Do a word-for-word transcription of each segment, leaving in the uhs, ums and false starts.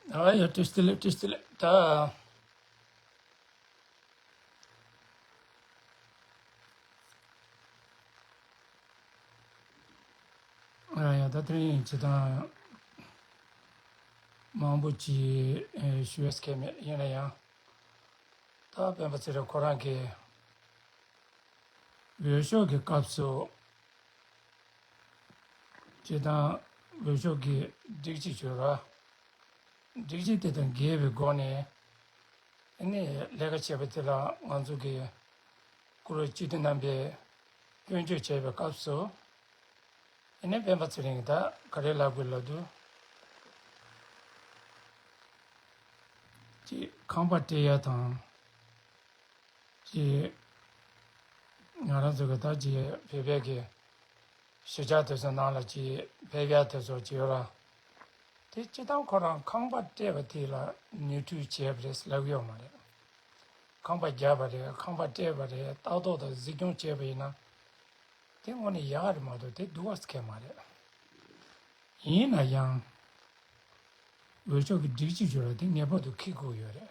ཨ་ཡ་བཀྲ་ཤིས་བདེ་ལེགས། བཀྲ་ཤིས་བདེ་ལེགས། ད་ཨ་ཡ་ད་དེ་རིང་སྤྱིར་བཏང་མང་པོ་ཅིག་ཨེ་ཞུ་ཡས་ཁེལ་མེད། ཡིན་ན་ཡང་ད་སྤེན་པ་ཚེ་རིང་ཁོ་རང་གི་འོས་ཤོག་གི་སྐབས་སུ་སྤྱིར་བཏང་འོས་ཤོག་གི་སྒྲིག་གཞི་བྱོས་ར། སྒྲིག་གཞི་དེ་དང་འགལ་བའི་སྒོ་ནས་ཨ་ནི་ལས་ཀ་བྱས་པ་དེ་ལ་ང་ཚོ་གི་བཀུར་འོས་སྤྱི་འཐུས་རྣམ་པས་སྐྱོན་བརྗོད་བྱས་པའི་སྐབས་སུ་ཨ་ནི་སྤེན་པ་ཚེ་རིང་གིས་ད་ག་རེ་ལབ་དགོས་ལབ་དུས། ཅིག་ཁང་པ་སྤྲད་ཡ་དང་། ཅིག་ང་རང་ཚོ་གི་ད་ཅིག་བོད་པའི་གི་གཞིས་ཆགས་དེ་ཚོ་ནང་ལ་ཅིག་ཕེབས་ཡ་དེ་ཚོ་ཅིག་ཡོད་ར། དེ་སྤྱིར་བཏང་ཁོ་རང་ཁང་པ་སྤྲད་པ་དེ་ལ་ནོར་འཁྲུལ་བྱས་པ་རེད་ལབ་ཡོད་མ་རེད། ཁང་པ་བརྒྱབ་པ་རེད། ཁང་པ་སྤྲད་པ་རེད། ལྟ་རྟོག་དང་གཟིགས་སྐྱོང་བྱས་པ་ཡིན་ན་དེ་དངོས་གནས་ཡག་ག་རེད་མ་གཏོགས་དེ་སྡུག་པ་ཁེལ་མ་རེད། ཡིན་ན་ཡང་འོས་ཤོག་གི་སྒྲིག་གཞི་བྱོས་ར་དེ་ངེས་པར་དུ་འཁྱེར་དགོས་ཡོད་རེད།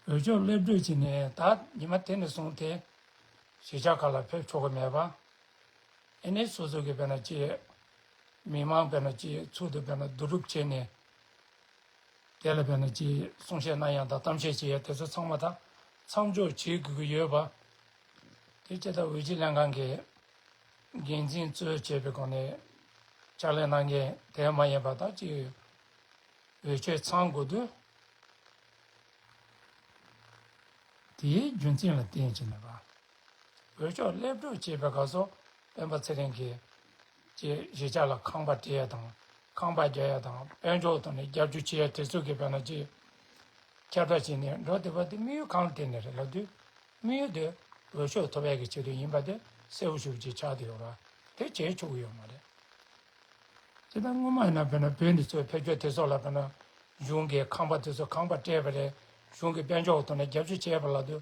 འོས་ཤོག་སླེབས་གྲབས་བྱས་ནས་ད་ཉི་མ་དེ་ནས་བཟུང་སྟེ་གཞིས་ཆགས་ཁག་ལ་ཕེབས་ཆོག་གི་མེད་པ། ཨེ་ནས་སོ་སོ་གི་དཔེར་ན་ཅིག་མི་མང་དཔེར་ན་ཅིག་ཚུལ་དུ་དཔེར་ན་བསྡུ་རུབ་བྱས་ནས་དེ་ལ་དཔེར་ན་ཅིག་གསུང་བཤད་གནང་ཡ་དང་གཏམ་བཤད་བྱེད་ཡ་དེ་ཚོ་ཚང་མ་ད་མཚམས་འཇོག་བྱེད་དགོས་ཀྱི་ཡོད་པ། དེ་ཅི་ལྟར་འོས་བསྡུ་ལྷན་ཁང་གིས་འགན་འཛིན་གཙོས་བྱས་པའི་སྒོ་ནས་ཕྱག་ལས་གནང་མཁན་དེ་མ་ཡིན་པ་ད་ཅིག་འོས་ཆོས་ཚང་དགོས་དུས། དེའི་རྒྱུ་མཚན་ལ་བརྟེན་བྱས་ནས་པ། འོས་ཤོག་སླེབས་གྲབས་བྱས་པའི་སྐབས་སུ་སྤེན་པ་ཚེ་རིང་གིས་ཀྱི་གཞིས་ཆགས་ལ་ཁང་པ་སྤྲད་ཡ་དང་ཁང་པ་རྒྱག་ཡ་དང་དཔལ་འབྱོར་ཐོག་ནས་རྒྱབ་སྐྱོར་བྱེད་ཡ་དེ་ཚོ་གི་དཔེར་ན་ཅིག་ཁྱབ་བསྒྲགས་བྱས་ནས་འགྲོ་བསྡད་པ་དེ་དམིགས་ཡུལ་གང་ལ་བརྟེན་ནས་རེད་ལབ་དུས། དམིགས་ཡུལ་དེ་འོས་ཤོག་ཐོབ་ཡ་གི་ཆེད་དུ་ཡིན་པ་དེ་གསལ་པོ་ཞེ་པོ་ཅིག་ཆགས་བསྡད་ཡོད་ར། དེ་བྱེད་ཆོག་གི་ཡོད་མ་རེད། དེ་ལྟར་སྔོན་མ་ཡིན་ན་དཔེར་ན་བོད་འདི་ཚོའི་ཕེབས་སྐྱོད་དེ་ཚོ་ལ་དཔེར་ན་གཞུང་གིས་ཁང་པ་དེ་ཚོ་ཁང་པ་སྤྲད་པ་རེད། གཞུང་གིས་དཔལ་འབྱོར་ཐོག་ནས་རྒྱབ་སྐྱོར་བྱས་པ་ལབ་དུས།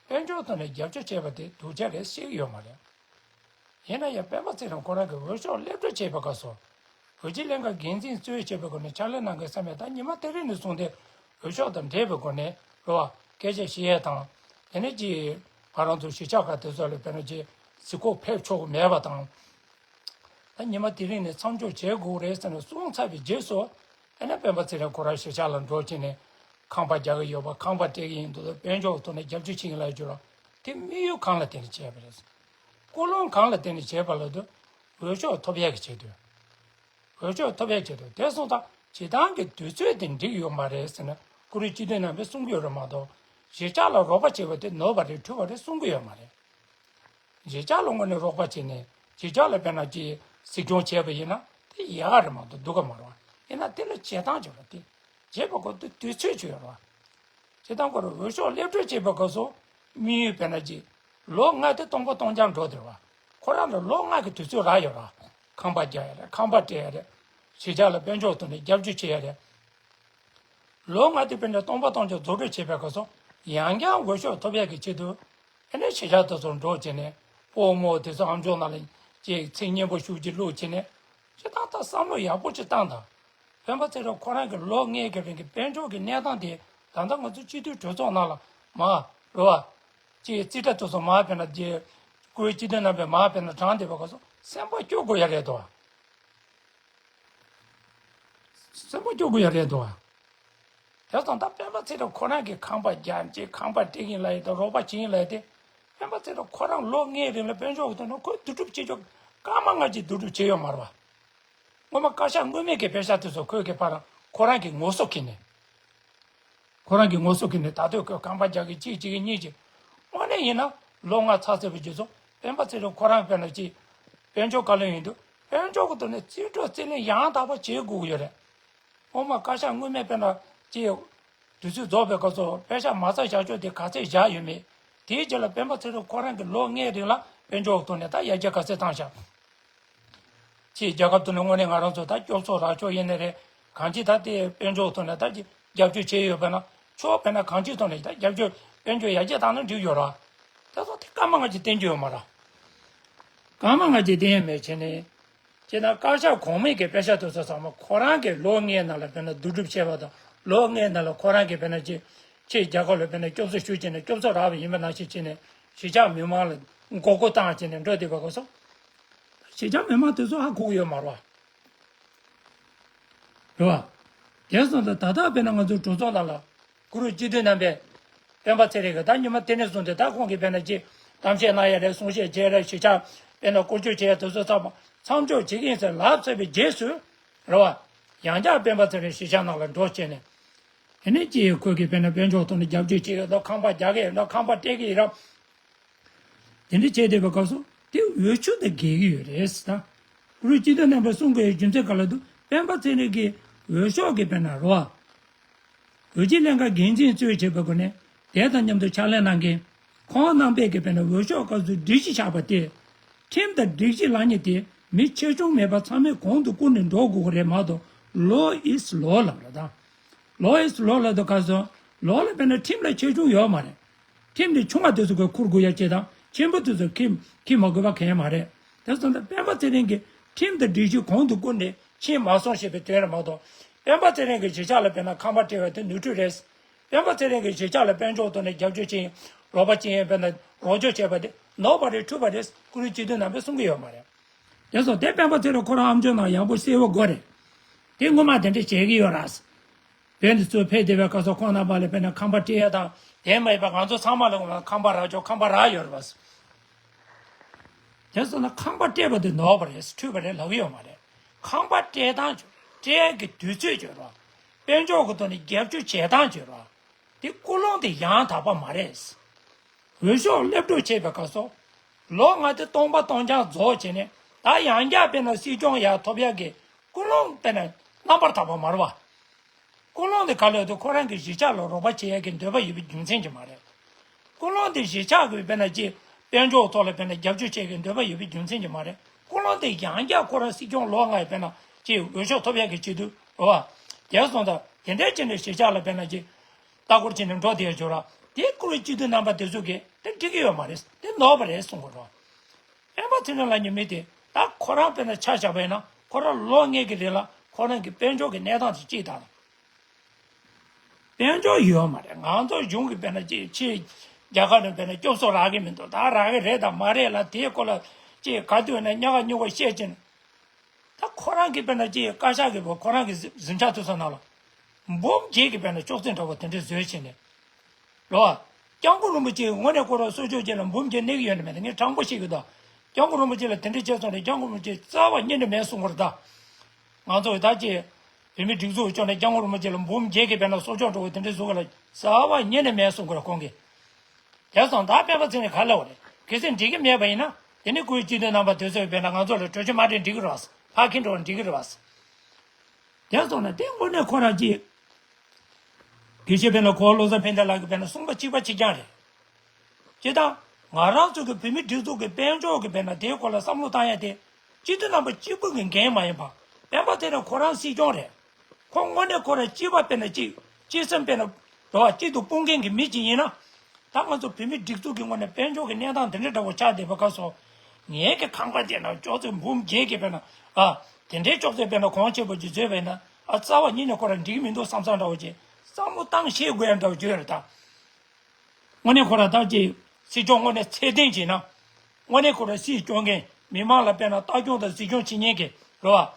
དཔལ་འབྱོར་ཐོག་ནས་རྒྱབ་སྐྱོར་བྱས་པ་དེ་སྡུག་ཅག་རེད་ཟེར་གྱི་ཡོད་མ་རེད། ཡིན་ན་ཡང་སྤེན་པ་ཚེ་རིང་ཁོ་རང་གིས་འོས་ཤོག་སླེབས་གྲབས་བྱས་པའི་སྐབས་སུ། འོས་བསྡུ་ལྷན་ཁང་འགན་འཛིན་གཙོས་བྱས་པའི་སྒོ་ནས་ཕྱག་ལས་གནང་མཁན་ཚང་མས་ད་ཉི་མ་དེ་རིང་ནས་བཟུང་སྟེ་འོས་ཤོག་དང་འབྲེལ་བའི་སྒོ་ནས་རེད་བ། སྐད་ཆ་བཤད་ཡས་དང་། དེ་ནས་ཀྱི་ང་རང་ཚོ་གཞིས་ཆགས་ཁག་དེ་ཚོ་ལ་དཔེར་ན་ཀྱི་གཟིགས་སྐོར་ཕེབས་ཆོག་གི་མེད་པ་དང་། ད་ཉི་མ་དེ་རིང་ནས་མཚམས་འཇོག་བྱེད་དགོས་རེད་ཟེར་ནས་གསུངས་ཚར་བའི་རྗེས་སུ། ཨ་ནི་སྤེན་པ་ཚེ་རིང་ཁོ་རང་གཞིས་ཆགས་ལ་འགྲོ་བྱས་ནས་ཁང་པ་རྒྱག་གི་ཡོད་པ། ཁང་པ་སྤྲད་ཀྱི་ཡིན་འདུག་དཔལ་འབྱོར་ཐོག་ནས་རྒྱབ་སྐྱོར་བྱེད་ཀྱི་ལབ་རྒྱུ་ར། དེ་དམིགས་ཡུལ་གང་ལ་བརྟེན་ནས་བྱས་པ་རེད། ཀུན་སློང་གང་ལ་བརྟེན་ནས་བྱས་པ་ལབ་དུས། འོས་ཤོག་ཐོབ་ཡག་གི་ཆེད་དུ། འོས་ཤོག་ཐོབ་ཡག་ཆེད་དུ་དེ་སོང་ཙང་སྤྱིར་བཏང་གི་དུས་ཚོད་དེ་འགྲིག་ཡོད་མ་རེད་ཟེར་ན་བཀུར་འོས་སྤྱི་འཐུས་རྣམ་པས་གསུང་གི་ཡོད་རེད་མ་གཏོགས། གཞིས་ཆགས་ལ་རོགས་པ་བྱེད་པ་དེ་ནོར་བ་རེད་འཁྲུལ་བ་རེད་གསུང་གི་ཡོད་མ་རེད། གཞིས་ཆགས་ལ་དངོས་གནས་རོགས་པ་བྱས་ནས་གཞིས་ཆགས་ལ་དཔེར་ན་ཅིག་གཟིགས་སྐྱོང་བྱས་པ་ཡིན་ན་དེ་ཡག་ག་རེད་མ་གཏོགས་སྡུག་ག་མ་རེད་བ། ཡིན་ན་དེ་ལ་བྱེད་སྟངས་བྱེད་པ་དེ། བྱེད་པ་ཁོ་དེ་དུས་ཚོད་ཅིག་ཡོད་རེད་བ། བྱེད་སྟངས་ཁོ་རང་འོས་ཤོག་སླེབས་གྲབས་བྱེད་པའི་སྐབས་སུ་དམིགས་ཡུལ་དཔེར་ན་ཅིག་ལོ་ལྔ་དེ་སྟོང་པ་སྟོང་རྐྱང་འགྲོ་བསྡད་རེད་བ། ཁོ་རང་ལ་ལོ་ལྔ་གི་དུས་ཚོད་རག་ཡོད་རེད་བ། ཁང་པ་རྒྱག་ཡ་རེད། ཁང་པ་སྤྲད་ཡ་རེད། གཞིས་ཆགས་ལ་དཔལ་འབྱོར་ཐོག་ནས་རྒྱབ་སྐྱོར་བྱེད་ཡ་རེད། ལོ་ལྔ་དེ་དཔེར་ན་སྟོང་པ་སྟོང་རྐྱང་རྫོགས་གྲབས་བྱེད་པའི་སྐབས་སུ་ཡང་བསྐྱར་འོས་ཤོག་ཐོབ་ཡག་གི་ཆེད་དུ། ཨ་ནི་གཞིས་ཆགས་དེ་ཚོར་འགྲོ་བྱས་ནས་སྤོ་རྨོ་དེ་ཚོ་ཨམ་ཅོག་ནང་ལ་ཅིག་ཚིག་སྙན་པོ་ཞེ་པོ་ཅིག་བླུགས་བྱས་ནས། སྤྱིར་བཏང་ད་བསམ་བློ་ཡག་པོ་ཅིག་བཏང་དང་། སྤེན་པ་ཚེ་རིང་ཁོ་རང་གི་ལོ་ལྔའི་གི་རིང་གི་དཔལ་འབྱོར་གྱི་གནས་སྟངས་དེ་ད་ལྟ་ང་ཚོ་སྤྱི་འཐུས་གྲོས་ཚོགས་ནང་ལ་མར་རེད་བ། ཅིག་རྩིས་ཁྲ་དེ་ཚོ་མར་དཔེར་ན་དེ་བཀུར་འོས་སྤྱི་འཐུས་རྣམ་པས་མར་དཔེར་ན་དྲངས་བསྡད་པའི་སྐབས་སུ་སེམས་པ་སྐྱོ་དགོས་ཡ་རེད་དོ། སེམས་པ་སྐྱོ་དགོས་ཡ་རེད་དོ། དེ་ཙང་ད་སྤེན་པ་ཚེ་རིང་ཁོ་རང་གིས་ཁང་པ་རྒྱག་ཅིག་ཁང་པ་སྤྲད་ཀྱིན་ལབ་ཡ་དང་རོགས་པ་བྱེད་ཀྱིན་ལབ་ཡ་དེ། སྤེན་པ་ཚེ་རིང་ཁོ་རང་ལོ་ལྔའི་རིང་ལ་དཔལ་འབྱོར་གྱི་ཐོག་ནས་ཁོས་བསྡུ་རུབ་བྱེད་ཆོག་སྐར་མ་ལྔ་གཅིག་བསྡུ་རུབ་བྱས་ཡོད་མ་རེད་བ། སྔོན་མ་བཀའ་ཤག་སྔོན་མའི་གི་པེ་ཤག་དེ་ཚོ་ཁོས་གི་ཕར་ཁོ་རང་གི་ངོ་སོ་ཁྱེར་ནས། ཁོ་རང་གི་ངོ་སོ་ཁྱེར་ནས་ད་ལྟ་ཁོས་ཁང་པ་རྒྱག་གི་གཅིག་བྱེད་གི་གཉིས་བྱེད། དངོས་གནས་ཡིན་ན་ལོ་ལྔ་ཚར་ཚར་བའི་རྗེས་སུ་སྤེན་པ་ཚེ་རིང་ཁོ་རང་དཔེར་ན་ཅིག་དཔལ་འབྱོར་བཀའ་བློན་ཡིན་དུས་དཔལ་འབྱོར་གྱི་ཐོག་ནས་རྩིས་སྤྲོད་རྩིས་ལེན་ཡང་དག་པ་བྱེད་དགོས་ཀྱི་ཡོད་རེད། སྔོན་མ་བཀའ་ཤག་སྔོན་མའི་དཔེར་ན་ཅིག་དུས་ཚོད་རྫོགས་པའི་སྐབས་སུ་པེ་ཤག་མ་རྩ་བཞག་ཕྱོགས་དེ་ག་ཚད་བཞག་ཡོད་མེད། དེའི་རྗེས་ལ་སྤེན་པ་ཚེ་རིང་ཁོ་རང་གི་ལོ་ལྔའི་རིང་ལ་དཔལ་འབྱོར་གྱི་ཐོག་ནས་ད་ཡར་རྒྱས་ག་ཚད་བཏང་བཞག་ཅིག་རྒྱལ་ཁབ་ཐོག་ནས་དངོས་གནས་ང་རང་ཚོ་ད་སྐྱོབ་གསོ་རག་ཕྱོགས་ཡིན་ནི་རེད། གང་ཅི་ད་ལྟའི་དཔལ་འབྱོར་ཐོག་ནས་ད་ཅིག་རྒྱབ་སྐྱོར་བྱས་ཡོད་པ་ན་ཕྱོགས་དཔེར་ན་གང་ཅིའི་ཐོག་ནས་ད་རྒྱབ་སྐྱོར་དཔལ་འབྱོར་ཡར་རྒྱས་བཏང་ན་འགྲིག་ཡོད་ར། དེ་ཚོ་དེ་སྐར་མ་ལྔ་གཅིག་བསྟན་རྒྱུ་ཡོད་མ་ར། སྐར་མ་ལྔ་གཅིག་བསྟན་ཡ་མེད་བྱས་ནས། ཅེ་ན་བཀའ་ཤག་གོང་མའི་གི་དཔེ་ཆ་དེ་ཚོ་ཚང་མ་ཁོ་རང་གི་ལོ་ལྔའི་ནང་ལ་དཔེར་ན་བསྡུ་སྒྲུབ་བྱས་པ་དང་། ལོ་ལྔའི་ནང་ལ་ཁོ་རང་གི་དཔེར་ན་ཅིག་ཕྱི་རྒྱལ་ཁབ་ལ་དཔེར་ན་སྐྱོབ་གསོ་ཞུས་བྱས་ནས་སྐྱོབ་གསོ་རག་པ་ཡིན་པ་ནང་བཞིན་བྱས་ནས་གཞིས་ཆགས་མི་མང་ལ་མགོ་སྐོར་བཏང་བྱས་ནས་འགྲོ་བསྡད་པ་གོ་སོང་། གཞིས་ཆགས་མི་མང་དེ་ཚོ་ཧ་གོ་གི་ཡོད་མ་རེད་བ། རེད་བ། དེ་སོང་ཙང་ད་ལྟ་དཔེར་ན་ང་ཚོ་གྲོས་ཚོགས་ནང་ལ་གུ་རུ་སྤྱི་འཐུས་རྣམ་པས་སྤེན་པ་ཚེ་རིང་གིས་ད་ཉི་མ་དེ་ནས་བཟུང་སྟེ་ད་ཁོང་གིས་དཔེར་ན་ཅིག་གཏམ་བཤད་གནང་ཡ་རེད། གསུང་བཤད་བྱས་རེད། གཞིས་ཆགས་དཔེར་ན་བསྐོར་སྐྱོད་བྱས་ཡ་དེ་ཚོ་ཚང་མ་མཚམས་འཇོག་བྱེད་ཀྱི་ཡིན་ཟེར་ལབ་ཚར་བའི་རྗེས་སུ། རེད་བ། ཡང་བསྐྱར་སྤེན་པ་ཚེ་རིང་གཞིས་ཆགས་ནང་ལ་འགྲོ་བྱས་ནས། དེ་ནས་ཅིག་ཁོས་ཀྱིས་དཔེར་ན་དཔལ་འབྱོར་ཐོག་ནས་རྒྱབ་སྐྱོར་བྱེད་ཀྱི་ཡོད་འདུག་ཁང་པ་རྒྱག་གི་ཡོད་འདུག་ཁང་པ་སྤྲད་ཀྱི་ཡོད་རེད། དེ་འདྲ་བྱས་བསྡད་པའི་སྐབས་སུ་དེ་འོས་ཤོག་དང་འགལ་གྱི་ཡོད་རེད་ཟེར། ད་གུ་རུ་སྤྱི་འཐུས་རྣམ་པས་གསུང་དགོས་ཡའི་རྒྱུ་མཚན་ག་ལ་འདུག་སྤེན་པ་ཚེ་རིང་གིས་འོས་ཤོག་གི་དཔེར་ན་རེད་བ། འོས་སྦྱོར་ལྷན་ཁང་འགན་འཛིན་གཙོས་བྱས་པའི་སྒོ་ནས་དེ་དང་མཉམ་དུ་ཕྱག་ལས་གནང་མཁན་ཁོང་རྣམ་པས་ཀྱི་དཔེར་ན་འོས་ཤོག་སྐབས་སུ་སྒྲིག་གཞི་བཞག་པ་དེ། ཁྲིམས་དང་སྒྲིག་གཞི་ལངས་ཉེས་དེ་མི་ཆེ་ཆུང་མེད་པར་ཚང་མས་གོང་དུ་བཀུར་ནས་འགྲོ་དགོས་ཀྱི་རེད་མ་གཏོགས། Law is law ལབ་རེད་ད། Law is law ལབ་དུས་སྐབས་སུ་ལོ་ལ་དཔེར་ན་ཁྲིམས་ལ་ཆེ་ཆུང་ཡོད་མ་རེད། ཁྲིམས་དེ་ཆུང་བ་དེ་ཚོ་གིས་འཁུར་དགོས་ཡ་བྱེད་དང་ཆེན་པོ་དེ་ཚོ་འཁྱེར་འཁྱེར་མ་དགོས་པ་གང་ཡང་མ་རེད། དེ་སོང་ཙང་སྤེན་པ་ཚེ་རིང་གིས་ཁྲིམས་དང་སྒྲིག་གཞི་གོང་དུ་བཀུར་ནས་ཕྱིན་མ་སོང་ཞེས་པའི་དོན་རེད་མ་གཏོགས། སྤེན་པ་ཚེ་རིང་གིས་གཞིས་ཆགས་ལ་དཔེར་ན་ཁང་པ་སྤྲད་པ་དེ་ནོར་འཁྲུལ་རེད། སྤེན་པ་ཚེ་རིང་གིས་གཞིས་ཆགས་ལ་དཔལ་འབྱོར་ཐོག་ནས་རྒྱབ་སྐྱོར་བྱེད་ཡིན། རོགས་པ་བྱེད་ཡིན། དཔེར་ན་རོགས་སྐྱོར་བྱས་པ་དེ་ནོར་བ་རེད་འཁྲུལ་བ་རེད་གུ་རུ་སྤྱི་འཐུས་རྣམ་པས་གསུང་གི་ཡོད་མ་རེད། དེ་སོང་དེ་སྤེན་པ་ཚེ་རིང་ཁོ་རང་ཨམ་ཅོག་ནང་ཡག་པོ་གསལ་བོ་དགོས་རེད། དེ་སྔོན་མ་དེ་འདྲ་བྱེད་ཀྱི་ཡོད་རེད། བོད་འདི་ཚོ་ཕེབས་བསྡད་པའི་སྐབས་སུ་ཁོང་རྣམ་པ་ལ་དཔེར་ན་ཁང་པ་སྤྲད་ཡ་དང་དེ་མ་ཡིན་པ་ང་ཚོ་ཚང་མ་ལ་ཁང་པ་རག་ཆོག་ཁང་པ་རག་ཡོད་རེད་པ། དེ་སོང་ན་ཁང་པ་སྤྲད་པ་དེ་ནོར་བ་རེད་འཁྲུལ་བ་རེད་ལབ་ཀྱི་ཡོད་མ་རེད། ཁང་པ་སྤྲད་སྟངས་ཀྱི་སྤྲད་ཀྱི་དུས་ཚོད་ཀྱི་རོགས། དཔལ་འབྱོར་གྱི་ཐོག་ནས་རྒྱབ་སྐྱོར་བྱེད་སྟངས་ཀྱི་རོགས། དེ་ཀུན་སློང་དེ་ཡང་དག་པ་མ་རེད། འོས་ཤོག་སླེབས་འགྲོ་བྱེད་པའི་སྐབས་སུ། ལོ་ལྔ་དེ་སྟོང་པ་སྟོང་རྐྱང་རྫོགས་བྱས་ནས་ད་ཡང་བསྐྱར་དཔེར་ན་སྲིད་སྐྱོང་ཡར་ཐོབ་ཡག་གི་ཀུན་སློང་དཔེར་ན་རྣམ་པར་དག་པ་མ་རེད་བ། ཀུན་སློང་དེ་ག་ལ་ཡོད་དུས་ཁོ་རང་གི་གཞིས་ཆགས་ལ་རོགས་པ་བྱེད་ཡག་གི་འདོད་པ་ཡོད་པའི་རྒྱུ་མཚན་གྱིས་མ་རེད། ཀུན་སློང་དེ་གཞིས་ཆགས་ཀྱི་དཔེར་ན་ཅིག་དཔལ་འབྱོར་ཐོག་ལ་དཔེར་ན་རྒྱབ་སྐྱོར་བྱེད་ཀྱི་འདོད་པ་ཡོད་པའི་རྒྱུ་མཚན་གྱིས་མ་རེད། ཀུན་སློང་དེ་ཡང་བསྐྱར་ཁོ་རང་སྲིད་སྐྱོང་ལོ་ལྔའི་དཔེར་ན་ཅིག་འོས་ཤོག་ཐོབ་ཡག་གི་ཆེད་དུ་རེད་བ། དེ་སོང་ཙང་དེ་འདྲའི་ཅིག་ནས་གཞིས་ཆགས་ལ་དཔེར་ན་ཅིག་ལྟ་སྐོར་བྱས་ནས་འགྲོ་བསྡད་ཡོད་ར། དེ་ཀུན་སློང་སྤྱི་འཐུས་རྣམ་པ་དེ་ཚོ་གིས་དེ་འགྲིག་གི་ཡོད་མ་རེད། དེ་ནོར་བ་རེད་གསུང་གི་རེད། སྤེན་པ་ཚེ་རིང་ལབ་མཁན་མི་དེ་ད་ཁོ་རང་དཔེར་ན་ཆ་བཞག་པ་ཡིན་ན་ཁོ་རང་ལོ་ལྔའི་གི་རིང་ལ་ཁོ་རང་གི་དཔལ་འབྱོར་གྱི་གནས་སྟངས་དེ་གཅིག་དང་། དཔལ་འབྱོར་ཡོད་མ་རེད། ང་ཚོ་གཞུང་གི་དཔེར་ན་ཅིག་ཕྱི་རྒྱལ་ཁབ་ནས་དཔེར་ན་སྐྱོབ་གསོ་རག་གི་མི་འདུག་ད་རག་གི་རེད་དང་མ་རེད་ལ་དེའི་སྐོར་ལ་ཅིག་ག་དུས་ན་ཉག་ག་ཉུག་ག་བཤད་ཀྱིན། ད་ཁོ་རང་གི་དཔེར་ན་ཅིག་བཀའ་ཤག་གི་བ་ཁོ་རང་གི་གཟིམ་གཟིམ་ཆ་དུ་ས་ནང་ལ་འབུམ་བརྒྱད་ཀྱི་དཔེར་ན་ཅོག་ཙེ་འདྲ་བོ་དེ་འདྲ་བཟོས་བྱས་ནས། རོ། སྐྱབས་མགོན་རིན་པོ་ཆེ་དངོས་གནས་ཁོ་རང་གསོལ་མཆོད་ཅིག་ལ་འབུམ་བརྒྱད་གནང་གི་ཡོད་ན་མེད་ན་ངས་དྲང་པོ་བཤད་གི་འདུག་སྐྱབས་མགོན་རིན་པོ་ཆེ་ལ་དེ་འདྲ་བྱས་སོང་ནས་སྐྱབས་མགོན་རིན་པོ་ཆེ་རྩ་བ་ཉིད་ནས་མེད་གསུང་གི་རེད་ད། ང་ཚོ་ད་ཅིག་བོད་མི་སྒྲིག་འཛུགས་ཀྱི་ཕྱོགས་ནས་སྐྱབས་མགོན་རིན་པོ་ཆེ་ལ་འབུམ་བརྒྱད་ཀྱི་དཔེར་ན་གསོལ་མཆོད་འདྲ་བོ་དེ་འདྲ་བཟོ་གི་ལ་རྩ་བ་ཉིད་ནས་མེད་གསུང་གི་རེད་ཁོང་གིས། དེ་སོང་ད་སྤེན་པ་ཚེ་རིང་ག་ལ་བ་རེད། གལ་སྲིད་འགྲིག་གི་མེད་པ་ཡིན་ན་དེ་ནི་སྐུའི་སྤྱི་འཐུས་རྣམ་པ་དེ་ཚོས་དཔེར་ན་ང་ཚོ་ལ་གྲོས་ཆོད་མ་སྤྲད་འགྲིག་གི་རེད་བ། ཕ་ཁྱིམ་འགྲོ་བ་འགྲིག་གི་རེད་བ། དེ་སོང་ན་དེ་དངོས་གནས་ཁོ་རང་ཅིག་དགེ་བཤེས་དཔེར་ན་གོ་བློ་བཟང་ཕན་བདེ་ལགས་ཀྱི་དཔེར་ན་གསུངས་པ་གཅིག་པ་གཅིག་རྐྱང་རེད། སྤྱིར་བཏང་ང་རང་ཚོ་གི་བོད་མི་སྒྲིག་འཛུགས་ཀྱི་དཔལ་འབྱོར་གྱི་དཔེར་ན་དེའི་སྐོར་ལ་བསམ་བློ་བཏང་ཡ་དེ་སྤྱི་འཐུས་རྣམ་པ་གཅིག་པུ་གི་འགན་མ་ཡིན་པ། སྤེན་པ་ཚེ་རིང་ཁོ་རང་སྲིད་སྐྱོང་རེད། ཁོ་དངོས་གནས་ཁོ་རང་སྤྱི་པ་དཔེར་ན་གཅིག་སྤྱི་སེམས་དཔེར་ན་འགྲོ་བ་གཅིག་ཏུ་སྤུངས་མཁན་གྱི་མི་གཅིག་ཡིན་ན། ད་ང་ཚོ་བོད་མི་སྒྲིག་འཛུགས་ཀྱི་ངོས་ནས་དཔལ་འབྱོར་གྱི་གནས་སྟངས་དེ་འདྲ་འདྲ་བོ་ཆགས་བསྡད་པའི་སྐབས་སུ། ངའི་གི་ཁང་པ་དེ་ན་ཅོག་ཙེ་འབུམ་བརྒྱད་ཀྱི་དཔེར་ན་ཨ་དེ་འདྲའི་ཅོག་ཙེ་དཔེར་ན་གོང་ཆེན་པོ་ཅིག་བཟོས་པས་ན་ཨ་རྩ་བ་ཉིད་ནས་ཁོ་རང་འགྲིག་གི་མི་འདུག་བསམ་བསམ་འདྲ་བོ་ཅིག་བསམ་བློ་བཏང་ཤེས་དགོས་ཡ་འདྲ་བོ་བརྗོད་ཡོད་རེད་ད། དངོས་གནས་ཁོ་རང་ད་ཅིག་སྲིད་སྐྱོང་དངོས་གནས་ཚད་ལྡན་ཅིག་ན། དངོས་གནས་ཁོ་རང་སྲིད་སྐྱོང་མཁན་མི་མང་ལ་དཔེར་ན་ལྟ་སྐྱོང་དང་གཟིགས་སྐྱོང་བྱེད་མཁན་གྱི་རེད་བ།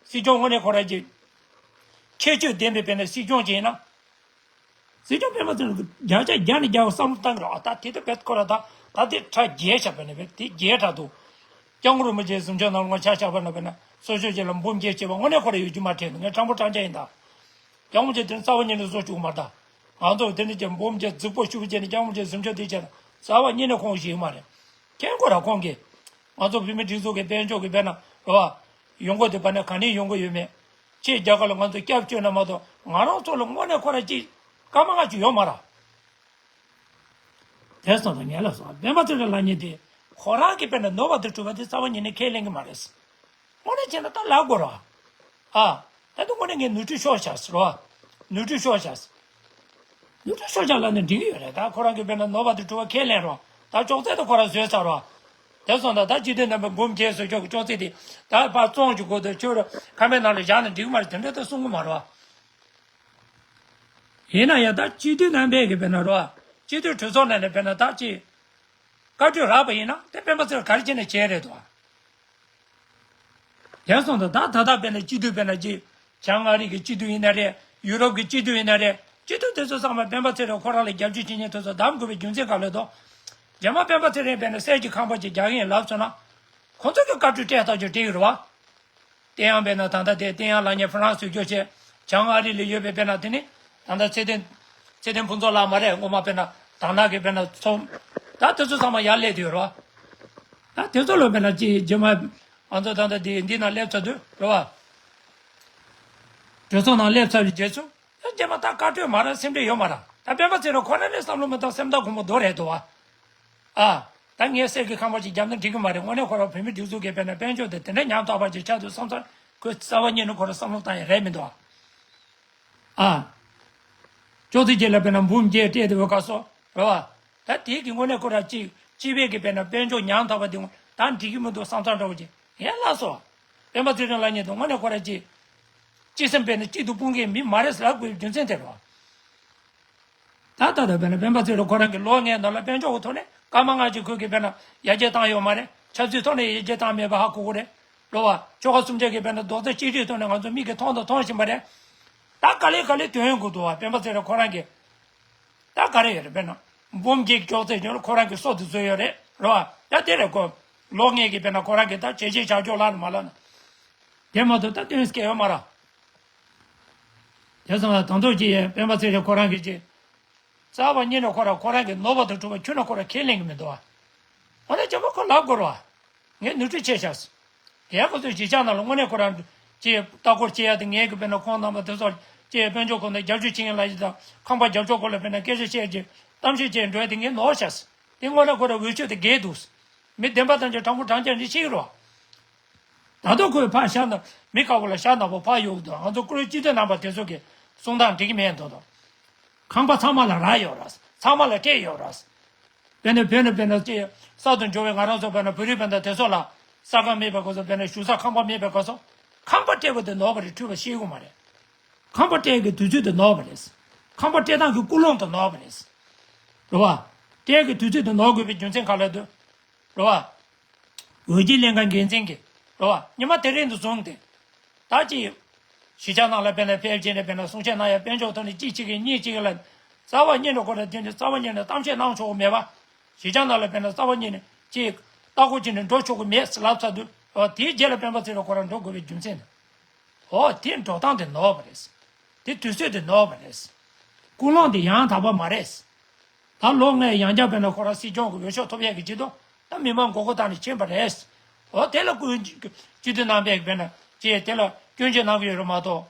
སྲིད་སྐྱོང་དངོས་གནས་ཁོ་རང་ཅིག་ཁྱད་ཆོས་ལྡན་པའི་དཔེར་ན་སྲིད་སྐྱོང་ཅིག་ཡིན་ན། སྲིད་སྐྱོང་སྤེན་པ་ཚེ་རིང་གིས་བརྒྱ་ཆ་བརྒྱ་ནས་བརྒྱ་བསམ་བློ་བཏང་གི་རེད་བ། ད་དེ་ལྟ་བེད་ཁོ་རང་ད་ད་དེ་ཁྲ་རྒྱས་བཞག་པ་ནས་བེད་དེ་རྒྱས་དྲག་འདུག་སྐྱབས་མགོན་རིན་པོ་ཆེའི་གཟིམ་ཆུང་ནང་ལ་ངོ་ཆ་བཞག་པ་ན་བེད་ན་གསོལ་མཆོད་ཅིག་ལ་འབུམ་བརྒྱད་བྱས་པ་དངོས་གནས་ཁོ་རང་ཡོད་རྒྱུ་མ་དྲན་འདུག་ངས་དྲང་པོ་དྲང་བརྒྱ་ཡིན་ད། སྐྱབས་མགོན་ཆེ་དེ་རྩ་བ་ཉིད་ནས་བཟོ་བཅུག་མ་རེད་ད། ང་ཚོ་དེ་ནས་ཀྱང་འབུམ་གྱི་རྫིག་པོ་ཞུ་བྱས་ནས་སྐྱབས་མགོན་ཆེ་གཟིམ་ཆུང་དེ་བྱས་ན་རྩ་བ་ཉིད་ནས་ཁོང་ཞིག་མ་རེད། ཁྱེད་ཁོ་ར་ཁོང་གིས་ང་ཚོ་བོད་མི་སྒྲིག་འཛུགས་ཀྱི་དཔལ་འབྱོར་གྱི་དཔེར་ན་རེད་བ། ཡོང་སྒོ་དེ་བར་ནས་ག་ནས་ཡོང་གི་ཡོད་མེད། ཕྱི་རྒྱལ་ཁབ་ལ་ང་ཚོ་སྐྱབས་བཅོལ་ན་མ་གཏོགས་ང་རང་ཚོ་ལ་དངོས་གནས་ཁོ་ར་ཅིག་སྐར་མ་ལྔ་བཅུ་ཡོད་མ་རེད། དེ་སོང་ཙང་ངས་ལབ་སོང་སྤེན་པ་ཚེ་རིང་ལབ་མཁན་དེ་ཁོ་རང་གི་དཔེར་ན་ནོར་བ་དང་གྲུབ་པ་དེ་རྩ་བ་ཉིད་ནས་ཁས་ལེན་གི་མ་རེད། དངོས་གནས་བྱས་ན་ད་ལབ་དགོས་རེད་བ། ཨ། ད་དུང་དངོས་གནས་ངས་ནོར་འཁྲུལ་ཤོར་བཞག་ཟེར་བ། ནོར་འཁྲུལ་ཤོར་བཞག་ཟེར། ནོར་འཁྲུལ་ཤོར་བཞག་ལབ་ན་འགྲིག་གི་ཡོད་རེད། ད་ཁོ་རང་གི་དཔེར་ན་ནོར་བ་དང་གྲུབ་པ་ཁས་ལེན་རོགས། ད་ཅོག་ཙེ་ད་ཁོ་རང་བཟོས་ཚར་རོགས། དེ་སོང་ད་ད་སྤྱི་འཐུས་རྣམ་པས་འབུམ་བརྒྱད་བཟོ་ཆོག་གི་ཅོག་ཙེ་དེ་ད་ཕར་བཙོང་གི་དགོས་དུ་ཁྱོད་ཁ་མའི་ནང་ལ་བཞག་ན་འགྲིག་མ་རེད། དེ་འདྲ་ད་གསུང་གི་མ་རེད་བ། ཡིན་ན་ཡང་ད་སྤྱི་འཐུས་རྣམ་པས་གི་དཔེར་ན་རོ། སྤྱི་འཐུས་གྲོས་ཚོགས་ནང་ནས་དཔེར་ན་ད་ཅི། བཀའ་འཁྲོལ་རག་པ་ཡིན་ན་དེ་སྤེན་པ་ཚེ་རིང་ག་རེ་བྱས་ནས་བྱས་རེད་དོ། དེ་སོང་ད་ད་ད་ད་དཔེར་ན་སྤྱི་འཐུས་དཔེར་ན་ཅི། བྱང་ཨ་རི་གི་སྤྱི་འཐུས་ཡིན་ན་རེད། ཡུ་རོབ་ཀྱི་སྤྱི་འཐུས་ཡིན་ན་རེད། སྤྱི་འཐུས་དེ་ཚོ་ཚང་མ་སྤེན་པ་ཚེ་རིང་ཁོ་རང་ལ་རྒྱབ་སྐྱོར་བྱེད་མཁན་དེ་ཚོ་བདམས་དགོས་པའི་རྒྱུ་མཚན་ག་ལ་དོ། རྗེས་མ་སྤེན་པ་ཚེ་རིང་དཔེར་ན་གསེར་གྱི་ཁང་པ་ཅིག་རྒྱག་གི་ཡིན་ལབ་སོང་ན། ཁོ་ཚོ་གི་བཀའ་འཁྲོལ་སྤྲད་ཐག་ཆོད་སྤྲད་ཀྱི་རེད་བ། དེ་ཡང་དཔེར་ན་ད་ལྟ་དེ་དེ་ཡང་ལབ་མཁན་ཧྥ་རན་སི་བསྐྱོད་བྱས། བྱང་ཨ་རི་ལ་ཡོད་པའི་དཔེར་ན་དེ་ནི་ད་ལྟ་ཚེ་བརྟན། ཚེ་བརྟན་ཕུན་ཚོགས་ལགས་མ་རེད། སྔོན་མ་དཔེར་ན་དར་ནག་གི་དཔེར་ན་ཚོགས། ད་དེ་ཚོ་ཚང་མ་ཡར་སླེབས་དུས་རེད་བ། ད་དེ་ཚོ་ལ་དཔེར་ན་ཅི་རྗེས་མ་ང་ཚོ་ད་ལྟ་དེ་འདི་ནང་སླེབས་ཚར་དུས་རེད་བ། གྲོས་ཚོགས་ནང་སླེབས་ཚར་བའི་རྗེས་སུ། ད་རྗེས་མ་ད་བཀའ་འཁྲོལ་མ་རག་སེམས་ཁྲལ་ཡོད་མ་རེད། ད་སྤེན་པ་ཚེ་རིང་ཁོ་རང་ནས་བསམ་བློ་མི་བཏང་སེམས་ཐག་གོང་མོ་རྡོ་རེད་འདུག་བ། ཨ། ད་ངས་གསེར་གྱི་ཁང་པ་ཅིག་བརྒྱབ་ན་འགྲིག་གི་མ་རེད། དངོས་གནས་ཁོ་རང་བོད་མི་སྒྲིག་འཛུགས་ཀྱི་དཔེར་ན་དཔལ་འབྱོར་དེ་དེ་འདྲ་ཉམ་ཐག་པ་ཅིག་ཆགས་དུས་བསམ་ཚར་ཁོས་རྩ་བ་ཉིད་ནས་ཁོ་རང་བསམ་བློ་བཏང་ཡ་རེད་མི་འདུག་ཨ། ཨ། ཅོག་ཙེ་གཅིག་ལ་དཔེར་ན་འབུམ་བརྒྱད་སྤྲད་དེ་བས་ག་སོ་རེད་བ། ད་དེ་གི་དངོས་གནས་ཁོ་རང་གཅིག་སྤྱི་པའི་གི་དཔེར་ན་དཔལ་འབྱོར་ཉམ་ཐག་པ་དེ་ད་འགྲིག་གི་མི་འདུག་བསམ་ཚར་འདྲ་བོ་ཅིག་ཡན་ལགས་སོ། སྤེན་པ་ཚེ་རིང་ལབ་མཁན་དེ་དངོས་གནས་ཁོ་རང་གཅིག་སྤྱི་སེམས་དཔེར་ན་གཅིག་ཏུ་སྤུངས་མཁན་མི་མ་རེད་ཟེར་ལབ་དགོས་པའི་རྒྱུ་མཚན་དེ་རེད་བ། ད་ལྟ་ད་དཔེར་ན་སྤེན་པ་ཚེ་རིང་ཁོ་རང་གི་ལོ་ལྔའི་ནང་ལ་དཔལ་འབྱོར་གྱི་ཐོག་ནས་སྐར་མ་ལྔ་གཅིག་ཁོས་ཀྱི་དཔེར་ན་ཡར་རྒྱས་བཏང་ཡོད་མ་རེད། ཆབ་སྲིད་ཐོག་ནས་ཡར་རྒྱས་བཏང་མེད་པ་ཧ་གོ་གི་རེད། རེད་བ། ཆོལ་ཁ་གསུམ་ཆ་གི་དཔེར་ན་རྡོག་རྩ་གཅིག་སྒྲིལ་ཐོག་ནས་ང་ཚོ་མིག་གིས་མཐོང་དང་མཐོང་བཞིན་པ་རེད། ད་ག་ལེ་ག་ལེ་དོན་ཡོང་དགོས་འདུག་བ། སྤེན་པ་ཚེ་རིང་ཁོ་རང་གི་ད་ག་རེ་ཡོད་རེད། དཔེར་ན་འབུམ་གྱི་ཅོག་ཙེ་ཡོད་རེད། ཁོ་རང་གི་སོ་དེ་བཟོས་ཡོད་རེད། རེད་བ། ད་དེ་རེད་གོ། ལོ་ལྔའི་གི་དཔེར་ན་ཁོ་རང་གི་ད་བྱས་རྗེས་བྱ་ཕྱོགས་ལ་ནི་མ་ལ་ན། དེ་མ་གཏོགས་ད་དོན་སྐྱེ་ཡོད་མ་རེད། དེ་ཙང་ལ་དང་ཐོག་ཅིག་ཡས་སྤེན་པ་ཚེ་རིང་ཁོ་རང་གིས་ཅིག་རྩ་བ་ཉིད་ནས་ཁོ་རང་ཁོ་རང་གི་ནོར་བ་དང་གྲུབ་པ་ཁྱོན་ནས་ཁོ་རང་ཁས་ལེན་གི་མི་འདུག་བ། འོ་ན་ཅང་མ་ཁོ་ལབ་དགོས་རེད་བ། ངས་ནོར་འཁྲུལ་ཆེ་ཤག་ཟེར། དེ་ཡང་ཁོ་ཚོས་གཞིས་ཆགས་ནང་ལ་དངོས་གནས་ཁོ་རང་ཅིག་ལྟ་སྐོར་བྱེད་ཡ་དེ་ངས་གི་དཔེར་ན་ཁོང་རྣམ་པ་དེ་ཚོ་ཅིག་དཔལ་འབྱོར་སྐོར་ནས་རྒྱབ་སྐྱོར་བྱེད་མཁན་ལ་ཡི་དང་ཁང་པ་རྒྱབ་སྐྱོར་སྐོར་ལ་དཔེར་ན་སྐད་ཆ་བཤད་ཅིག་གཏམ་བཤད་བྱས་འགྲོ་ཡ་དེ་ངས་ནོར་ཤག་ཟེར། དེ་དངོས་གནས་ཁོ་རང་འོས་ཆོས་དེ་འགལ་འདུག་ཟེར། མི་བདེན་པ་དང་ཅིག་དྲང་པོ་དྲང་རྐྱང་ཅིག་བཤད་ཀྱི་རེད་བ། ད་དུང་ཁོས་ཕར་ཤ་ན་མི་ཁ་བོ་ལ་ཤ་ན་བོ་ཕར་གཡུག་འདུག་ང་ཚོ་བཀུར་འོས་སྤྱི་འཐུས་རྣམ་པ་དེ་ཚོ་གི་གསུང་སྟངས་འགྲིག་གི་མེད་འདུག་དོ། ཁང་པ་ཚང་མ་ལ་རག་ཡོད་རེད། ཚང་མ་ལ་སྤྲད་ཡོད་རེད། དཔེར་ན་བོད་ནས་དཔེར་ན་ཅི་གསར་དུ་འབྱོར་བའི་ང་རང་ཚོ་དཔེར་ན་བོད་རིགས་དཔེར་ན་དེ་ཚོ་ལ་ས་ཁང་མེད་པའི་སྐབས་སུ་དཔེར་ན་བཞུགས་ས་ཁང་པ་མེད་པའི་སྐབས་སུ་ཁང་པ་སྤྲད་པ་དེ་ནོར་བ་རེད། འཁྲུལ་བ་ཤེས་ཀྱི་མ་རེད། ཁང་པ་སྤྲད་ཀྱི་དུས་ཚོད་དེ་ནོར་བ་རེད། ཁང་པ་སྤྲད་སྟངས་ཀྱི་ཀུན་སློང་དེ་ནོར་བ་རེད། རེད་བ། སྤྲད་ཀྱི་དུས་ཚོད་དེ་ནོར་དགོས་པའི་རྒྱུ་མཚན་ག་ལ་འདུག་རེད་བ། འོས་བསྡུ་ལྷན་ཁང་འགན་འཛིན་གྱིས་རེད་བ། ཉི་མ་དེ་རིང་དུ་བཟུང་སྟེ། ད་ཅི། གཞིས་ཆགས་ནང་ལ་དཔེར་ན་ཕེབས་བྱས་ནས་དཔེར་ན་གསུང་བཤད་གནང་ཡ་དཔལ་འབྱོར་ཐོག་ནས་གཅིག་བྱེད་ཀྱི་གཉིས་བྱེད་ཀྱི་ལ། རྩ་བ་ཉིད་ནས་ཁོ་རང་དེ་འདྲ་རྩ་བ་ཉིད་ནས་གཏམ་བཤད་གནང་ཆོག་གི་མེད་པ། གཞིས་ཆགས་ནང་ལ་དཔེར་ན་རྩ་བ་ཉིད་ནས་ཅིག་ལྟ་སྐོར་བྱས་ནས་འགྲོ་ཆོག་གི་མེད་ཟེར་ལབ་ཚར་དུས། འོ་དེའི་རྗེས་ལ་སྤེན་པ་ཚེ་རིང་ཁོ་རང་འགྲོ་དགོས་པའི་རྒྱུ་མཚན་ནི། འོ་དེ་འགྲོ་སྟངས་དེ་ནོར་བ་རེད། དེ་དུས་ཚོད་དེ་ནོར་བ་རེད། ཀུན་སློང་དེ་ཡང་དག་པ་མ་རེད། ད་ལོ་ལྔའི་ཡང་བསྐྱར་དཔེར་ན་ཁོ་རང་སྲིད་སྐྱོང་གི་འོས་ཤོག་ཐོབ་ཡས་ཀྱི་ཆེད་དུ་ད་མི་མང་མགོ་སྐོར་བཏང་ནས་ཕྱིན་པ་རེད། འོ་དེ་ལ་སྐུ་སྤྱི་འཐུས་རྣམ་པས་དཔེར་ན་ཅེས་དེ་ལ་སྐྱོན་བརྗོད་གནང་གི་ཡོད་རེད་མ་གཏོགས།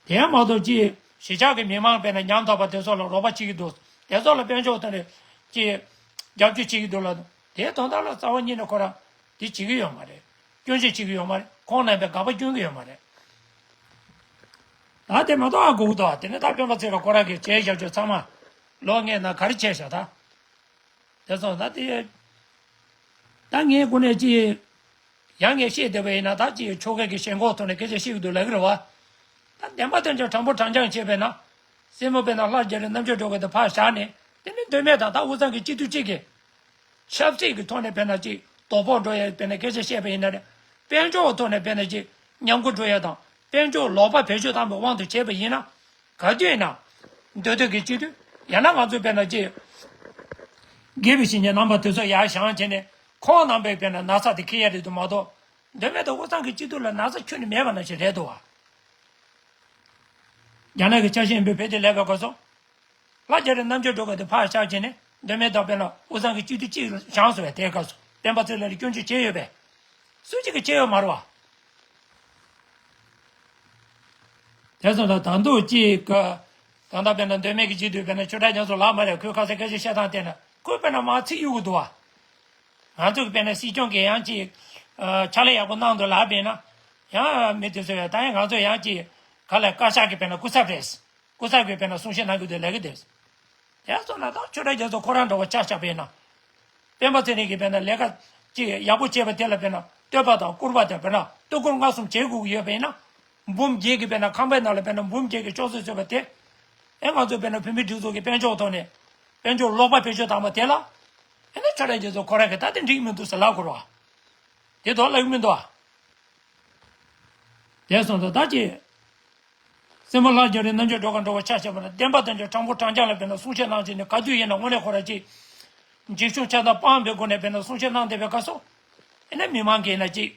དེ་མ་གཏོགས་ཅེས་གཞིས་ཆགས་ཀྱི་མི་མང་དཔེར་ན་ཉམ་ཐག་པ་དེ་ཚོ་ལ་རོགས་པ་བྱེད་ཀྱི་འདུག་དེ་ཚོ་ལ་དཔལ་འབྱོར་ཐོག་ནས་ཅེས་རྒྱབ་སྐྱོར་བྱེད་ཀྱི་འདུག་ལ། དེའི་དོན་དག་ལ་རྩ་བ་ཉིད་ནས་ཁོ་རང་དེ་བྱེད་ཀྱི་ཡོད་མ་རེད། སྐྱོན་བརྗོད་བྱེད་ཀྱི་ཡོད་མ་རེད། ཁོང་རྣམ་པས་དགག་པ་སྐྱོན་གྱི་ཡོད་མ་རེད། ད་དེ་མ་གཏོགས་ཨ་གོ་གི་འདུག་དེ་ནས་ད་སྤེན་པ་ཚེ་རིང་ཁོ་རང་གིས་བྱས་བཞག་ཆོས་ཚང་མ་ལོ་ལྔའི་ནང་ག་རེ་བྱས་བཞག་ད། དེ་སོང་ད་དེ། ད་ངས་དངོས་གནས་ཅི། ཡང་ངས་བཤད་བསྡད་པ་ཡིན་ན་ད་ཅི་ཆོལ་ཁ་གི་ཞེན་ཁོག་ཐོག་ནས་སྐད་ཆ་བཤད་ཀྱི་འདུག་ལབ་ཀྱི་རེད་བ། ད་བདེན་པ་དོན་ཆ་དྲང་པོ་དྲང་རྐྱང་བྱས་པས་ན། སྲིད་མོ་དཔེར་ན་ལྷ་རྒྱ་རི་རྣམ་དཔྱོད་སྒྲོལ་དཀར་དེ་ཕར་བཞག་ནས་དེ་ནས་མདོ་སྨད་དང་ད་དབུས་གཙང་གི་སྤྱི་འཐུས་གཅིག་གིས། ཆབ་སྲིད་ཀྱི་ཐོག་ནས་དཔེར་ན་ཅིག་དོ་ཕོག་འགྲོ་ཡ་དཔེར་ན་སྐད་ཆ་བཤད་པ་ཡིན་ན་རེད། དཔལ་འབྱོར་ཐོག་ནས་དཔེར་ན་ཅིག་མཉམ་འགུལ་འགྲོ་ཡ་དང་དཔལ་འབྱོར་ལོག་པ་བེད་སྤྱོད་བཏང་པའི་དབང་དུ་བྱས་པ་ཡིན་ན། ག་དུས་ཡིན་ན། མདོ་སྟོད་ཀྱི་སྤྱི་འཐུས། ཡང་ན་ང་ཚོ་དཔེར་ན་ཅིག་དགེ་བའི་བཤེས་གཉེན་རྣམ་པ་དེ་ཚོ་ཡར་བཞེངས་བྱས་ནས་ཁོང་རྣམ་པས་དཔེར་ན་ན་ཚ་དེ་འཁྱེར་ཡ་རེད་འདུག་མ་གཏོགས། མདོ་སྨད་དང་དབུས་གཙང་གི་སྤྱི་འཐུས་ལ་ན་ཚ་ཁྱོན་ནས་མེད་པ་ནང་བཞིན་རེད་འདུག་བ། རྒྱ་ནག་གི་ཆ་ཤས་ཡིན་པའི་བོད་དེ་ལས་ཀ་གོ་སོང་། ལྷ་རྒྱ་རི་རྣམ་དཔྱོད་སྒྲོལ་དཀར་དེ་ཕར་བཞག་བྱས་ནས་མདོ་སྨད་དང་དཔེར་ན་དབུས་གཙང་གི་སྤྱི་འཐུས་གཅིག་བཞེངས་སོང་བས་དེའི་སྐབས་སུ་སྤེན་པ་ཚེ་རིང་ལ་སྐྱོན་བརྗོད་བྱས་ཡོད་པས། སུ་གཅིག་གིས་བྱས་ཡོད་མ་རེད་བ། དེ་སོང་ད་ད་དུང་གཅིག་གི། ད་ལྟ་དཔེར་ན་མདོ་སྨད་ཀྱི་སྤྱི་འཐུས་དཔེར་ན་ཆོས་གྲགས་རྒྱ་མཚོ་ལགས་མ་རེད། ཁོས་ཁ་སང་སྐད་ཆ་བཤད་སྟངས་བལྟས་ན་ཁོས་དཔེར་ན་མར་ཚིག་གཡུག་གི་འདུག་བ། ང་ཚོ་གི་དཔེར་ན་སྲིད་སྐྱོང་གིས་ཡང་ཅིག་ཕྱག་ལས་ཡག་པོ་གནང་འདུག་ལབ་པས་ན། ཡང་མི་དེ་ཚོ་ཡང་ད་ཡང་ང་ཚོ་ཡང་ཅིག་ག་ལ་བཀའ་ཤག་གི་དཔེར་ན་སྐུ་ཚབ་རེད། སྐུ་ཚབ་ཀྱིས་དཔེར་ན་གསུང་བཤད་གནང་གི་འདུག་ལབ་ཀྱི་འདུག་དེ་སོང་ན་ད་ཆོས་གྲགས་རྒྱ་མཚོ་ཁོ་རང་འདྲ་བོ་ཆ་བཞག་པས་ན། སྤེན་པ་ཚེ་རིང་གིས་དཔེར་ན་ལས་ཀ་ ཅིག་ཡག་པོ་བྱས་པ་དེ་ལ་དཔེར་ན་བསྟོད་པ་དང་བཀུར་བ་དང་དཔེར་ན་བསྟོད་བཀུར་ལྔ་གསུམ་བྱེད་དགོས་ཀྱི་ཡོད་པ་ཡིན་ན། འབུམ་རྒྱས་ཀྱི་དཔེར་ན་ཁང་པའི་ནང་ལ་དཔེར་ན་འབུམ་རྒྱས་ཀྱི་ཅོག་ཙེ་བཟོས་པ་དེ། ཨེ་ང་ཚོ་དཔེར་ན་བོད་མིའི་སྒྲིག་འཛུགས་ཀྱི་དཔལ་འབྱོར་ཐོག་ནས་དཔལ་འབྱོར་ལོག་པ་བེད་སྤྱོད་བཏང་བ་དེ་ལ། ཨེ་ནས་ཁྱོད་རང་ཚོ་ཁོ་རང་གིས་ད་དེ་འགྲིག་མི་འདུག་ཟེར་ལབ་དགོས་རེད་བ། དེ་དོགས་ལབ་ཀྱི་མི་འདུག་ཨ། དེ་སོང་ཙང་ད་ཅི། སྲས་མོ་ལྷ་རྒྱ་རིའི་རྣལ་འབྱོར་སྒྲོལ་དཀར་འགྲོ་བ་ཆ་བཞག་པ་ན་བདེན་པ་དོན་གྱི་དྲང་པོ་དྲང་རྐྱང་ལ་དཔེར་ན་གསུང་བཤད་གནང་བྱས་ནས་ག་དུས་ཡིན་ན་དངོས་གནས་ཁོ་རང་ཅིག་འཇིགས་ཞུམ་ཆགས་སྡང་སྤངས་པའི་སྒོ་ནས་དཔེར་ན་གསུང་བཤད་གནང་བསྡད་པའི་སྐབས་སུ། ཨེ་ན་མི་མང་གིས་ན་ཅིག་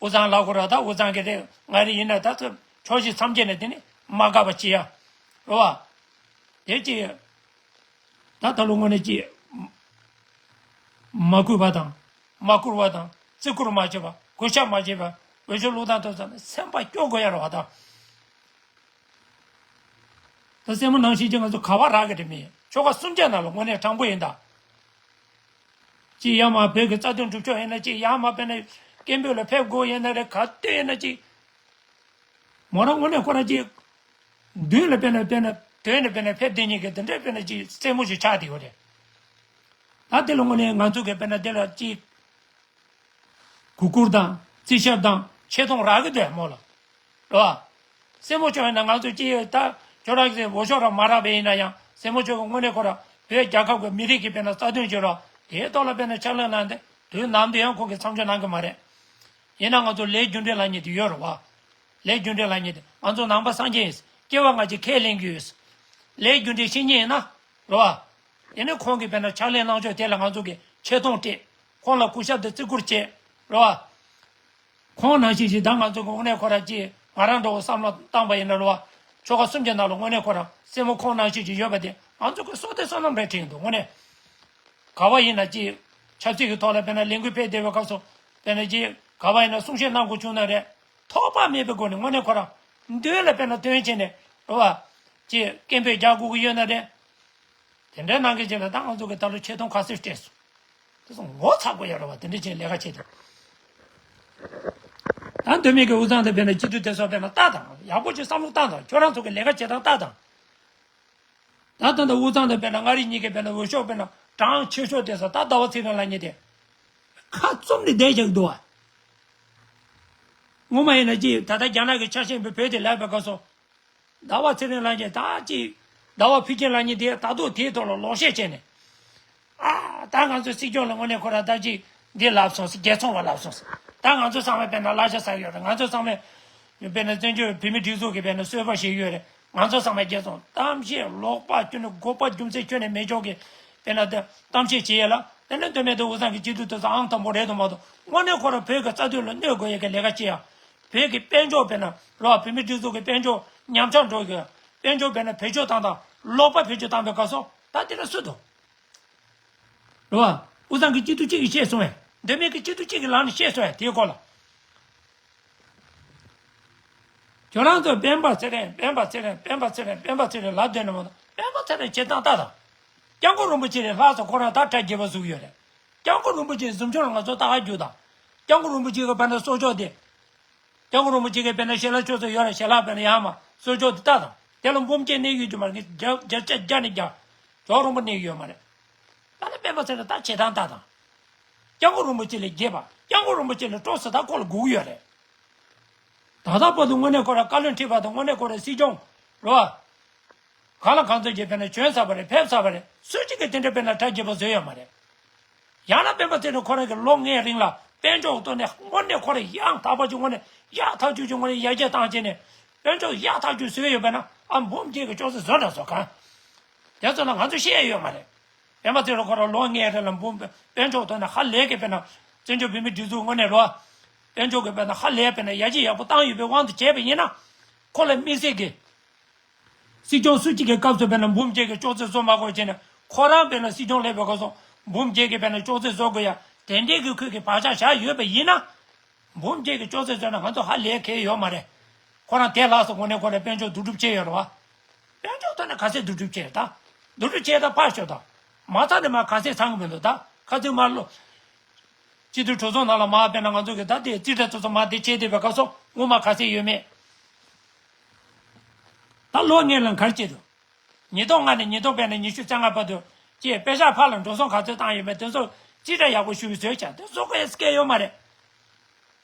དབུས་གཙང་ལ་ཁོ་ར་ད་དབུས་གཙང་གི་རེད་ང་རེ་ཡིན་ན་ད་ཚོ་ཕྱོགས་བཞི་མཚམས་བརྒྱད་ནས་དེ་ནི་མ་དགའ་བ་ཅི་ཡ། རེད་བ། དེ་ཅི། ད་ད་ལོ་དངོས་གནས་ཅི། མ་གུས་པ་དང་། མ་བཀུར་བ་དང་བརྩི་བཀུར་མ་བྱེད་པ་གུས་ཞབས་མ་བྱེད་པ་འོས་ཤོག་བླུག་སྟངས་ཐོབ་ཙང་ནས་སེམས་པ་སྐྱོ་དགོས་ཡ་རེད་བ་ད། ད་སྲས་མོ་ནང་བཞིན་གྱི་ང་ཚོ་ག་བ་རག་གི་རེད་མི་ཆོལ་ཁ་གསུམ་ཆ་ནང་ལ་དངོས་གནས་དྲང་པོ་ཡིན་ད། ཅི་ཡ་མ་བོད་ཀྱི་རྩ་དོན་སྒྲུབ་ཕྱོགས་ཡིན་ན་ཅི་ཡ་མ་དཔེར་ན་སྐད་འབོད་ལ་ཕེབས་དགོས་ཡིན་ན་རེད་ག་དུས་ཡིན་ན་ཅི། མོ་རང་དངོས་གནས་ཁོ་རང་ཅི། མདུན་ལ་དཔེར་ན་དཔེར་ན་དོན་ནས་དཔེར་ན་ཕེབས་བསྡད་མཁན་གྱི་དེ་འདྲའི་དཔེར་ན་ཅི་རྩེད་མོ་ཞིག་ཆགས་བསྡད་ཡོད་རེད། ད་དེ་ལ་དངོས་གནས་ང་ཚོ་གི་དཔེར་ན་དེ་ལ་ཅི། གུས་བཀུར་དང་བརྩི་ཞབས་དང་ཆེ་མཐོང་རག་གི་འདུག་མོ་ལ། རེད་བ། སྲས་མོ་མཆོག་ཡིན་ན་ང་ཚོ་ཅི་ཡོད་ད་ཁྱོད་རང་གི་འོས་ཤོག་རང་མ་རག་པ་ཡིན་ན་ཡང་སྲས་མོ་མཆོག་གི་དངོས་གནས་ཁོ་རང་བོད་རྒྱལ་ཁབ་ཀྱི་མི་རིགས་ཀྱི་དཔེར་ན་རྩ་དོན་བྱེད་རོགས་དེའི་ཐོག་ལ་དཔེར་ན་ཕྱག་ལས་གནང་སྟེ་དུས་ནམ་དུ་ཡང་ཁོང་གིས་མཚམས་འཇོག་གནང་གི་མ་རེད། ཡིན་ན་ང་ཚོ་ལས་རྒྱུ་འབྲས་ལབ་མཁན་དེ་ཡོད་རེད་བ། ལས་རྒྱུ་འབྲས་ལབ་མཁན་དེ་ང་ཚོ་ནང་པ་སངས་རྒྱས་ཡིན། སྐྱེ་བ་སྔ་ཕྱི་ཁས་ལེན་གྱི་ཡོད། ལས་རྒྱུ་འབྲས་ཤེས་མཁན་ཡིན་ན། རེད་བ། དེ་ནས་ཁོང་གིས་དཔེར་ན་ཕྱག་ལས་གནང་ཕྱོགས་དེ་ལ་ང་ཚོ་གིས་ཆེ་མཐོང་སྤྲད། ཁོང་ལ་གུས་ཞབས་དང་བརྩི་བཀུར་བྱེད། རེད་བ། ཁོང་ནང་བཞིན་ཞིག་ད་ང་ཚོ་གི་དངོས་གནས་ཁོ་རང་ཅིག་ང་རང་འདྲ་བོ་བསམ་བློ་བཏང་པ་ཡིན་ན་རེད་བ། ཆོལ་ཁ་གསུམ་གྱི་ནང་ལ་དངོས་གནས་ཁོ་རང་སྲས་མོ་ཁོང་ནང་བཞིན་ཞིག་ཡོད་པ་དེ་ང་ཚོ་གི་བསོད་བདེ་བསོད་ནམས་རེད་དྲན་གྱི་འདུག་དངོས་གནས། ག་བ་ཡིན་ན་ཅིག་ཆབ་སྲིད་ཀྱི་ཐོག་ལ་དཔེར་ན་ལས་འགུལ་སྤེལ་བསྡད་པའི་སྐབས་སུ་དཔེར་ན་ཅིག་ག་བ་ཡིན་ན་གསུང་བཤད་གནང་དགོས་བྱུང་ན་རེད། ཐོགས་པ་མེད་པའི་སྒོ་ནས་དངོས་གནས་ཁོ་རང་མདུན་ལ་དཔེར་ན་སྟོན་བྱས་ནས་རེད་བ། ཅིག་སྐད་འབོད་རྒྱག་དགོས་ཀྱི་ཡོད་ན་རེད། དེ་འདྲའི་གནང་མཁན་ཅིག་ལ་ད་ང་ཚོ་གི་ད་ལོ་ཆེ་མཐོང་ག་ཚོད་སྤྲད་སོང་། དེ་ཚོ་ངོ་ཚ་དགོས་ཡ་རེད་བ་དེ་འདྲ་ཅིག་ལས་ཀ་བྱེད་དུས། ད་མདོ་སྨད་ཀྱི་དབུས་གཙང་དེ་དཔེར་ན་སྤྱི་འཐུས་དེ་ཚོ་དཔེར་ན་ལྟ་དང་ཡག་པོ་ཅིག་བསམ་བློ་བཏང་དང་ཁྱོད་རང་ཚོ་གི་ལས་ཀ་བྱེད་སྟངས་ལྟ་དང་། ད་ད་ལྟ་དབུས་གཙང་དེ་དཔེར་ན་མངའ་རིས་གཉིས་ཀྱི་དཔེར་ན་འོས་ཤོག་དཔེར་ན་གྲངས་ཆེ་ཤོས་དེ་ཚོ་ད་ཟླ་བ་ཚེ་རིང་ལགས་གཉིས་དེ། ཁ་བཙུམ་ནས་བསྡད་བཞག་འདུག་བ། སྔོན་མ་ཡིན་ན་ཅི་ད་ལྟ་རྒྱ་ནག་གི་ཆ་ཤས་པའི་བོད་དེ་ལབ་པའི་སྐབས་སུ། ཟླ་བ་ཚེ་རིང་ལགས་ཀྱིས་ད་ཅི། ཟླ་བ་ཕུན་སྐྱིད་ལགས་གཉིས་དེ་ད་དུང་དེའི་ཐོག་ལ་ལོག་བཤད་བྱས་ནས། ཨ། ད་ང་ཚོའི་སྲིད་སྐྱོང་ལ་དངོས་གནས་ཁོ་རང་ད་ཅི་འདི་ལབ་སོང་ཟེར་རྒྱལ་ཚོང་བ་ལབ་སོང་ཟེར། ད་ང་ཚོ་ཚང་མས་དཔེར་ན་གླ་ཆ་ཟ་གི་ཡོད་རེད་ང་ཚོ་ཚང་མས། དཔེར་ན་བཙན་བྱོལ་བོད་མི་སྒྲིག་འཛུགས་ཀྱི་དཔེར་ན་གསོལ་བ་ཞིག་ཡོད་རེད་ང་ཚོ་ཚང་མས་རྒྱལ་ཚོང་གཏམ་བཤད་ལོག་པ་ཁྱོན་ནས་དགོས་པ་རྒྱུ་མཚན་ཁྱོན་ནས་མེད་ཕྱོགས་ཀྱི་དཔེར་ན་གཏམ་བཤད་བྱེད་ཡས་ལ་དེ་ནས་མདོ་སྨད་དུ་དབུས་གཙང་གི་སྤྱི་འཐུས་དེ་ཚོ་ཨང་དང་པོ་རེད་དུ་མ་གཏོགས་དངོས་གནས་ཁོ་རང་བོད་ཀྱི་རྩ་དོན་ལ་གནོད་དགོས་ཡས་ཀྱི་ལས་ཀ་ཅི་ཡང་། བོད་ཀྱི་དཔལ་འབྱོར་དཔེར་ན་རོ་བོད་མི་སྒྲིག་འཛུགས་ཀྱི་དཔལ་འབྱོར་ཉམས་ཆག་འགྲོ་གི། དཔལ་འབྱོར་དཔེར་ན་བེད་སྤྱོད་བཏང་སྟངས་ལོག་པ་བེད་སྤྱོད་བཏང་པའི་སྐབས་སུ་ད་དེ་ལ་སུ་འདུག་རོ་བ། དབུས་གཙང་གི་སྤྱི་འཐུས་གཅིག་གིས་བཤད་སོང་བས་མདོ་སྨད་ཀྱི་སྤྱི་འཐུས་གཅིག་གིས་ལངས་ནས་བཤད་སོང་བས་དེའི་སྐོར་ལ། ཁྱོད་རང་ཚོ་སྤེན་པ་ཚེ་རིང་སྤེན་པ་ཚེ་རིང་སྤེན་པ་ཚེ་རིང་སྤེན་པ་ཚེ་རིང་ལབ་སྡོད་ནས་མ་གཏོགས་སྤེན་པ་ཚེ་རིང་བྱེད་སྟངས་ལྟ་དང་། སྐྱབས་མགོན་རིན་པོ་ཆེ་ལས་ལྷག་ཙམ་ཁོ་རང་ད་གྲ་རྒྱས་པ་བཟོ་གི་ཡོད་རེད། སྐྱབས་མགོན་རིན་པོ་ཆེའི་གཟིམ་ཆུང་ལ་ང་ཚོ་ལྟ་ག་རྒྱུག་དང་། སྐྱབས་མགོན་རིན་པོ་ཆེ་གི་དཔེར་ན་གསོལ་ལྕོག་དེ། སྐྱབས་མགོན་རིན་པོ་ཆེ་གི་དཔེར་ན་ཞལ་ལག་ཆོས་ཚོ་ཡོད་རེད་ཞལ་ལག་དཔེར་ན་ཡར་མར་གསོལ་ལྕོག་དེ་ལྟ་དང་། དེ་ལ་འབུམ་སྐྱེས་གནས་ཡོད་རྒྱུ་མ་རེད་བརྒྱ་ཆ་བརྒྱ་ནས་བརྒྱ། ཇོ་རིན་པོ་གནས་ཡོད་མ་རེད། ད་ནི་སྤེན་པ་ཚེ་རིང་ད་བྱེད་སྟངས་ལྟ་དང་། སྐྱབས་མགོན་རིན་པོ་ཆེ་ལས་རྒྱས་པ་སྐྱབས་མགོན་རིན་པོ་ཆེ་ལས་སྤྲོ་ཟེར་ད་ཁོ་ལ་སྒུག་ཡོད་རེད། ད་ལྟ་བར་དུ་དངོས་གནས་ཁོ་རང་བཀའ་བློན་ཁྲི་པ་དང་དངོས་གནས་ཁོ་རང་སྲིད་སྐྱོང་རོ། གང་ལ་གང་འཚམ་གྱིས་དཔེར་ན་བྱོན་ཚར་བ་རེད་ཕེབས་ཚར་བ་རེད་སུ་གཅིག་གིས་དེ་འདྲ་དཔེར་ན་གྲ་རྒྱས་པོ་བཟོས་ཡོད་མ་རེད། ཡང་ན་སྤེན་པ་ཚེ་རིང་ཁོ་རང་གི་ལོ་ལྔའི་རིང་ལ་དཔལ་འབྱོར་ཐོག་ནས་དངོས་གནས་ཁོ་རང་ཡང་དག་པ་ཅིག་དངོས་གནས་ཡག་ཐག་ཆོད་ཅིག་དངོས་གནས་ཡར་རྒྱས་བཏང་བྱས་ནས་དཔལ་འབྱོར་ཡག་ཐག་ཆོད་བཟོས་ཡོད་པས་ན་ཨ་འབུམ་རྒྱས་ཀྱི་ཅོག་ཙེ་བཟོ་འདྲ་བཟོ་གང་། དེ་ཚོ་ལ་ང་ཚོ་བཤད་ཡོད་མ་རེད། སྤེན་པ་ཚེ་རིང་ཁོ་རང་ལོ་ལྔའི་རིང་ལ་འབུམ་དཔལ་འབྱོར་ཐོག་ནས་ཧ་ལས་ཀྱི་དཔེར་ན་བཙན་བྱོལ་བོད་མི་སྒྲིག་འཛུགས་དངོས་གནས་རོ། དཔལ་འབྱོར་གྱི་དཔེར་ན་ཧ་ལས་དཔེར་ན་ཡར་རྒྱས་ཡག་པོ་བཏང་ཡོད་པའི་དབང་དུ་བྱས་པ་ཡིན་ན། ཁོ་ལ་དམིགས་བསལ་གྱི། སྲིད་སྐྱོང་སུ་གཅིག་གི་སྐབས་སུ་དཔེར་ན་འབུམ་རྒྱས་ཀྱི་ཅོག་ཙེ་བཟོ་མ་དགོས་བྱས་ནས་ཁོ་རང་དཔེར་ན་སྲིད་སྐྱོང་སླེབས་པའི་སྐབས་སུ་འབུམ་རྒྱས་ཀྱི་དཔེར་ན་ཅོག་ཙེ་བཟོ་དགོས་ཡ་དེ་འདྲའི་གི་ཁོས་ཀྱི་བག་ཆགས་བཞག་ཡོད་པ་ཡིན་ན། འབུམ་རྒྱས་ཀྱི་ཅོག་ཙེ་བཟོས་ན་ང་ཚོ་ཧ་ལས་ཁེལ་ཡོད་མ་རེད། ཁོ་རང་དེ་ལགས་སུ་དངོས་གནས་ཁོ་རང་དཔལ་འབྱོར་བསྡུ་སྒྲུབ་བྱས་ཡོད་རེད་བ། དཔལ་འབྱོར་ཐོག་ནས་ག་ཚད་བསྡུ་སྒྲུབ་བྱས་ད། བསྡུ་སྒྲུབ་བྱས་ད་ཕར་ཞོག་ད། མ་ཚར་ནས་མ་ག་ཚད་ཚང་གི་མི་འདུག་ད་ཁ་ཚིག་མ་ལོ། སྤྱི་འཐུས་གྲོས་ཚོགས་ནང་ལ་མ་དཔེར་ན་ང་ཚོ་གི་ད་དེ་རྩིས་ཁྲ་ཚོ་ཚོ་མ་དེ་བྱས་བསྡད་པའི་སྐབས་སུ་སྔོན་མ་ག་ཚད་ཡོད་མེད། ད་ལོ་ལྔའི་ལ་ག་རེ་བྱས་འདུག་ཉིས་སྟོང་ལྔ་ནས་ཉིས་སྟོང་དཔེར་ན་ཉི་ཤུ་རྩ་ལྔ་བར་དུ་ཅེས་པེ་ཤག་ཕར་ལ་འགྲོ་སོང་ག་ཚོད་བཏང་ཡོད་མེད་དེ་ཚོ་ རྩིས་ཁྲ་ཡག་པོ་ཞུ་བའི་ཟོལ་བྱ་དེ་བཟོ་དགོས་སྐལ་ཡོད་མ་རེད།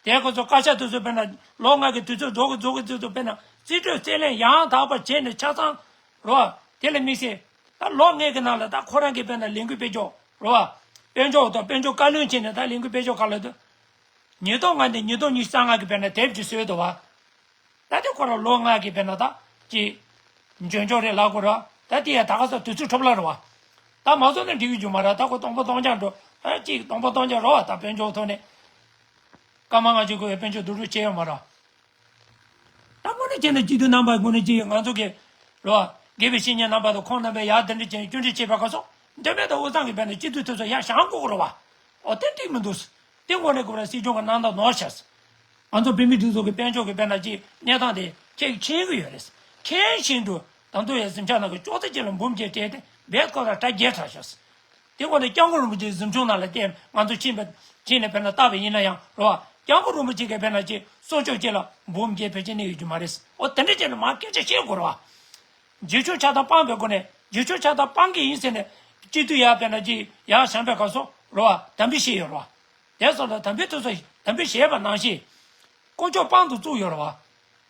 དེ་ཁོ་ཚོ་བཀའ་ཤག་དེ་ཚོ་དཔེར་ན་ལོ་ལྔ་གི་དུས་ཚོད་རྫོགས་གི་རྫོགས་གི་དུས་ཚོད་དཔེར་ན་རྩིས་སྤྲོད་རྩིས་ལེན་ཡང་དག་པ་བྱས་ནས་ཆ་ཚང་རོ། དེ་ལ་དམིགས་བསལ་ད་ལོ་ལྔའི་གི་ནང་ལ་ད་ཁོ་རང་གི་དཔེར་ན་ལས་འགུལ་སྤེལ་ཕྱོགས་རོ། དཔལ་འབྱོར་དང་དཔལ་འབྱོར་བཀའ་བློན་བྱས་ནས་ད་ལས་འགུལ་སྤེལ་ཕྱོགས་ག་ལ་དུ། ཉིས་སྟོང་ལྔ་ནས་ཉིས་སྟོང་ཉི་ཤུ་རྩ་ལྔ་གི་དཔེར་ན་དེབ་ཅིག་བཟོས་འདུག་བ། ད་དེ་ཁོ་རང་ལོ་ལྔ་གི་དཔེར་ན་ད་ཅི། འཇོན་ཆོག་རེད་ལབ་དགོས་ར། ད་དེ་ཡ་ད་ག་ས་དུས་ཚོད་འཕྲོ་བརླག་རེད་བ། ད་མ་བཟོ་ན་འགྲིག་གི་རྒྱུ་མ་རེད། ད་ཁོ་སྟོང་པ་སྟོང་རྐྱང་འགྲོ། ད་ཅིག་སྟོང་པ་སྟོང་རྐྱང་རེད་བ། ད་དཔལ་འབྱོར་ཐོག་ནས། སྐར་མ་ལྔ་བཅུ་གི་དཔལ་འབྱོར་བསྡུ་རུབ་བྱས་ཡོད་མ་རེད། ད་དངོས་གནས་བྱས་ན་སྤྱི་འཐུས་རྣམ་པ་དངོས་གནས་ཅིག་ང་ཚོ་གི་རེད་བ། དགེ་བའི་བཤེས་གཉེན་རྣམ་པ་དང་ཁོང་རྣམ་པས་ཡར་དེ་འདྲ་བྱས་བསྐྱོན་བརྗོད་བྱས་པ་ག་སོང་། མདོ་སྨད་དང་དབུས་གཙང་གི་དཔེར་ན་སྤྱི་འཐུས་དེ་ཚོ་ཡར་བཞེངས་དགོས་ཀྱི་རེད་བ། ཨོ་དེ་འགྲིག་མི་འདུག་དེ་དངོས་གནས་ཁོ་རང་སྲིད་སྐྱོང་གི་གནང་སྟངས་ནོར་ཤག་ང་ཚོ་བོད་མི་སྒྲིག་འཛུགས་ཀྱི་དཔལ་འབྱོར་གྱི་དཔེར་ན་ཅིག་གནས་སྟངས་དེ་ཁྱེད་ཀྱིས་མཁྱེན་གྱི་ཡོད་རེད། མཁྱེན་བཞིན་དུ་ད་དུང་ཡང་གཟིམ་འཇག་ནང་གི་ཅོག་ཙེ་གཅིག་ལ་འབུམ་བརྒྱད་སྤྲད་དེ་རྦད་ཁོ་རང་གྲ་རྒྱས་དྲགས་ཤག་དེ་དངོས་གནས་སྐྱབས་མགོན་རིན་པོ་ཆེའི་གཟིམ་ཆུང་ནང་ལ་བལྟས་ང་ཚོ་ཕྱིན་པ་ཕྱིན་ནས་དཔེར་ན་བལྟས་པ་ཡིན་ན་ཡང་རེད་བ། སྐྱབས་མགོན་རིན་པོ་ཆེ་གིས་དཔེར་ན་ཅིག་གསོལ་ལྕོག་གཅིག་ལ་འབུམ་བརྒྱད་ཕལ་ཆེར་གནས་ཡོད་རྒྱུ་མ་རེད། འོ་དེ་འདྲ་བྱས་ནས་མར་སྐད་ཆ་བཤད་དགོས་རེད་བ། རྗེས་ཕྱོགས་ཆགས་སྡང་སྤངས་པའི་སྒོ་ནས་རྗེས་ཕྱོགས་ཆགས་སྡང་སྤང་གི་ཡིན་ཟེར་ནས་སྤྱི་འཐུས་ཡར་དཔེར་ན་ཅིག་ཡར་བཞེངས་པའི་སྐབས་སུ་རེད་བ། དམ་འབུལ་བཞེས་ཡོད་རེད་བ། དེ་སོང་ཙང་དམ་འབུལ་དེ་ཚོ་དམ་འབུལ་བཞེས་པ་ནང་བཞིན། དཀོན་མཆོག་དཔང་དུ་བཙུགས་ཡོད་རེད་བ།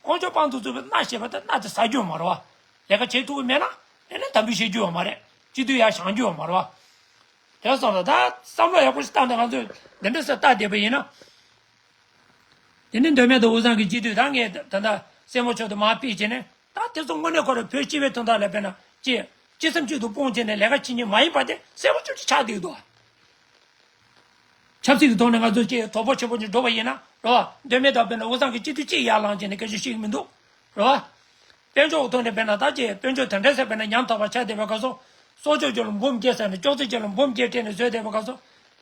དཀོན་མཆོག་དཔང་དུ་བཙུགས་པའི་མནའ་བཞེས་པ་དེ་མནའ་དེ་ཟ་རྒྱུ་ཡོད་མ་རེད་བ། ལས་ཀ་བྱེད་ཐུབ་ཀྱི་མེད་ན་ཨེ་ནས་དམ་འབུལ་བཞེས་རྒྱུ་ཡོད་མ་རེད། སྤྱི་འཐུས་ཡར་བཞེངས་རྒྱུ་ཡོད་མ་རེད་བ། དེ་སོང་ཙང་ད་བསམ་བློ་ཡག་པོ་ཞིག་བཏང་སྟེ་ང་ཚོས་འདི་འདྲ་ཟེར་བལྟས་བསྡད་པ་ཡིན་ན། དེ་ནས་མདོ་སྨད་དང་དབུས་གཙང་གི་སྤྱི་འཐུས་ད་ངས་ད་ལྟ་སྲས་མོ་མཆོག་ཏུ་མར་ཕུད་བྱས་ནས་ད་དེ་ཚོ་དངོས་གནས་ཁོ་རང་བོད་སྤྱི་པའི་དོན་དག་ལ་དཔེར་ན་ཅི་ཅི་བསམ་ཅི་འདུག་སྤུངས་བྱས་ནས་ལས་ཀ་བྱེད་མཁན་མ་ཡིན་པ་དེ་གསལ་པོ་ཅིག་ཆགས་བསྡད་འདུག་ཆབ་སྲིད་ཀྱི་ཐོག་ནས་ང་ཚོ་ཅིག་དོ་ཕོག་ཆེ་པོ་ཅིག་འགྲོ་བ་ཡིན་ན་རོ། མདོ་སྨད་དང་དཔེར་ན་དབུས་གཙང་གི་སྤྱི་འཐུས་གཅིག་ཡར་ལངས་བྱས་ནས་སྐད་ཆ་བཤད་ཀྱི་མི་འདུག་རོ། དཔལ་འབྱོར་ཐོག་ནས་དཔེར་ན་ད་ཅིག་དཔལ་འབྱོར་དེ་འདྲ་ཟེར་དཔེར་ན་ཉམ་ཐག་པ་ཆགས་བསྡད་པའི་སྐབས་སུ། གསོལ་ལྕོག་ཅིག་ལ་འབུམ་བརྒྱད་ཟེར་ནས་ཅོག་ཙེ་ཅིག་ལ་འབུམ་བརྒྱད་སྤྲད་ནས་བཟོས་བསྡད་པའི་སྐབས་སུ།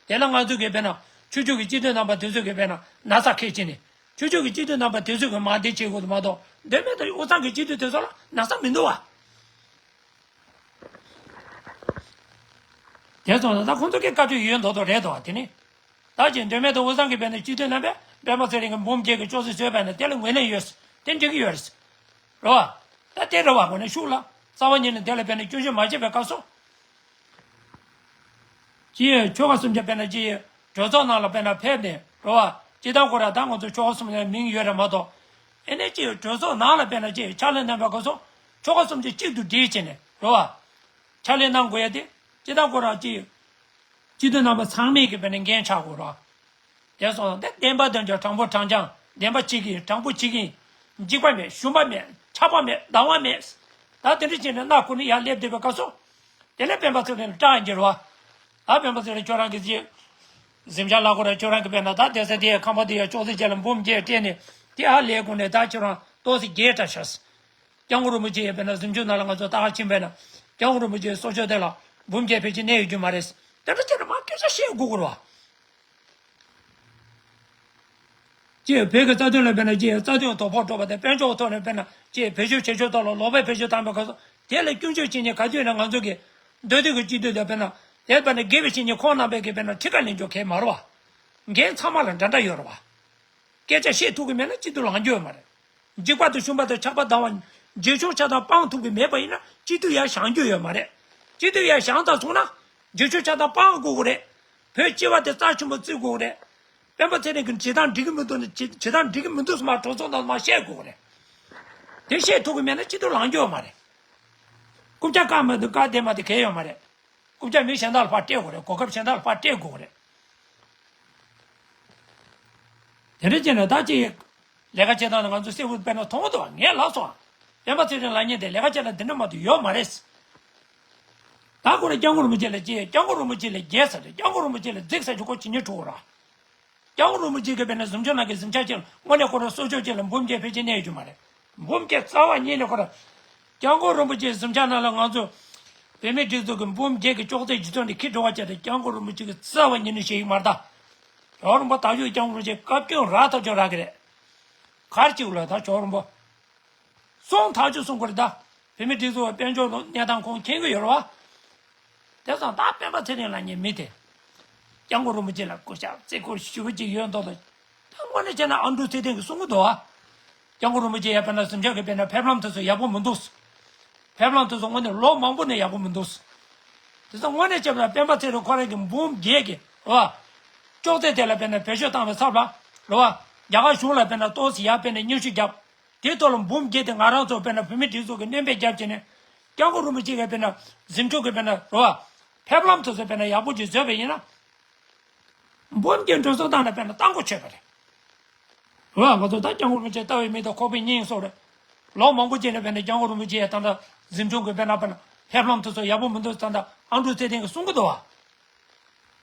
དེ་ལ་ང་ཚོ་གིས་དཔེར་ན་ཆོས་ཕྱོགས་ཀྱི་སྤྱི་འཐུས་རྣམ་པ་དེ་ཚོ་གིས་དཔེར་ན་ན་ཚ་ཁས་བྱས་ནས་ཆོས་ཕྱོགས་ཀྱི་སྤྱི་འཐུས་རྣམ་པ་དེ་ཚོ་གིས་མ་བདེ་བྱེད་དགོས་མ་གཏོགས་མདོ་སྨད་དང་དབུས་གཙང་གི་སྤྱི་འཐུས་དེ་ཚོ་ལ་ན་ཚ་མི་འདུག་བ། དེ་སོང་ཙང་ད་ཁོང་ཚོ་གི་བཀའ་ཆོས་ཡོད་མདོག་མདོག་རེད་དོ། དེ་ནི། ད་ཅི་མདོ་སྨད་དང་དབུས་གཙང་གི་དཔེར་ན་སྤྱི་འཐུས་རྣམ་པས་སྤེན་པ་ཚེ་རིང་གི་འབུམ་བརྒྱད་ཀྱི་ཅོག་ཙེ་བཟོས་པ་ན་དེ་ལ་ངོས་ལེན་ཡོད། དེ་འགྲིག་གི་ཡོད་རེད། རེད་བ། ད་དེ་རེད་བ། དངོས་གནས་ཤུགས་ལ་རྩ་བ་ཉིད་ནས་དེ་ལ་དཔེར་ན་སྐྱོན་བརྗོད་མ་བྱས་པའི་སྐབས་སུ། ཅི་ཡོད་ཆོལ་ཁ་གསུམ་ཆ་དཔེར་ན་ཅི་ཡོད་གྲོས་ཚོགས་ནང་ལ་དཔེར་ན་ཕེབས་ནས་རེད་བ། སྤྱི་བཏང་ཁོ་ར་ད་ང་ཚོ་ཆོལ་ཁ་གསུམ་ལ་མིང་ཡོད་རེད་མ་གཏོགས། ཨེ་ནས་ཅི་ཡོད་གྲོས་ཚོགས་ནང་ལ་དཔེར་ན་ཅི་ཡོད་ཕྱག་ལས་གནང་པའི་སྐབས་སུ་ཆོལ་ཁ་གསུམ་ཆ་གཅིག་ཏུ་སྒྲིལ་བྱས་ནས་རེད་བ། ཕྱག་ལས་གནང་དགོས་ཡ་དེ་སྤྱི་བཏང་ཁོ་རང་ཅི་ཡོད། སྤྱི་འཐུས་རྣམ་པ་ཚང་མས་ཀྱི་དཔེར་ན་འགན་ཆགས་དགོས་རེད་བ། དེ་སོང་ཙང་བདེན་པ་དོན་གྱི་དྲང་པོ་དྲང་རྐྱང་བདེན་པ་གཅིག་ཡིན། དྲང་པོ་གཅིག་ཡིན། འཇིགས་པ་མེད། ཞུམ་པ་མེད། ཆགས་པ་མེད། སྡང་བ་མེད། ད་དེ་འདྲ་བྱས་ནས་སྣ་ཁུག་ནས་ཡར་སླེབས་བསྡད་པའི་སྐབས་སུ། དེ་ལས་སྤེན་པ་ཚེ་རིང་ལ་སྐྲག་ཡིན་གྱི་རེད་བ། ད་སྤེན་པ་ཚེ་རིང་ཁྱོད་རང་གི་ཅི། གཟིམ་ཤག་ལ་ཁོ་ར་ཁྱོད་རང་གི་དཔེར་ན་ད་བསྡད་ས་དེ་ཡ་ཁང་པ་དེ་ཡ་ཅོག་ཙེ་བྱས་ལ་འབུམ་བརྒྱད་སྤྲད་ནས་དེ་ཧ་ལས་དགོས་ནས་ད་ཁྱོད་རང་ཏོག་ཙམ་རྒྱས་དྲགས་ཤག་སྐྱབས་མགོན་རིན་པོ་ཆེ་ཡ་དཔེར་ན་གཟིམ་ཆུང་ནང་ལ་ང་ཚོ་ལྟ་ག་ཕྱིན་པས་ན་སྐྱབས་མགོན་རིན་པོ་ཆེའི་གསོལ་ལྕོག་དེ་ལ་འབུམ་བརྒྱད་ཕལ་ཆེར་གནས་ཡོད་རྒྱུ་མ་རེད། དེ་འདྲ་བྱས་ན་མར་སྐད་ཆ་བཤད་དགོས་ཀྱི་རེད་བ། ཅེས་བོད་ཀྱི་རྩ་དོན་ལ་དཔེར་ན་ཅེས་རྩ་དོན་དོ་ཕོག་འགྲོ་བ་དང་དཔལ་འབྱོར་ཐོག་ནས་དཔེར་ན་ཅེས་བེད་སྤྱོད་བྱེད་ཕྱོགས་ཐོག་ལ་ལོག་པའི་བེད་སྤྱོད་བཏང་བའི་སྐབས་སུ་དེ་ལ་སྐྱོན་བརྗོད་བྱེད་མཁན་ག་དུས་ཡིན་ན་ང་ཚོ་གི་མདོ་སྟོད་ཀྱི་སྤྱི་འཐུས་དང་དཔེར་ན་དེ་དཔེར་ན་དགེ་བའི་བཤེས་གཉེན་ཁོང་རྣམ་པས་ཀྱི་དཔེར་ན་ཁྲི་ཁ་ལེན་ཆོག་གལ་མ་རེད་བ། འགན་ཚང་མ་ལ་འདྲ་འདྲ་ཡོད་རེད་བ། སྐད་ཆ་བཤད་ཐུབ་ཀྱི་མེད་ན་སྤྱི་འཐུས་ལངས་རྒྱུ་ཡོད་མ་རེད། འཇིགས་པ་དང་ཞུམ་པ་དང་ཆགས་པ་སྡང་བ། རྗེས་ཕྱོགས་ཆགས་སྡང་སྤང་ཐུབ་ཀྱི་མེད་པ་ཡིན་ན་སྤྱི་འཐུས་ཡར་བཞེངས་རྒྱུ་ཡོད་མ་རེད། སྤྱི་འཐུས་ཡར་བཞེངས་ཚར་སོང་ན་རྗེས་ཕྱོགས་ཆགས་སྡང་སྤང་དགོས་ཀྱི་རེད། བོད་སྤྱི་བ་དེ་རྩ་ཆེན་པོ་བརྩི་དགོས་ཀྱི་རེད། སྤེན་པ་ཚེ་རིང་གིས་བྱེད་སྟངས་འགྲིག་གི་མི་འདུག་ན་བྱེད་བྱེད་སྟངས་འགྲིག་གི་མི་འདུག་ཟེར་མར་གྲོས་ཚོགས་ནང་མར་བཤད་དགོས་ཀྱི་རེད། དེ་བཤད་ཐུབ་ཀྱི་མེད་ན་སྤྱི་འཐུས་ལངས་རྒྱུ་ཡོད་མ་རེད། རྐུབ་བཀྱག་བཀག་མ་འདུག་བཀག་བསྡད་མ་དེ་གལ་ཡོད་མ་རེད། རྐུབ་བཀྱག་མི་གཞན་དག་ལ་ཕར་སྤྲད་དགོས་རེད། གོ་སྐབས་གཞན་དག་ལ་ཕར་སྤྲད་དགོས་རེད། དེ་འདྲ་བྱས་ན་ད་ཅི། ལས་ཀ་བྱེད་སྟངས་ནི་ང་ཚོ་སེ་བུ་དཔེར་ན་མཐོང་གི་འདུག་བ། ངས་ལབ་སོང་། སྤེན་པ་ཚེ་རིང་ལབ་མཁན་དེ་ལས་ཀ་བྱེད་སྟངས་འདི་འདྲ་མ་གཏོགས་ཡོད་མ་རེད། ད་ཁོ་རང་སྐྱབས་མགོན་རིན་པོ་ཆེ་ལ་ཅི། སྐྱབས་མགོན་རིན་པོ་ཆེ་ལ་རྒྱལ་ས་རེད། སྐྱབས་མགོན་རིན་པོ་ཆེ་ལ་རྫིག་ས་ཅིག་ཁོ་ཇི་སྙེད་ཕྲུ་གུ་ར། སྐྱབས་མགོན་རིན་པོ་ཆེ་གིས་དཔེར་ན་གཟིམ་ཆུང་ནང་གི་གཟིམ་ཆུང་ཅིག་ལ་དངོས་གནས་ཁོ་རང་གསོལ་ལྕོག་ཅིག་ལ་འབུམ་བརྒྱད་ཕལ་ཆེར་གནས་ཡོད་རྒྱུ་མ་རེད། འབུམ་བརྒྱད་རྩ་བ་ཉིད་ནས་ཁོ་རང་། སྐྱབས་མགོན་རིན་པོ་ཆེའི་གཟིམ་ཆུང་ནང་ལ་ང་ཚོ་བོད་མིའི་སྒྲིག་འཛུགས་ཀྱི་འབུམ་བརྒྱད་ཀྱི་ཅོག་ཙེ་ཇི་ཚོགས་འདི་འཁྱེར་འགྲོ་བ་བྱས་ཏེ་སྐྱབས་མགོན་རིན་པོ་ཆེ་གིས་རྩ་བ་ཉིད་ནས་བཞེས་ཀྱི་མ་རེད་ད། ཇོ་བོ་རིན་པོ་ཐག་ཆོད་སྐྱབས་མགོན་རིན་པོ་ཆེ་བཀའ་བཀྱོན་རག་ཐག་ཆོད་རག་གི་རེད། ག་རེ་བྱེད་དགོས་ལ་ད་ཇོ་བོ་རིན་པོ། གསུང་ཐག་ཆོད་གསུང་དགོས་རེད་ད། བོད་མིའི་སྒྲིག་འཛུགས་པ་དཔལ་འབྱོར་གནས་སྟངས་ཁོང་མཁྱེན་གྱི་ཡོད་རེད་བ། དེ་སང་ད་སྤེན་པ་ཚེ་རིང་ལབ་མཁན་མི་དེ། སྐྱབས་མགོན་རིན་པོ་ཆེ་ལ་སྐུ་ཞབས་བརྩི་བཀུར་ཞུ་གི་ཅིག་ཡོད་མདོག་ལ། ད་དངོས་གནས་བྱས་ན་ཨ་འབྲུག་ཚེ་བརྟན་གྱིས་གསུང་གི་འདུག་བ། སྐྱབས་མགོན་རིན་པོ་ཆེ་ཡ་དཔེར་ན་གཟིམ་ཆུང་གི་དཔེར་ན་ཕེབས་ལམ་དེ་ཚོ་ཡག་པོ་མི་འདུག་ཕེབས་ལམ་དེ་ཚོ་དངོས་གནས་ལོ་མང་པོ་ནས་ཡག་པོ་མི་འདུག་དེ་ཚོ་དངོས་གནས་བྱས་པ་ན་སྤེན་པ་ཚེ་རིང་ཁོ་རང་གི་འབུམ་བརྒྱད་ཀྱི་ རེད་བ། ཅོག་ཙེ་དེ་ལ་དཔེར་ན་བེད་སྤྱོད་བཏང་བའི་ཚབ་ལ། རེད་བ། རྒྱ་གར་གཞུང་ལ་དཔེར་ན་ཏོག་ཙམ་ཡར་དཔེར་ན་སྙན་ཞུ་བརྒྱབ། དེའི་ཐོག་ལ་འབུམ་བརྒྱད་དེ་ང་རང་ཚོ་དཔེར་ན་བོད་མི་སྒྲིག་འཛུགས་ཀྱི་སྣོན་པས་བརྒྱབ་བྱས་ནས། སྐྱབས་མགོན་རིན་པོ་ཆེ་གིས་དཔེར་ན་གཟིམ་ཆུང་གི་དཔེར་ན་རེད་བ། ཕེབས་ལམ་དེ་ཚོ་དཔེར་ན་ཡག་པོ་ཅིག་བཟོས་པ་ཡིན་ན། འབུམ་བརྒྱད་འགྲོ་སོང་བཏང་ནས་དཔེར་ན་བཏང་དགོས་ཆོད་པ་རེད། རེད་བ། ང་ཚོ་ད་སྐྱབས་མགོན་རིན་པོ་ཆེ་ལྟ་བའི་མིག་དང་ཁོག་པའི་སྙིང་སོགས་རེད། ལོ་མང་པོ་ཅིག་ནས་དཔེར་ན་སྐྱབས་མགོན་རིན་པོ་ཆེ་ད་ལྟ་གཟིམ་ཆུང་གི་དཔེར་ན་དཔེར་ན་ཕེབས་ལམ་དེ་ཚོ་ཡག་པོ་མི་འདུག་ད་ལྟ་ཨ་འབྲུག་ཚེ་བརྟན་གྱིས་གསུང་གི་འདུག་བ།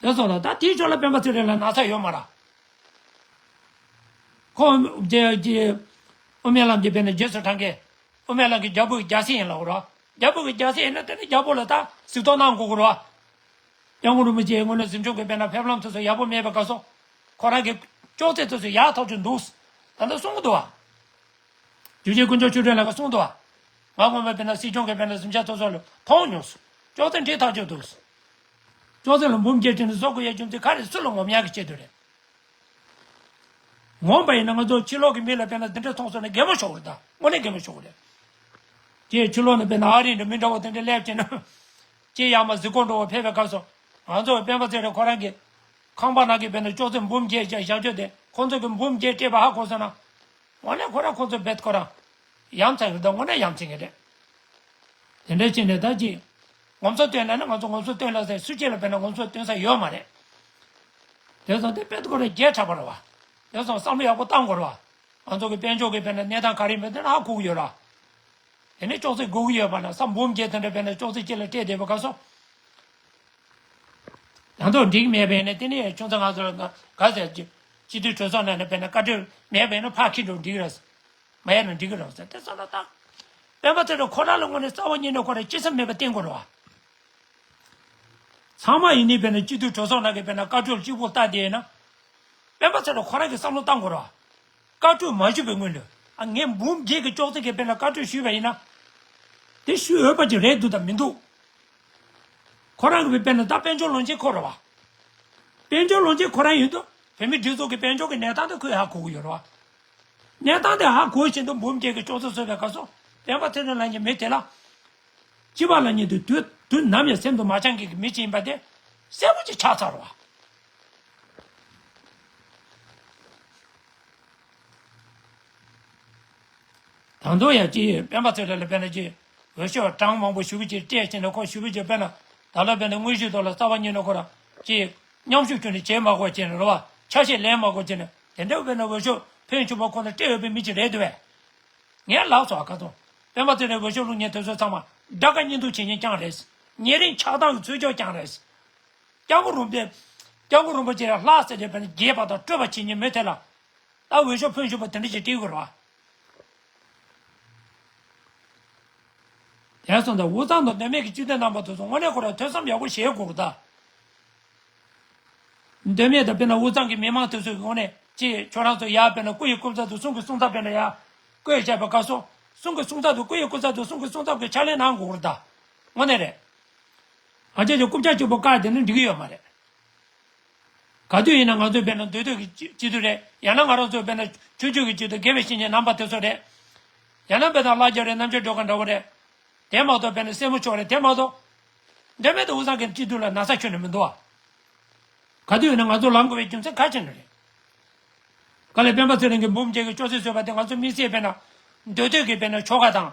དེ་སོང་ལ་ད་དེའི་ཕྱོགས་ལ་སྤེན་པ་ཚེ་རིང་ལ་ན་ཚ་ཡོད་མ་རེད། ཁོང་རྗེ་རྗེ་དབུ་མའི་ལམ་གྱི་དཔེར་ན་རྗེས་སུ་འབྲང་མཁན། དབུ་མའི་ལམ་གྱི་རྒྱལ་པོ་གི་རྒྱལ་སྲས་ཡིན་ལབ་རོ། རྒྱལ་པོ་གི་རྒྱལ་སྲས་ཡིན་ན་དེ་ནི་རྒྱལ་པོ་ལ་ད་གཟིགས་རྟོག་གནང་དགོས་ཀྱི་རེད་བ། སྐྱབས་མགོན་རིན་པོ་ཆེའི་སྔོན་ལ་གཟིམ་ཆུང་གི་དཔེར་ན་ཕེབས་ལམ་དེ་ཚོ་ཡག་པོ་མེད་པའི་སྐབས་སུ། ཁོ་རང་གི་ཅོག་ཙེ་དེ་ཚོ་ཡག་ཐག་ཆོད་འདུག་ད་ལྟ་གསུང་གི་འདུག་བ། རྒྱུ་རྗེ་དཀོན་མཆོག་ཆོས་སྒྲོན་ལགས་ཀྱིས་གསུངས་འདུག་བ། ང་སྔོན་མ་དཔེར་ན་སྲིད་སྐྱོང་གི་དཔེར་ན་གཟིམ་ཤག་ཚོགས་གཙོ་ལ་མཐོང་མྱོང་སོང་། ཅོག་ཙེ་འགྲིག་ཐག་ཆོད་འདུག་ཅོག་ཙེ་ལ་འབུམ་བརྒྱད་བྱས་ནས་བཟོ་དགོས་ཡའི་རྒྱུ་མཚན་ག་རེ། སུ་ལ་ངོམ་ཡག་གི་ཆེད་དུ་རེད། ངོམ་པ་ཡིན་ན་ང་ཚོ་ཕྱི་ལོགས་ཀྱི་མི་ལ་དཔེར་ན་འདི་འདྲ་མཐོང་སོང་ན་གད་མོ་ཤོར་གི་རེད་ད། དངོས་གནས་གད་མོ་ཤོར་གི་རེད། ཅེས་ཕྱི་ལོགས་ནས་དཔེར་ན་ཨ་རི་འདྲ་མི་འདྲ་བོ་དེ་འདྲ་སླེབས་བྱས་ན། ཅེས་ཡར་མར་གཟིགས་སྐོར་འགྲོ་བ་ཕེབས་པའི་སྐབས་སུ། ང་ཚོ་སྤེན་པ་ཚེ་རིང་ཁོ་རང་གི་ཁང་པ་ནང་གི་དཔེར་ན་ཅོག་ཙེ་འབུམ་བརྒྱད་བཞག་བཞག་ཆོག་དེ་ཁོང་ཚོ་གི་འབུམ་བརྒྱད་སྤྲད་པ་ཧ་གོ་སོང་ན། དངོས་གནས་ཁོ་རང་ཁོང་ཚོ་རྦད་ཁོ་རང་ཡ་མཚན་གི་རེད་ད། དངོས་གནས་ཡ་མཚན་གི་རེད། དེ་འདྲ་བྱས་ནས་ད་ཅིག་ངོམ་སོ་སྟོན་ལབ་ན་ང་ཚོ་ངོམ་སོ་སྟོན་ལབ་ཟེར། སུ་གཅིག་ལ་དཔེར་ན་ངོམ་སོ་སྟོན་ས་ཡོད་མ་རེད། དེ་སོང་དེ་རྦད་ཁོ་རང་བརྒྱལ་དྲགས་པ་རེད་བ། དེ་སོང་བསམ་བློ་ཡག་པོ་བཏང་དགོས་རེད་བ། ང་ཚོ་གི་དཔལ་འབྱོར་གི་དཔེར་ན་གནས་སྟངས་ག་རེ་ཡིན་པ་དེ་ཧ་གོ་གི་ཡོད་རེད་བ། དེ་ནས་ཅོག་ཙེ་དགོས་ཀྱི་ཡོད་པ་ན་ས་འབུམ་བརྒྱད་དེ་འདྲ་དཔེར་ན་ཅོག་ཙེ་གཅིག་ལ་སྤྲད་བསྡད་པའི་སྐབས་སུ། ཡང་དག་འགྲིག་མེད་པས་ན་དེ་ནས་ཁྱོད་ཚོ་ང་ཚོ་ལ་ག་ཟེར་གྱི། སྤྱི་འཐུས་གྲོས་ཚོགས་ནང་ནས་དཔེར་ན་བཀའ་འཁྲོལ་མེད་པས་ན་ཕར་འཁྱེར་འགྲོ་འགྲིག་གི་རེད། མ་ཡལ་ན་འགྲིག་གི་རེད་ཟེར། དེ་ཚོ་ལ་ད། སྤེན་པ་ཚེ་རིང་ཁོ་རང་ལ་དངོས་གནས་རྩ་བ་ཉིད་ནས་ཁོ་རང་སྤྱི་སེམས་མེད་པ་བསྟན་དགོས་རེད་བ། ཚང་མ་ཡིན་ནི་དཔེར་ན་སྤྱི་འཐུས་གྲོས་ཚོགས་ནང་གི་དཔེར་ན་བཀའ་འཁྲོལ་གཅིག་པུ་ལྟ་བསྡད་ཡིན་ན། སྤེན་པ་ཚེ་རིང་ཁོ་རང་གི་བསམ་བློ་བཏང་དགོས་རེད་བ། བཀའ་འཁྲོལ་མ་ཞུས་པའི་སྔོན་ལ། ཨ་ངས་འབུམ་བརྒྱད་ཀྱི་ཅོག་ཙེ་གི་དཔེར་ན་བཀའ་འཁྲོལ་ཞུས་པ་ཡིན་ན། དེ་ཞུ་འོས་པ་ཅིག་རེད་འདུག་དང་མི་འདུག་ཁོ་རང་གི་དཔེར་ན་ད་དཔལ་འབྱོར་ལོན་ཆེད་ཁོ་རེད་བ། དཔལ་འབྱོར་ལོན་ཆེད་ཁོ་རང་ཡིན་དུས་བོད་མི་སྒྲིག་འཛུགས་ཀྱི་དཔལ་འབྱོར་གྱི་གནས་སྟངས་དེ་ཁོས་ཧ་གོ་གི་ཡོད་རེད་བ། གནས་སྟངས་དེ་ཧ་གོ་བཞིན་དུ་འབུམ་བརྒྱད་ཀྱི་ཅོག་ཙེ་བཟོས་པའི་སྐབས་སུ་སྤེན་པ་ཚེ་རིང་ལབ་མཁན་མི་དེ་ལ། སྐྱེ་བ་ལ་ཉིད་དུ་དུས་དུས་ནམ་ཡང་སེམས་དུ་མ་བཅངས་མཁན་གྱི་མི་ཅིག་ཡིན་པ་དེ་གསལ་པོ་ཅིག་ཆགས་ཚར་བ། ད་དུང་ཡང་ཅིག་སྤེན་པ་ཚེ་རིང་ལ་དཔེར་ན་ཅིག་འོས་ཤོག་གྲངས་མང་པོ་ཞུ་གི་ཅིག་སྤྲད་བྱས་ནས་ཁོ་ཞུ་གི་ཅིག་དཔེར་ན་ད་ལོ་དཔེར་ན་དངོས་གཞིའི་ཐོག་ལ་རྩ་བ་ཉིད་ནས་ཁོ་རང་ཅིག་མཉམ་ཞུགས་ཁྱོན་ནས་བྱེད་མ་དགོས་བྱས་ནས་རེད་བ། ཆ་ཤས་ལེན་མ་དགོས་བྱས་ནས་དེ་འདྲ་དཔེར་ན་འོས་ཤོག་ཕོན་ཆེན་པོ་ཁོ་ན་སྤྲད་ཡོད་པའི་མི་ཅིག་རེད་འདུག་བས། ངས་ལབ་སོང་ཨ་ཁ་ཚོ། སྤེན་པ་ཚེ་རིང་འོས་ཤོག་བླུག་མཁན་དེ་ཚོ་ཚང་མ་དགྲ་དགའ་གཉེན་སྡུག་བྱེད་མཁན་རྐྱང་རེད། ཉེ་རིང་ཆགས་སྡང་གི་ཚུལ་འཆོས་རྐྱང་རེད། སྐྱབས་མགོན་རིན་པོ་སྐྱབས་མགོན་རིན་པོ་ཆེ་ལ་ལྷག་ཟེར་ཏེ་དཔེར་ན་རྒྱས་པ་དང་སྤྲོས་པ་བྱེད་མཁན་མི་དེ་ལ། ད་འོས་ཤོག་ཕོན་ཆེན་པོ་དེ་འདྲ་ཞིག་སྤྲད་དགོས་རེད་བ། དེ་སོང་ཙང་དབུས་གཙང་དང་མདོ་སྨད་ཀྱི་སྤྱི་འཐུས་རྣམ་པ་དེ་ཚོ་དངོས་གནས་ཁོ་རང་ཐོས་བསམ་ཡག་པོ་བྱེད་དགོས་རེད་ད། མདོ་སྨད་དང་དཔེར་ན་དབུས་གཙང་གི་མི་མང་དེ་ཚོ་གི་ངོས་ནས་ཅིག་ཁྱོད་རང་ཚོ་ཡར་དཔེར་ན་སྐུ་ཡི་སྐུ་ཚབ་དང་གསུང་གི་གསུང་ཚབ་དཔེར་ན་ཡར་བསྐོས་བཞག་པའི་སྐབས་སུ། གསུང་གི་གསུང་ཚབ་དང་སྐུ་ཡི་སྐུ་ཚབ་དང་གསུང་གི་གསུང་ཚབ་ཀྱི་ཕྱག་ལས་གནང་དགོས་རེད་ད། དངོས་གནས་རེད། ང་ཚོས་ཀྱི་རྐུབ་བཀྱག་གཅིག་པོ་བཀག་བསྡད་ན་འགྲིག་གི་ཡོད་མ་རེད། ག་དུས་ཡིན་ན་ང་ཚོ་དཔེར་ན་མདོ་སྟོད་ཀྱི་སྤྱི་སྤྱི་འཐུས་རེད། ཡང་ན་ང་རང་ཚོ་དཔེར་ན་ཆོས་བརྒྱུད་ཀྱི་སྤྱི་འཐུས་དགེ་བའི་བཤེས་གཉེན་རྣམ་པ་དེ་ཚོ་རེད། ཡང་ན་དཔེར་ན་ལྷ་རྒྱ་རི་རྣམ་རྒྱལ་སྒྲོལ་དཀར་འདྲ་བོ་རེད། དེ་མ་གཏོགས་དཔེར་ན་སྲས་མོ་མཆོག་རེད། དེ་མ་གཏོགས། འདི་མེད་དུ་དབུས་གཙང་གི་སྤྱི་འཐུས་ལ་ན་ཚ་ཁྱོན་ནས་མི་འདུག་ཨ། ག་དུས་ཡིན་ན་ང་ཚོ་ལངས་དགོས་པའི་རྒྱུ་མཚན་ག་ཅི་ནས་རེད། ག་ལས་སྤེན་པ་ཚེ་རིང་གིས་འབུམ་རྒྱལ་གྱི་ཅོག་ཙེ་བཟོས་པ་དེ་ང་ཚོ་དམིགས་བསལ་དཔེར་ན་མདོ་སྟོད་ཀྱི་དཔེར་ན་ཆོལ་ཁ་དང་།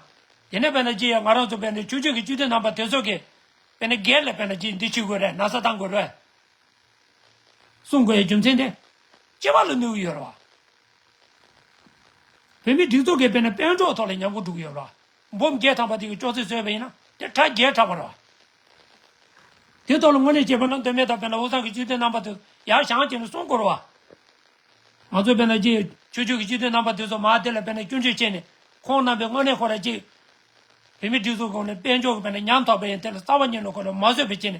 དེ་ནས་དཔེར་ན་ཅི་ཡང་ང་རང་ཚོ་དཔེར་ན་ཆོས་བརྒྱུད་ཀྱི་སྤྱི་འཐུས་རྣམ་པ་དེ་ཚོ་གིས་དཔེར་ན་སྒེར་ལ་དཔེར་ན་ཅི་འདི་བྱེད་དགོས་རེད། ན་ཚ་བཏང་དགོས་རེད། གསུང་དགོས་ཡའི་རྒྱུ་མཚན་དེ། སྤྱི་པ་ལ་གནོད་ཀྱི་ཡོད་རེད་བ། བོད་མིའི་སྒྲིག་འཛུགས་ཀྱི་དཔེར་ན་དཔལ་འབྱོར་ཐོག་ལ་ཉམས་རྒུད་འགྲོ་གི་ཡོད་རེད་བ། འབུམ་བརྒྱད་ཐམ་པ་དེ་གི་ཅོག་ཙེ་བཟོས་པ་ཡིན་ན་དེ་ཁྲག་རྒྱས་དྲགས་པ་རེད་བ། དེ་ཐོག་ལ་དངོས་གནས་བྱས་པ་ན་མདོ་སྨད་དང་དཔེར་ན་དབུས་གཙང་གི་སྤྱི་འཐུས་རྣམ་པ་ཚོ་ཡར་བཞེངས་བྱས་ནས་གསུང་དགོས་རེད་བ། ང་ཚོ་དཔེར་ན་ཅིག་ཆོས་བརྒྱུད་ཀྱི་སྤྱི་འཐུས་རྣམ་པ་དེ་ཚོ་མར་དེ་ལ་དཔེར་ན་སྐྱོན་བརྗོད་བྱས་ནས་ཁོང་རྣམ་པས་དངོས་གནས་ཁོ་ར་ཅིག་བོད་མིའི་སྒྲིག་འཛུགས་སྒང་ནས་དཔལ་འབྱོར་གྱི་དཔེར་ན་ཉམས་ཐག་པ་ཡིན་དེ་ལ་རྩ་བ་ཉིད་ནས་ཁོ་ལ་མ་བཟོད་པ་བྱས་ནས་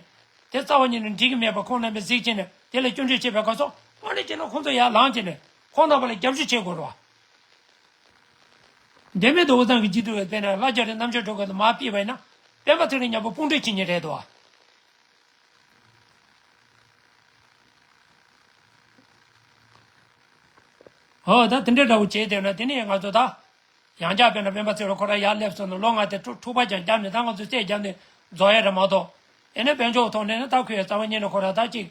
དེ་རྩ་བ་ཉིད་ནས་འགྲིག་གི་མེད་པ་ཁོང་རྣམ་པས་གཟིགས་བྱས་ནས་དེ་ལ་སྐྱོན་བརྗོད་བྱས་པའི་སྐབས་སུ་དངོས་གནས་བྱས་ན་ཁོང་ཚོ་ཡར་ལངས་བྱས་ནས་ཁོང་རྣམ་པ་ལ་རྒྱབ་སྐྱོར་བྱེད་དགོས་རེད་བ། འདི་མེད་དུ་དབུས་གཙང་གི་སྤྱི་འཐུས་དཔེར་ན་ལྷ་རྒྱ་རི་རྣམ་རྒྱལ་སྒྲོལ་དཀར་དུ་མར་ཕུད་པ་ཡིན་ན་སྤེན་པ་ཚེ་རིང་མཉམ་པོ་དཔུང་སྒྲིག་བྱེད་ཉེན་རེད་དོ། ཨོ་ད་དེ་འདྲ་འདྲ་བོ་བྱས་བསྡད་ན་དེ་ནས་ང་ཚོ་ད་ཡང་བསྐྱར་དཔེར་ན་སྤེན་པ་ཚེ་རིང་ཁོ་རང་ཡར་སླེབས་སོང་ན་ལོ་ལྔ་དེ་འཁྲུག་འཁྲུག་པ་ཀྱང་བརྒྱབ་ནས་ད་ང་ཚོ་རྩད་བརྒྱབ་ནས་རྫོགས་ཡ་རེད་མ་གཏོགས། དེ་ནས་དཔལ་འབྱོར་ཐོག་ནས་ནི་ད་ཁོས་རྩ་བ་ཉིད་ནས་ཁོ་རང་ད་ཅིག་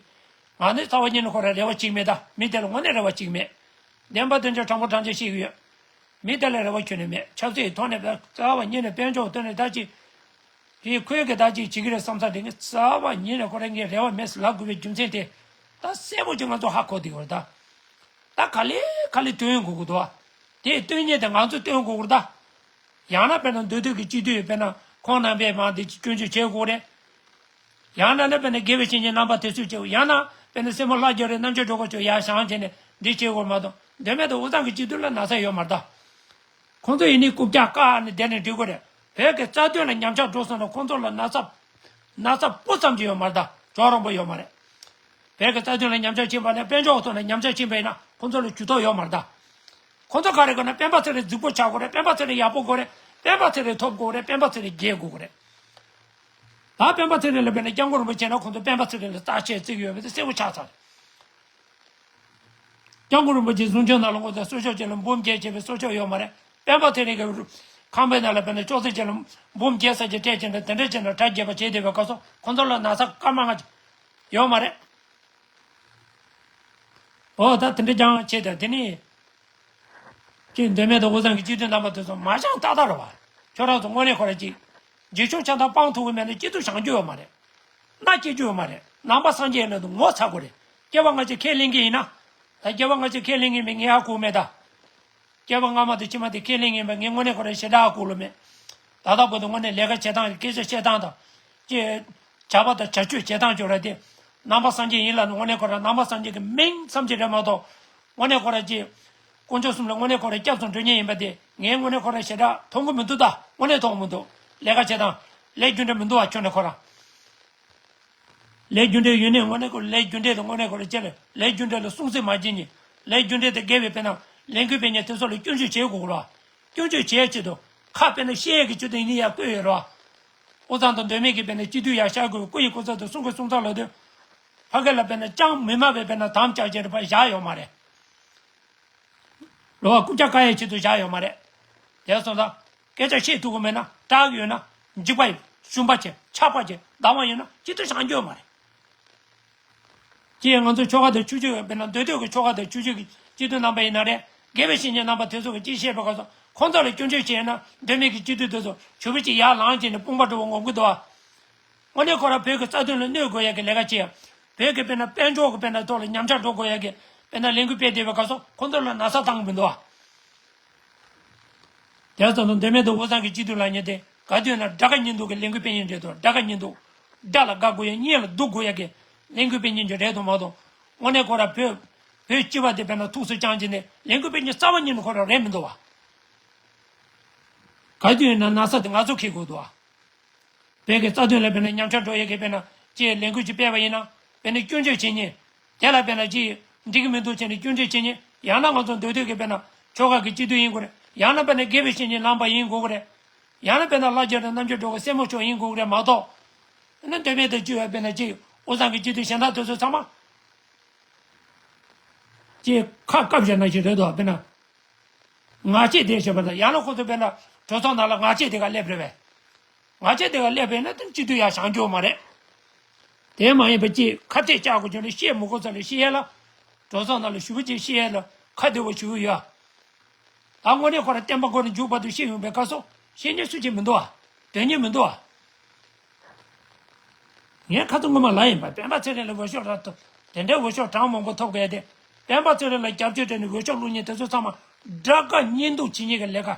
ང་ནི་རྩ་བ་ཉིད་ནས་ཁོ་རང་རེ་བ་གཅིག་མེད་ད། མི་དེ་ལ་དངོས་གནས་རེ་བ་གཅིག་མེད། བདེན་པ་དོན་ཆ་དྲང་པོ་དྲང་བཞག་བཤད་ཀྱི་ཡོད། མི་དེ་ལ་རེ་བ་ཁྱོན་ནས་མེད། ཆབ་སྲིད་ཐོག་ནས་རྩ་བ་ཉིད་ནས་དཔལ་འབྱོར་ཐོག་ནས་ད་ཅི། དེ་ཁོས་གི་ད་ཅི་བྱེད་ཀྱི་རེད་བསམ་ས་དེ་ངས་རྩ་བ་ཉིད་ནས་ཁོ་རང་ངས་རེ་བ་མེད་ཟེར་ལབ་དགོས་པའི་རྒྱུ་མཚན་དེ། ད་གསལ་པོ་ཅིག་ང་ཚོ་ཧ་གོ་བསྡད་ཡོད་རེད་ད། ད་ག་ལེ་ག་ལེ་སྟོན་དགོས་ཀྱི་འདུག་བ། དེ་སྟོན་མཁན་དེ་ང་ཚོས་སྟོན་དགོས་ཀྱི་རེད་ད། ཡང་ན་དཔེར་ན་མདོ་སྟོད་ཀྱི་སྤྱི་འཐུས་དཔེར་ན་ཁོང་རྣམ་པས་མང་དེ་སྐྱོན་བརྗོད་བྱེད་དགོས་རེད། ཡང་ན་ནི་དཔེར་ན་དགེ་བའི་བཤེས་གཉེན་རྣམ་པ་དེ་ཚོས་བྱེད། ཡང་ན་དཔེར་ན་སྲས་མོ་ལྷ་རྒྱལ་རིན་རྣམ་རྒྱལ་སྒྲོལ་དཀར་ཚོས་ཡར་བཞེངས་བྱས་ནས་འདི་བྱེད་དགོས་མ་གཏོགས། མདོ་སྨད་དང་དབུས་གཙང་གི་སྤྱི་འཐུས་ལ་ན་ཚ་ཡོད་མ་རེད་ད། ཁོང་ཚོ་ཡིན་ནའི་རྐུབ་བཀྱག་བཀག་ནས་བསྡད་ནས་འགྲིག་གི་རེད། བོད་ཀྱི་རྩ་དོན་ལ་ཉམས་ཆག་འགྲོ་སོང་ན་ཁོང་ཚོ་ལ་ན་ཚ། ན་ཚ་སྤུ་ཙམ་གྱི་ཡོད་མ་རེད་ད། ཇོ་རོང་པོ་ཡོད་མ་རེད། བོད་ཀྱི་རྩ་དོན་ལ་ཉམས་ཆག་ཕྱིན་པ་ནས་དཔལ་འབྱོར་ཐོག་ནས་ཉམས་ཆག་ཕྱིན་པ་ཡིན་ན་ཁོང་ཚོ་ལ་ཇུས་གཏོགས་ཡོད་མ་རེད་ད། ཁོང་ཚོ་ག་རེ་དགོས་ན་སྤེན་པ་ཚེ་རིང་རྫིག་པོ་ཆགས་དགོས་རེད། སྤེན་པ་ཚེ་རིང་ཡག་པོ་དགོས་རེད། སྤེན་པ་ཚེ་རིང་ཐོབ་དགོས་རེད། སྤེན་པ་ཚེ་རིང་རྒྱལ་དགོས་རེད། ད་སྤེན་པ་ཚེ་རིང་ལ་དཔེར་ན་སྐྱབས་མགོན་རིན་པོ་ཆེ་ན་ཁོང་ཚོ་སྤེན་པ་ཚེ་རིང་ལ་རྩ་ཆེ་བརྩི་གི་ཡོད་པ་དེ་གསལ་པོ་ཆགས་ཚར་རེད། སྐྱབས་མགོན་རིན་པོ་ཆེ་གསུང་ཆོས་ནང་ལ་ངོ་ཚ་གསོལ་ཕྱོགས་ཅན་ལ་འབུམ་བརྒྱད་བྱས་པའི་གསོལ་ཕྱོགས་ཡོད་མ་རེད། སྤེན་པ་ཚེ་རིང་གི་ཁང་པའི་ནང་ལ་དཔེར་ན་ཅོག་ཙེ་ཅན་ལ་འབུམ་བརྒྱད་ཙམ་གྱི་སྤྲད་ཅན་ལ་དེ་འདྲ་ཅན་ལ་གྲ་རྒྱས་པ་བྱས་བསྡད་པའི་སྐབས་སུ་ཁོང་ཚོ་ལ་ན་ཚ་སྐར་མ་ལྔ་ཡོད་མ་རེད། འོ་ད་དེ་འདྲ་ཀྱང་བྱས་ཏེ་དེ་ནི། ཅིག་མདོ་སྨད་དང་དབུས་གཙང་གི་སྤྱི་འཐུས་རྣམ་པ་དེ་ཚོ་མ་བྱང་ཏག་ཏག་རེད་བ། ཁྱོད་རང་ཚོ་དངོས་གནས་ཁོ་ར་ཅིག་རྗེས་ཕྱོགས་ཆ་ཚང་སྤང་ཐུབ་ཀྱི་མེད་ན་སྐྱིད་སྡུག་བྱང་རྒྱུ་ཡོད་མ་རེད། མནའ་སྐྱེལ་རྒྱུ་ཡོད་མ་རེད། ནང་པ་སངས་རྒྱས་ལ་དུ་ངོ་ཚ་དགོས་རེད། སྐྱེ་བ་སྔ་ཕྱི་ཁས་ལེན་གྱི་ཡིན་ན། ད་སྐྱེ་བ་སྔ་ཕྱི་ཁས་ལེན་གྱི་མེད་ངས་ཧ་གོ་མེད་ད། སྐྱེ་བ་སྔ་མ་དང་ཕྱི་མ་དེ་ཁས་ལེན་གྱི་མེད་ངས་དངོས་གནས་ཁོ་ར་ཞེ་དྲག་ཧ་གོ་ལོ་མེད། ད་ལྟ་བར་དུ་དངོས་གནས་ལས་ཀ་བྱེད་སྟངས་སྐད་ཆ་བཤད་སྟངས་དང་། ཅེས། བྱ་བ་དང་བྱ་སྤྱོད་བྱེད་སྟངས་ཅོ་ར་དེ། ནང་པ་སངས་རྒྱས་ཡིན་ལ་ནི་དངོས་གནས་ཁོ་ར་ནང་པ་སངས་རྒྱས་ཀྱི་མིང་ཙམ་ཅིག་རེད་མ་གཏོགས། དངོས་གནས་ཁོ་ར་ཅིག་དཀོན་མཆོག་གསུམ་ལ་དངོས་གནས་ཁོ་ར་སྐྱབས་སུ་འགྲོ་མཁན་ཡིན་པ་དེ་ངས་དངོས་གནས་ཁོ་ར་ཞེ་དྲག་མཐོང་གི་མི་འདུག་ད་དངོས་གནས་མཐོང་གི་མི་འདུག་ལས་ཀ་བྱེད་སྟངས། ལས་རྒྱུ་འབྲས་མི་འདུག་བ་ཁྱོན་ནས་ཁོ་ར། ལས་རྒྱུ་འབྲས་ཡོད་ནས་དངོས་གནས་ཁོ་ལས་རྒྱུ་འབྲས་དང་དངོས་གནས་ཁོ་ར་ཅེ་ལས་ལས་རྒྱུ་འབྲས་ལ་སྲུང་བརྩི་མ་བྱེད་ཉིན། ལས་རྒྱུ་འབྲས་དང་འགལ་བའི་དཔེར་ན་ལས་འགུལ་སྤེལ་མཁན་དེ་ཚོ་ལ་སྐྱོན་བརྗོད་བྱེད་དགོས་ར། སྐྱོན་བརྗོད་བྱེད་ཆེད་དུ་ཁ་དཔེར་ན་བཤད་ཡས་ཀྱི་ཆེད་དུ་ཡིན་ནི་ཡ་བཀོད་ཡོད་ར། དབུས་གཙང་དང་མདོ་སྨད་ཀྱི་དཔེར་ན་སྤྱི་འཐུས་ཡར་བཞག་དགོས་སྐུ་ཡི་སྐུ་ཚབ་དང་གསུང་གི་གསུང་ཚབ་ལ་དོན། ཕ་གི་ལ་དཔེར་ན་ཅང་མི་སྨྲ་བའི་དཔེར་ན་དམ་བཅའ་བྱས་རེ་བ་བཞག་ཡོད་མ་རེད། རེ་བ་རྐུབ་བཀྱག་བཀག་ཡའི་ཆེད་དུ་བཞག་ཡོད་མ་རེད། དེ་སོང་ཙང་། སྐད་ཆ་བཤད་ཐུབ་ཀྱི་མེད་ན་སྐྲག་གི་ཡོད་ན། འཇིགས་པ་ཡོད། ཞུམ་པ་བྱེད། ཆགས་པ་བྱེད། སྡང་བ་ཡོད་ན་སྐྱིད་སྡུག་བྱང་རྒྱུ་ཡོད་མ་རེད། ཅེས་ང་ཚོ་ཆོལ་ཁ་དང་ཆོས་བརྒྱུད་དཔེར་ན་མདོ་སྟོད་ཀྱི་ཆོལ་ཁ་དང་ཆོས་བརྒྱུད་ཀྱི་སྤྱི་འཐུས་རྣམ་པ་ཡིན་ན་རེད། དགེ་བའི་བཤེས་གཉེན་རྣམ་པ་དེ་ཚོ་གིས་ཅི་བཤད་པའི་སྐབས་སུ་ཁོང་ཚོ་ལ་སྐྱོན་བརྗོད་བྱས་ན་མདོ་སྨད་ཀྱི་སྤྱི་འཐུས་དེ་ཚོ་ཞུ་བ་ཅིག་ཡར་ལངས་བྱས་ནས་དཔུང་པ་འགྲོ་བ་ངོམ་གི་འདུག་ཨ། དངོས་གནས་ཁོ་རང་བོད་ཀྱི་རྩ་དོན་ལ་གནོད་དགོས་ཡ་གི་ལས་ཀ་བྱེད་ཡ། བོད་ཀྱི་དཔེར་ན་དཔལ་འབྱོར་གྱི་དཔེར་ན་ཐོག་ལ་ཉམས་ཆག་འགྲོ་དགོས་ཡ་གི་དཔེར་ན་ལས་འགུལ་སྤེལ་བསྡད་པའི་སྐབས་སུ་ཁོང་ཚོ་ལ་ན་ཚ་བཏང་གི་མི་འདུག་ཨ། དེ་ཙམ་དུ་མདོ་སྨད་དུ་དབུས་གཙང་གི་སྤྱི་འཐུས་ལབ་མཁན་དེ་ག་དུས་ན་དགྲ་དགའ་གཉེན་སྡུག་གི་ལས་འགུལ་སྤེལ་མཁན་རེད་དོ། དགྲ་དགའ་གཉེན་སྡུག་དགྲ་ལ་དགའ་དགོས་ཡ་གཉེན་ལ་སྡུག་དགོས་ཡ་གི་ལས་འགུལ་སྤེལ་མཁན་ཅིག་རེད་དོ་མ་གཏོགས། དངོས་གནས་ཁོ་ར་བོད་བོད་སྤྱི་པ་དེ་དཔེར་ན་ཐུགས་སུ་བཅངས་བྱས་ནས་ལས་འགུལ་སྤེལ་མཁན་རྩ་བ་ཉིད་ནས་ཁོ་ར་རེད་མི་འདུག་བ། ག་དུས་ན་ན་ཚ་དེ་ང་ཚོ་འཁྱེར་དགོས་འདུག་བ། བོད་ཀྱི་རྩ་དོན་ལ་དཔེར་ན་ཉམས་ཆག་འགྲོ་ཡས་ཀྱི་དཔེར་ན་ཅིག་ལས་འགུལ་ཅིག་སྤེལ་བ་ཡིན་ན་དཔེར་ན་སྐྱོན་བརྗོད་བྱེད་མཁན། དེ་ལ་དཔེར་ན་ཅིག་འགྲིག་གི་མི་འདུག་བྱས་ནས་སྐྱོན་བརྗོད་བྱེད་མཁན། ཡང་ན་ང་ཚོ་མདོ་སྟོད་ཀྱི་དཔེར་ན་ཆོལ་ཁ་གི་སྤྱི་འཐུས་ཡིན་དགོས་རེད། ཡང་ན་དཔེར་ན་དགེ་བའི་བཤེས་གཉེན་ལངས་པ་ཡིན་དགོས་ཀྱི་རེད། ཡང་ན་དཔེར་ན་ལྷ་རྒྱལ་དང་རྣམ་རྒྱལ་སྒྲོལ་དཀར་སྲས་མོ་མཆོག་ཡིན་དགོས་ཀྱི་རེད་མ་གཏོགས། ཨ་ནི་མདོ་སྨད་དུ་བཅུག་ཡ་དཔེར་ན་ཅིག་དབུས་གཙང་གི་སྤྱི་འཐུས་གཞན་དག་དེ་ཚོ་ཚང་མ་ཅིག་ཁ་བཀབ་བཞག་ན་ཞིག་རེད་དོ། དཔེར་ན། ངག་བཅད་དེ་ཞེས་པ་དང་ཡང་ན་ཁོ་ཚོ་དཔེར་ན་གྲོས་ཚོགས་ནང་ལ་ངག་བཅད་དེ་ག་སླེབས་རེད་པས། ངག་བཅད་དེ་ག་སླེབས་པས་ན་དེ་སྤྱི་འཐུས་ཡར་བཞེངས་རྒྱུ་མ་རེད། དེ་མ་ཡིན་པ་ཅིག་ཁ་གཏད་བཅག་དགོས་བྱུང་ན་བཤད་མི་དགོས་ས་ལ་བཤད་ཡས་ལ། གྲོས་ཚོགས་ནང་ལ་ཞུ་བ་ཅིག་བཤད་ཡས་ལ་ཁ་བདེ་བོ་ཞུ་གི་ཡོད། ད་དངོས་གནས་ཁོ་རང་བསྟན་པ་ཁོ་རང་མཇུག་བར་དུ་བཤད་ཡོང་པའི་སྐབས་སུ་བཤད་མཁན་སུ་གཅིག་མི་འདུག་ཨ། དོན་གཉེར་མི་འདུག་ཨ། ངས་ཁ་ཚ་ངོ་མ་ལ་ཡིན་པ་སྤེན་པ་ཚེ་རིང་ལ་འོས་ཤོག་རག་ཐུབ། དེ་འདྲའི་འོས་ཤོག་གྲངས་མང་པོ་ཐོབ་དགོས་ཏེ། སྤེན་པ་ཚེ་རིང་ལ་རྒྱབ་སྐྱོར་སྤྲད་ནས་འོས་ཤོག་བླུག་མཁན་དེ་ཚོ་ཚང་མ་དགྲ་དགའ་གཉེན་སྡུག་བྱེད་མཁན་གྱི་ལས་ཀ།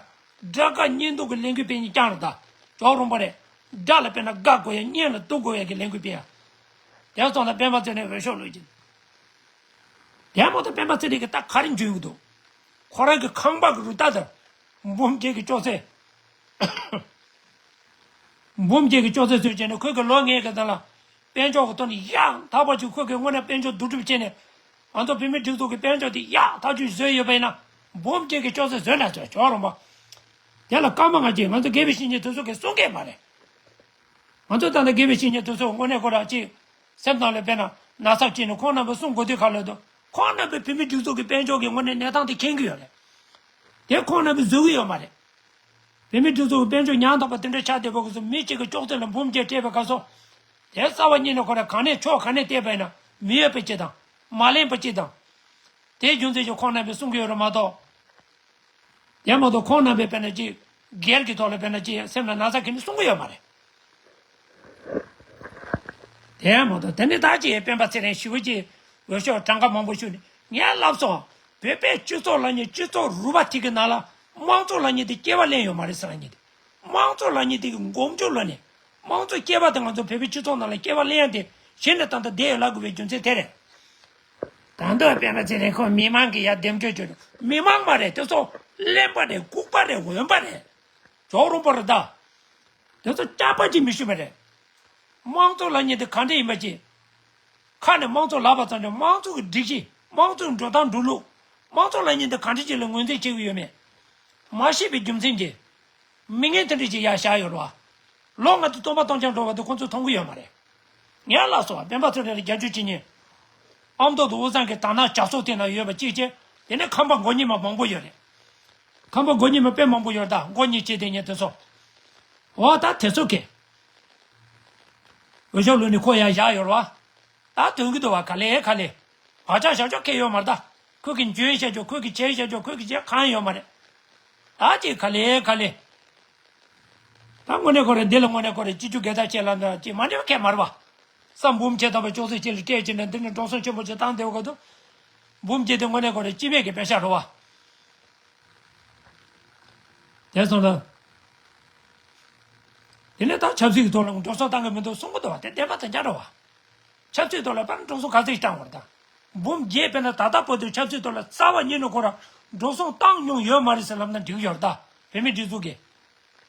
དགྲ་དགའ་གཉེན་སྡུག་གི་ལས་འགུལ་སྤེལ་མཁན་རྐྱང་རེད་ད། ཅོག་རོང་པ་རེད། དགྲ་ལ་དཔེར་ན་དགའ་དགོས་ཡ་གཉེན་ལ་སྡུག་དགོས་ཡ་གི་ལས་འགུལ་སྤེལ་ཡ། དེ་སོང་ན་སྤེན་པ་ཚེ་རིང་འོས་ཤོག་བླུག་གིན། དེ་མ་གཏོགས་སྤེན་པ་ཚེ་རིང་གི་ད་ག་རེ་འཇོན་གི་འདུག་ཁོ་རང་གི་ཁང་པ་གི་རུ་རྟ་དང་། འབུམ་རྒྱལ་གི་ཅོག་ཙེ། འབུམ་རྒྱལ་གྱི་ཅོག་ཙེ་བཟོས་བྱས་ནས་ཁོས་ཀྱི་ལོ་ལྔའི་གི་ད་ལ། དཔལ་འབྱོར་གྱི་ཐོག་ནས་ཡག་ཐག་པ་ཅིག་ཁོས་ཀྱི་དངོས་གནས་དཔལ་འབྱོར་བསྡུ་སྒྲུབ་བྱས་ནས། ང་ཚོ་བོད་མི་སྒྲིག་འཛུགས་ཀྱི་དཔལ་འབྱོར་དེ་ཡག་ཐག་ཆོད་བཟོས་ཡོད་པ་ཡིན་ན། འབུམ་རྒྱལ་གྱི་ཅོག་ཙེ་བཟོས་ན་ཆོག་ཆོག་རུང་བ། དེ་ལ་སྐར་མ་ལྔ་གཅིག་ང་ཚོ་དགེ་བའི་བཤེས་གཉེན་དེ་ཚོ་གིས་གསུང་གི་མ་རེད། ང་ཚོ་ད་ལྟ་དགེ་བའི་བཤེས་གཉེན་དེ་ཚོ་དངོས་གནས་ཁོ་རང་ཅིག་སེམས་ནང་ལ་དཔེར་ན་ན་ཚ་སྐྱེས་ནས་ཁོང་རྣམ་པས་གསུང་དགོས་དུས་ག་ལ་དུ། ཁོང་རྣམ་པས་བོད་མི་སྒྲིག་འཛུགས་ཀྱི་དཔལ་འབྱོར་གྱི་དངོས་གནས་གནས་སྟངས་དེ་མཁྱེན་གྱི་ཡོད་རེད། དེ་ཁོང་རྣམ་པས་བཟོ་གི་ཡོད་མ་རེད། བོད་མི་སྒྲིག་འཛུགས་ཀྱི་དཔལ་འབྱོར་ཉམ་ཐག་པ་དེ་འདྲ་ཆགས་བསྡད་པ་གི་སོ་མི་གཅིག་གི་ཅོག་ཙེ་ལ་འབུམ་བརྒྱད་སྤྲད་པའི་སྐབས་སུ། དེ་རྩ་བ་ཉིད་ནས་ཁོ་རང་ག་ནས་ཕྱོགས་ག་ནས་བལྟས་པ་ཡིན་ན། མི་འོས་པ་ཅིག་དང་། མ་ལེན་པ་ཅིག་དང་། དེའི་རྒྱུ་མཚན་གྱིས་ཁོང་རྣམ་པས་གསུང་གི་ཡོད་རེད་མ་གཏོགས། དེ་མ་གཏོགས་ཁོང་རྣམ་པས་དཔེར་ན་ཅིག་སྒེར་གྱི་ཐོག་ལ་དཔེར་ན་ཅིག་སེམས་ལ་ན་ཚ་གང་ཡང་གསུང་གི་ཡོད་མ་རེད། དེ་མ་གཏོགས་དེ་ནི་ད་ཅིག་སྤེན་པ་ཚེ་རིང་ཞེ་པོ་ཅིག་འོས་ཤོག་གྲངས་ཀ་མང་པོ་ཞུས་ནས་ངས་ལབ་སོང་། བོད་པའི་སྤྱི་ཚོགས་ལབ་མཁན་སྤྱི་ཚོགས་རུལ་པ་དེ་གི་ནང་ལ་དམངས་གཙོ་ལབ་མཁན་དེ་སྐྱེ་བ་ལེན་ཡོད་མ་རེད་ཟེར་ལབ་མཁན་དེ། དམངས་གཙོ་ལབ་མཁན་དེ་གི་མགོ་མཇུག་ལོན་ནས་དམངས་གཙོ་སྐྱེ་བ་དེ་ང་ཚོ་བོད་པའི་སྤྱི་ཚོགས་ནང་ལ་སྐྱེ་བ་ལེན་ཡ་དེ་གཞི་ནས་ད་ལྟ་བསྡད་ཡོད་ལབ་དགོས་པའི་རྒྱུ་མཚན་དེ་རེད། ད་འདོད་པས་ན་ཚེ་རིང་ཁོ་མི་མང་གི་ཡ་འདེམས་སྐྱོར་བྱོས། མི་མང་མ་རེད། དེ་ཚོ་གླེན་པ་རེད། ལྐུགས་པ་རེད། འོན་པ་རེད། ཇོག་རུང་པོ་རེད་ད། དེ་ཚོ་སྐྱག་པ་ཅིག་མི་ཤོད་པ་རེད། དམངས་གཙོ་ལབ་མཁན་དེ་ག་འདྲ་ཡིན་པ་ཅིག་ཁ་ནས་དམངས་གཙོ་ལབ་པ་ཙམ་གྱིས་དམངས་གཙོ་གི་སྒྲིག་གཞི། དམངས་གཙོའི་འགྲོ་སྟངས་འགྲོ་ལུགས། དམངས་གཙོ་ལབ་མཁན་དེ་ག་འདྲ་ཅིག་ལ་ངོས་འཛིན་བྱེད་ཀྱི་ཡོད་མེད་མ་ཤེས་པའི་རྒྱུ་མཚན་གྱིས། མི་ངན་དེ་འདྲ་ཅིག་ཡར་བཞག་ཡོད་རེད་བ། ལོ་ལྔ་དུ་སྟོང་པ་སྟོང་རྐྱང་འགྲོ་བ་དེ་ཁོང་ཚོས་མཐོང་གི་ཡོད་མ་རེད། ངས་ལབ་སོང་བ། སྤེན་པ་ཚེ་རིང་ལ་རྒྱབ་སྐྱོར་བྱེད་མཁན། ཨ་མདོ་དང་དབུས་གཙང་གི་དར་ནག་ཇག་ཚོགས་དེ་ན་ཡོད་པ་གཅིག་བྱས། དེ་ནས་ཁམས་པ་མགོ་གཉིས་མ་མང་པོ་ཡོད་རེད། ཁམས་པ་མགོ་གཉིས་མ་དཔེ་མང་པོ་ཡོད་རེད་ད། མགོ་གཉིས་བྱས་དེ་ཉིད་དེ་ཚོ། འོ་ད་དེ་ཚོ་གི་འོས་ཤོག་ལོན་ནས་ཁོ་ཡར་བཞག་ཡོད་རེད་བ། ད་དོན་གྱི་འདུག་བ། ག་ལེ་ག་ལེ། བག་ཆགས་བཞག་ཆོག་གི་ཡོད་མ་རེད་ད། ཁོས་ཀྱིས་འཇོན་བཤད་ཆོག་ཁོས་ཀྱིས་བྱས་བཤད་ཆོག་ཁོས་ཀྱིས་བྱས་གང་ཡོད་མ་རེད། ད་ཅིག་ག་ལེ་ག་ལེ། ད་དངོས་གནས་ཁོ་རེ་འདི་ལ་དངོས་གནས་ཁོ་རེ་སྤྱི་རྒྱུ་དགེ་རྩ་ཆེ་ལ་འདྲ་ཅིག་མ་འདྲ་བ་གས་མ་རེད་བ། ས་འབུམ་ཆེ་དམ་པ་ཅོག་ཙེ་ཅིག་ལ་སྤྲད་ཅིག་ནས་འདི་ནས་འགྲོ་སོང་ཆེན་པོ་ཅིག་བཏང་བསྡད་པ་ག་དུས། འབུམ་རྒྱས་དེ་དངོས་གནས་ཁོ་རེ་སྤྱི་མེད་ཀྱི་དཔེ་ཤ་རེད་བ། དེ་སོང་ལ། དེ་ནས་ད་ཆབ་སྲིད་ཀྱི་ཐོག་ལ་འགྲོ་སོང་བཏང་གི་མི་འདུག་གསུང་གི་འདུག་བ། དེ་བདེན་པ་དེ་འདྲ་རེད་བ། ཆབ་སྲིད་ཐོག་ལ་དཔེར་ན་འགྲོ་སོང་ག་ཚོད་ཞིག་བཏང་བ་རེད་ད། འབུམ་རྒྱས་དཔེར་ན་ད་ལྟ་བར་དུ་ཆབ་སྲིད་ཐོག་ལ་རྩ་བ་ཉིད་ནས་ཁོ་རང་འགྲོ་སོང་བཏང་མྱོང་ཡོད་མ་རེད་ཟེར་ལབ་ན་འགྲིག་ཡོད་རེད་ད། བོད་མིའི་སྒྲིག་འཛུགས་ཀྱིས།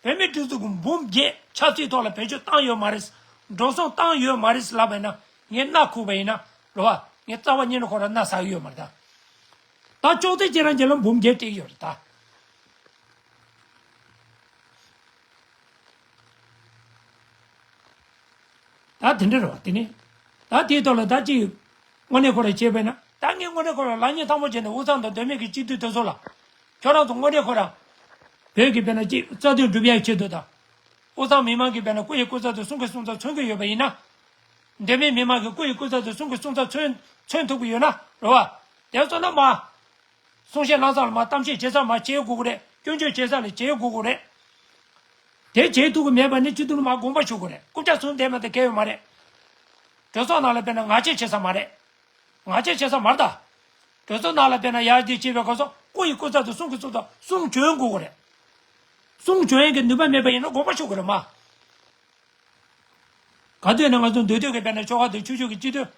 བོད་མིའི་སྒྲིག་འཛུགས་ཀྱིས་འབུམ་རྒྱས་ཆབ་སྲིད་ཐོག་ལ་བེད་སྤྱོད་བཏང་ཡོད་མ་རེད། འགྲོ་སོང་བཏང་ཡོད་མ་རེད་ལབ་པ་ཡིན་ན། ངས་སྣ་ཁུག་པ་ཡིན་ན་རེད་བ། ངས་རྩ་བ་ཉིད་ནས་ཁོ་རང་མནའ་ཟ་གི་ཡོད་མ་རེད་ད། ད་ཅོག་ཙེ་ཁྱེད་རང་རྒྱབ་ལ་འབུམ་རྒྱས་སྤྲད་ཀྱི་ཡོད་རེད་ད། ད་དེ་འདྲ་རེད་བ། དེ་ནི། ད་དེའི་ཐོག་ལ་ད་ཅིག་དངོས་གནས་ཁོ་ར་བྱས་པས་ན། ད་ངས་དངོས་གནས་ཁོ་ར་ལག་གཉིས་ཐལ་མོ་བྱས་ནས་དབུས་གཙང་དང་བསྡོམས་མེད་ཀྱི་སྤྱི་འཐུས་དེ་ཚོ་ལ། ཁྱོད་རང་ཚོ་དངོས་གནས་ཁོ་ར། བོད་ཀྱི་དཔེར་ན་ཅིག་རྩ་དོན་སྒྲུབ་ཡག་ཆེད་དུ་དང་། དབུས་གཙང་མི་མང་གིས་དཔེར་ན་སྐུ་ཡི་སྐུ་ཚབ་དང་གསུང་གི་གསུང་ཚབ་མཚོན་གྱི་ཡོད་པ་ཡིན་ན། བསྡོམས་མེད་མི་མང་གིས་སྐུ་ཡི་སྐུ་ཚབ་དང་གསུང་གི་གསུང་ཚབ་མཚོན་མཚོན་ཐུབ་ཀྱི་ཡོད་ན་རེད་བ། དེ་ཚོ་ན་མ། གསུང་བཤད་གནང་ས་ལ་མ། གཏམ་བཤད་བྱེད་ས་མ་བྱེད་དགོས་ཀྱི་རེད། སྐྱོན་བརྗོད་བྱེད་ས་ལ་བྱེད་དགོས་ཀྱི་རེད། དེ་བྱེད་ཐུབ་ཀྱི་མེད་པ་ནི་སྤྱི་འཐུས་ལ་མ་དགོངས་པ་ཞུ་དགོས་རེད། རྐུབ་བཀྱག་བཟུང་བསྡད་མ་ཐག་གལ་ཡོད་མ་རེད། གྲོས་ཚོགས་ནང་ལ་དཔེར་ན་ངག་བཅད་བྱེད་ས་མ་རེད། ངག་བཅད་བྱེད་ས་མ་རེད་ད། གྲོས་ཚོགས་ནང་ལ་དཔེར་ན་ཡར་འདི་བྱེད་པའི་སྐབས་སུ་སྐུ་ཡི་སྐུ་ཚབ་དང་གསུང་གི་གསུང་ཚབ་གསུང་འབྱོན་དགོས་ཀྱི་རེད། གསུང་འབྱོན་ཡག་གི་ནུས་པ་མེད་པ་ཡིན་ན་དགོངས་པ་ཞུ་དགོས་རེད་མ། ག་དུས་ན་ང་ཚོ་འདོད་འདོད་ཀྱི་དཔེར་ན་ཆོལ་ཁ་དང་ཆོས་ཕྱོགས་ཀྱི་སྤྱི་འཐུས།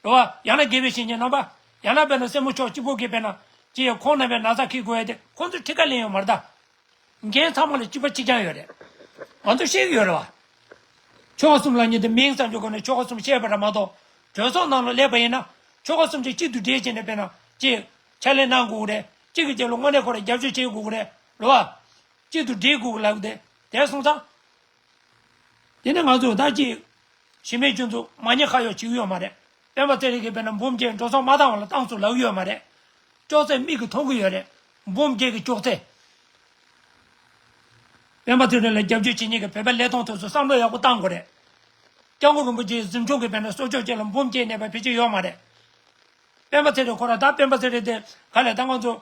རེད་བ། ཡང་ན་དགེ་བའི་བཤེས་གཉེན་རྣམ་པ། ཡང་ན་དཔེར་ན་སེར་མོ་ཕྱོགས་གཅིག་པོ་གི་དཔེར་ན། ཅི་ཡང་ཁོང་རྣམ་པའི་ན་ཚ་ཁེལ་དགོས་ཡ་དེ་ཁོང་ཚོས་ཁྲིད་ཀ་ལེན་ཡོད་མ་རེད་ད། འགན་ཚང་མ་ལ་གཅིག་པ་གཅིག་རྐྱང་ཡོད་རེད། ང་ཚོ་ཤེས་ཀྱི་ཡོད་རེད་བ། ཆོལ་ཁ་གསུམ་ལབ་མཁན་དེ་མིང་ཙམ་གྱི་སྒོ་ནས་ཆོལ་ཁ་གསུམ་བཤད་པ་རེད་མ་གཏོགས། གྲོས་ཚོགས་ནང་ལ་སླེབས་པ་ཡིན་ན། ཆོལ་ཁ་གསུམ་གཅིག་གཅིག་ཏུ་འབྲེལ་བྱས་ནས་དཔེར་ན་ཅིག་ཕྱག་ལས་གནང་དགོས་རེད། གཅིག་གི་རྗེས་ལ་དངོས་གནས་ཁོ་རང་རྒྱབ་སྐྱོར་བྱེད་དགོས་ཀྱི་རེད། རེད་བ། གཅིག་ཏུ་འབྲེལ་དགོས་ཀྱི་ལབ་ཀྱི་དེ། དེ་སོང་ཙང་། དེ་ནས་ང་ཚོ་ད་ཅིག་གཞི་མེད་སྐྱོན་འཛུགས་མ་ཉེས་ཁ་གཡོགས་བྱེད་ཀྱི་ཡོད་མ་རེད། སྤེན་པ་ཚེ་རིང་གིས་དཔེར་ན་འབུམ་རྒྱས་འགྲོ་སོང་མ་བཏང་བ་ལ་བཏང་སོང་ལབ་ཀྱི་ཡོད་མ་རེད། ཅོག་ཙེ་མིག་གིས་མཐོང་གི་ཡོད་རེད། འབུམ་རྒྱས་ཀྱི་ཅོག་ཙེ། སྤེན་པ་ཚེ་རིང་ལ་རྒྱབ་སྐྱོར་བྱེད་མཁན་གྱི་བོད་པའི་ལས་ཐོག་དེ་ཚོ་བསམ་བློ་ཡག་པོ་བཏང་དགོས་རེད། སྐྱབས་མགོན་རིན་པོ་ཆེའི་གཟིམ་ཆུང་གི་དཔེར་ན་གསོལ་ལྕོག་ཅིག་ལ་འབུམ་རྒྱས་གནས་པ་ཕལ་ཆེར་ཡོད་མ་རེད། སྤེན་པ་ཚེ་རིང་ཁོ་རང་ད་སྤེན་པ་ཚེ་རིང་དེ་ག་ལས་ད་ང་ཚོ།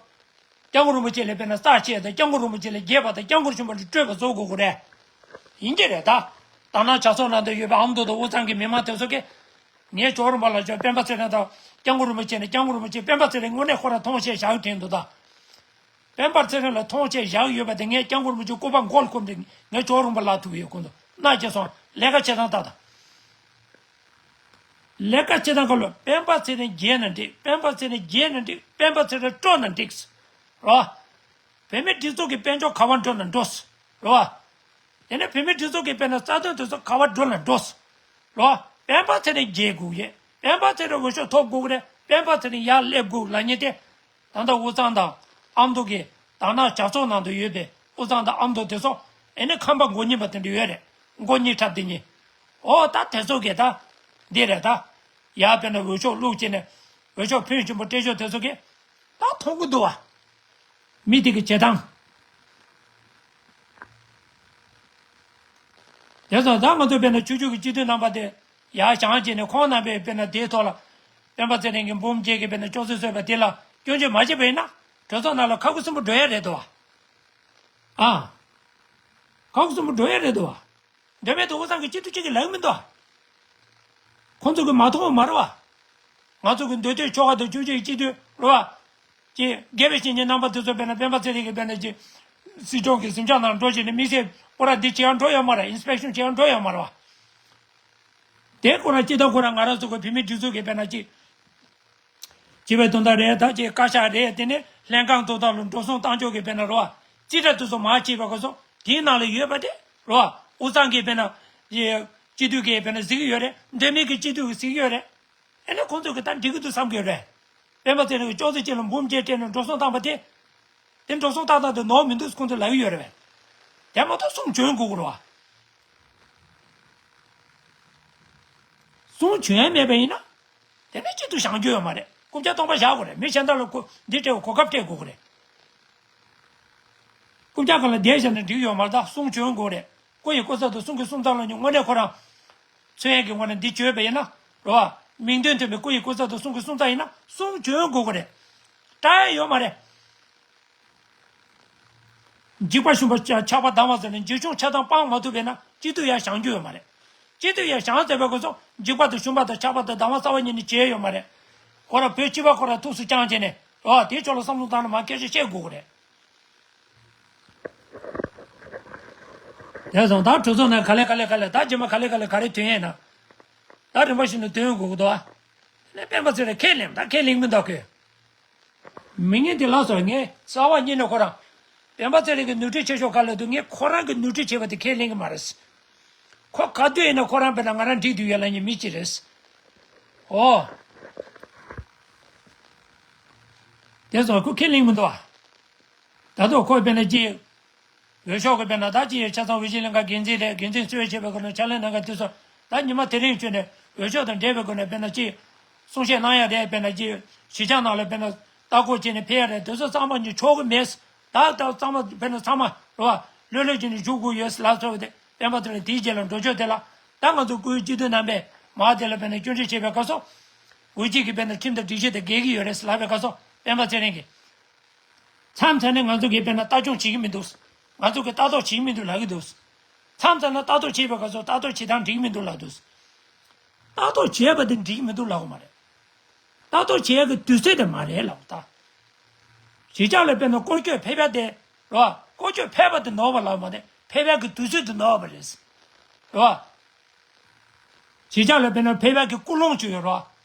སྐྱབས་མགོན་རིན་པོ་ཆེ་ལ་དཔེར་ན་རྩ་ཆེ་དང་སྐྱབས་མགོན་རིན་པོ་ཆེ་ལ་རྒྱས་པ་དང་སྐྱབས་མགོན་ཆེན་པོ་ལ་སྤྲོད་པ་བཟོ་དགོས་ཀྱི་རེད། ཡིན་གྱི་རེད་ད། དར་ནག་ཇག་ཚོགས་ནང་དུ་ཡོད་པའི་ཨ་མདོ་དང་དབུས་གཙང་གི་མི་མང་དེ་ཚོ་གིས། ངས་ཇོ་བོ་རིན་པོ་ལ་ཆོག་སྤེན་པ་ཚེ་རིང་དང་སྐྱབས་མགོན་རིན་པོ་ཆེ་ནས་སྐྱབས་མགོན་རིན་པོ་ཆེ་སྤེན་པ་ཚེ་རིང་དངོས་གནས་ཁོ་རང་མཐོང་ཆེན་བཞག་ཡོད་དྲན་འདུག་ད། སྤེན་པ་ཚེ་རིང་ལ་མཐོང་ཆེན་བཞག་ཡོད་པ་དེ་ངས་སྐྱབས་མགོན་རིན་པོ་ཆེའི་སྐུ་པར་མགོ་ལ་བཀོད་ནས་ངས་ཇོ་བོ་རིན་པོ་ལ་ཐུག་ཡོད་ཁོང་ཚོ་མནའ་སྐྱེལ་སོང་ལས་ཀ་བྱེད་སྟངས་ལྟ་དང་། ལས་ཀ་བྱེད་སྟངས་སྐབས་ལ་སྤེན་པ་ཚེ་རིང་རྒྱས་ན་འགྲིག་སྤེན་པ་ཚེ་རིང་རྒྱས་ན་འགྲིག་སྤེན་པ་ཚེ་རིང་སྤྲོ་ན་འགྲིག་རོ། བོད་མི་སྒྲིག་འཛུགས་ཀྱི་དཔལ་འབྱོར་ག་པར་འགྲོ་ན་འགྲོ། རོ། དེ་ནས་བོད་མི་སྒྲིག་འཛུགས་ཀྱི་དཔེར་ན་རྩ་དོན་དེ་ཚོ་ག་པར་འགྲོ་ན་འགྲོ། རོ། སྤེན་པ་ཚེ་རིང་རྒྱས་དགོས་ཡོད། སྤེན་པ་ཚེ་རིང་འོས་ཤོག་ཐོབ་དགོས་ཀྱི་རེད། སྤེན་པ་ཚེ་རིང་ཡར་སླེབས་དགོས་ལབ་མཁན་དེ། ད་ལྟ་དབུས་གཙང་དང་ཨ་མདོ་གི་དར་ནག་ཇག་ཚོགས་ནང་དུ་ཡོད་པའི་དབུས་གཙང་དང་ཨ་མདོ་དེ་ཚོ་ཨེ་ནི་ཁམས་པ་མགོ་གཉིས་པ་དེ་འདྲ་ཡོད་རེད། མགོ་གཉིས་འཁྲབ་དེ་གཉིས། ཨོ་ད་དེ་ཚོ་གིས་ད། འདི་རེད་ད། ཡར་དཔེར་ན་འོས་ཤོག་བླུགས་བྱས་ནས་འོས་ཤོག་ཕོན་ཆེན་པོ་སྤྲད་ཤོག་དེ་ཚོ་གིས་ད་མཐོང་གི་འདུག་བ། མི་དེ་གི་བྱེད་སྟངས། དེ་ཚོ་ད་ང་ཚོ་དཔེར་ན་ཆོས་ཕྱོགས་ཀྱི་སྤྱི་འཐུས་རྣམ་པ་དེ་ཡར་བཞེངས་བྱས་ནས་ཁོང་རྣམ་པས་དཔེར་ན་དེའི་ཐོག་ལ་ སྤེན་པ་ཚེ་རིང་གི་འབུམ་རྒྱལ་གྱི་དཔེར་ན་ཅོག་ཙེ་བཟོས་པ་དེ་ལ་སྐྱོན་བརྗོད་མ་བྱས་པ་ཡིན་ན། གྲོས་ཚོགས་ནང་ལ་ཁ་ཁུ་སིམ་པོ་འགྲོ་ཡ་རེད་དོ། ཨ། ཁ་ཁུ་སིམ་པོ་འགྲོ་ཡ་རེད་དོ། འདོད་མེད་དུ་དབུས་གཙང་གི་སྤྱི་འཐུས་གཅིག་གིས་ལབ་ཀྱི་མི་འདུག་ཁོང་ཚོ་གིས་མ་མཐོང་བ་མ་རེད་བ། ང་ཚོ་གི་མདོ་སྟོད་ཆོལ་ཁ་དང་ཆོས་བརྒྱུད་སྤྱི་འཐུས་རེད་བ། ཀྱི་དགེ་བའི་བཤེས་གཉེན་རྣམ་པ་དེ་ཚོ་དཔེར་ན་སྤེན་པ་ཚེ་རིང་གི་དཔེར་ན་ཀྱི་སྲིད་སྐྱོང་གི་གཟིམ་ཤག་ནང་འགྲོ་བྱས་ནས་དམིགས་བསལ་སྐོར་ར་འདི་བྱེད་ཡ་འགྲོ་ཡོད་མ་རེད། ཨིན་སི་པེག་ཤན་བྱེད་ཡ་འགྲོ་ཡོད་མ་རེད་བ། དེ་ཁོ་རང་སྤྱི་ཟླ་ཁོ་རང་ང་རང་ཚོ་གི་བོད་མིའི་སྒྲིག་འཛུགས་ཀྱི་དཔེར་ན་ཀྱི་སྤྱི་པའི་དོན་དག་རེད། ད་ཅིག་བཀའ་ཤག་རེད། དེ་ནས་ལྷན་ཁང་དོན་དག་ལ་འགྲོ་སོང་བཏང་ཕྱོགས་ཀྱི་དཔེར་ན་རོ། རྩིས་ཁྲ་དེ་ཚོ་མར་བྱས་པའི་སྐབས་སུ་དེའི་ནང་ལ་ཡོད་པ་དེ་རོ། དབུས་གཙང་གི་དཔེར་ན་ཡི་སྤྱི་འཐུས་ཀྱི་དཔེར་ན་གཟིགས་ཀྱི་ཡོད་རེད། འདོད་མེད་ཀྱི་སྤྱི་འཐུས་ཀྱི་གཟིགས་ཀྱི་ཡོད་རེད། ཨེ་ནས་ཁོང་ཚོ་གི་ད་འགྲིག་གི་འདུག་བསམ་གྱི་ཡོད་རེད། སྤེན་པ་ཚེ་རིང་གི་ཅོག་ཙེ་གཅིག་ལ་འབུམ་རྒྱལ་སྤྲད་ནས་འགྲོ་སོང་བཏང་པ་དེ། དེ་འགྲོ་སོང་བཏང་སྟངས་དེ་ནོར་མི་འདུག་ཁོང་ཚོས་ལབ་ཀྱི་ཡོད་རེད་པས། དེ་མ་གཏོགས་གསུང་བྱོན་དགོས་ཀྱི་རེད་བ། གསུང་བྱོན་མེད་པ་ཡིན་ན། དེ་ནས་སྤྱི་འཐུས་བཞེངས་རྒྱུ་ཡོད་མ་རེད། རྐུབ་བཀྱག་སྟོང་པ་བཞག་དགོས་རེད། མི་གཞན་དག་ལ་གོ་འདི་སྤྲད་གོ་སྐབས་སྤྲད་དགོས་ཀྱི་རེད། རྐུབ་བཀྱག་སྒང་ལ་བསྡད་བཞག་ན་འགྲིག་ཡོད་མ་རེད། ད་གསུང་བྱོན་དགོས་རེད། སྐུ་ཡི་སྐུ་ཚབ་ཏུ་གསུང་གི་གསུང་ཚབ་ལ་ཉོ་དངོས་གནས་ཁོ་རང་། མཚོན་ཡས་ཀྱི་ངོས་ནས་འདི་བྱོས་པ་ཡིན་ན་རོ། མིང་དོན་མཐུན་པའི་སྐུ་ཡི་སྐུ་ཚབ་ཏུ་གསུང་གི་གསུང་ཚབ་ཡིན་ན་གསུང་བྱོན་དགོས་ཀྱི་རེད། སྐྲག་ཡས་ཡོད་མ་རེད། འཇིགས་པ་ཞུམ་པ་ཆགས་པ་སྡང་བ་ཟེར་ནས་འཇིགས་ཆུང་ཆགས་སྡང་སྤང་མ་ཐུབ་པས་ན་སྤྱི་འཐུས་ཡར་བཞེངས་རྒྱུ་ཡོད་མ་རེད། སྤྱི་འཐུས་ཡར་བཞེངས་ཟེར་བའི་སྐབས་སུ་འཇིགས་པ་དང་ཞུམ་པ་དང་ཆགས་པ་དང་སྡང་བ་རྩ་བ་ཉིད་ནས་བྱེད་ཡོད་མ་རེད། ཁོ་རང་བོད་སྤྱི་པ་ཁོ་རང་ཐུགས་སུ་བཅངས་བྱས་ནས་རོ། དེའི་ཕྱོགས་ལ་བསམ་བློ་བཏང་ནས་མར་སྐད་ཆ་བཤད་དགོས་ཀྱི་རེད། དེ་སོང་ད་གྲོས་ཚོགས་ནང་ག་ལེ་ག་ལེ་ག་ལེ་ད་རྗེས་མ་ག་ལེ་ག་ལེ་ག་རེ་ཐོན་ཡས་ན། ད་རིམ་པ་བཞིན་དུ་ཐོན་དགོས་ཀྱི་འདུག་ཨ། ནས་སྤེན་པ་ཚེ་རིང་ཁས་ལེན་ད་ཁས་ལེན་མི་འདུག་གི། མི་ངན་དེ་ལ་སོགས་ངས་རྩ་བ་ཉིད་ནས་ཁོ་རང་། སྤེན་པ་ཚེ་རིང་གི་ནོར་འཁྲུལ་ཆེ་ཤོས་ག་ལ་འདུག་ངས་ཁོ་རང་གི་ནོར་འཁྲུལ་བྱས་པ་དེ་ཁས་ལེན་གི་མ་རེད། ཁོ་ག་དུས་ཡིན་ན་ཁོ་རང་དཔེར་ན་ང་རང་འགྲིག་འདུག་ཡོད་ལབ་མཁན་མི་གཅིག་རེད། ཨོ། དེ་ཚོ་ཁོ་ཁས་ལེན་མི་འདུག་ཨ། ད་དུང་ཁོ་དཔེར་ན་ཅི། འོས་ཤོག་གི་དཔེར་ན་ད་ཅི་ཡོད་ཆ་ཚང་འོས་གཞི་ལྷན་ཁང་འགན་འཛིན་རེད། འགན་འཛིན་གཙོས་བྱས་པའི་སྒོ་ནས་ཕྱག་ལས་གནང་མཁན་དེ་ཚོ་ད་ཉི་མ་དེ་རིང་བྱོན་ནས་འོས་ཤོག་དང་འབྲེལ་བའི་སྒོ་ནས་དཔེར་ན་ཅི། གསུང་བཤད་གནང་ཡ་རེད། དཔེར་ན་ཅི། གཞིས་ཆགས་ནང་ལ་དཔེར་ན་ལྟ་སྐོར་བྱས་ནས་ཕེབས་ཡ་རེད། དེ་ཚོ་ཚང་མ་ཉིད་ཆོག་གི་མེད། ད་ད་ཚང་མ་དཔེར་ན་ཚང་མ་རོ། ལྷོད་ལྷོད་བྱས་ནས་བཞུགས་དགོས་ཡོད་ལབ་ཚོ་དེ་སྤེན་པ་ཚེ་རིང་དེའི་རྗེས་ལ་འགྲོ་ཕྱོགས་དེ་ལ་ད་ང་ཚོ་སྐུའི་སྤྱི་འཐུས་རྣམ་པས་མ་དེ་ལ་དཔེར་ན་སྐྱོན་བརྗོད་བྱས་པའི་སྐབས་སུ། འོས་གཅིག་གི་དཔེར་ན་ཁྲིམས་དང་སྒྲིག་གཞི་དང་འགལ་གྱི་ཡོད་རེད་ལབ་པའི་སྐབས་སུ་སྤེན་པ་ཚེ་རིང་གིས། མཚམས་མཚམས་ནས་ང་ཚོ་གིས་དཔེར་ན་ལྟ་སྐྱོང་བྱེད་ཀྱི་མི་འདུག་ང་ཚོ་གིས་ལྟ་རྟོག་བྱེད་ཀྱི་མི་འདུག་ལབ་ཀྱི་འདུག་མཚམས་མཚམས་ན་ལྟ་རྟོག་བྱེད་པའི་སྐབས་སུ་ལྟ་རྟོག་བྱེད་སྟངས་འགྲིག་གི་མི་འདུག་ལབ་འདུག་ལྟ་རྟོག་བྱས་པ་དེ་འགྲིག་གི་མི་འདུག་ལབ་དགོས་མ་རེད། ལྟ་རྟོག་བྱེད་ཡག་གི་དུས་ཚོད་དེ་མ་རེད་ལབ་ད། གཞིས་ཆགས་ལ་དཔེར་ན་སྐོར་སྐྱོད་ཕེབས་ཡག་དེ་རོ། སྐོར་སྐྱོད་ཕེབས་པ་དེ་ནོར་བ་ལབ་མ་རེད། ཕེབས་ཡག་གི་དུས་ཚོད་དེ་ནོར་བ་རེད། རོ། གཞིས་ཆགས་ལ་དཔེར་ན་ཕེབས་ཡག་གི་ཀུན་སློང་ཅིག་ཡོད་རོ།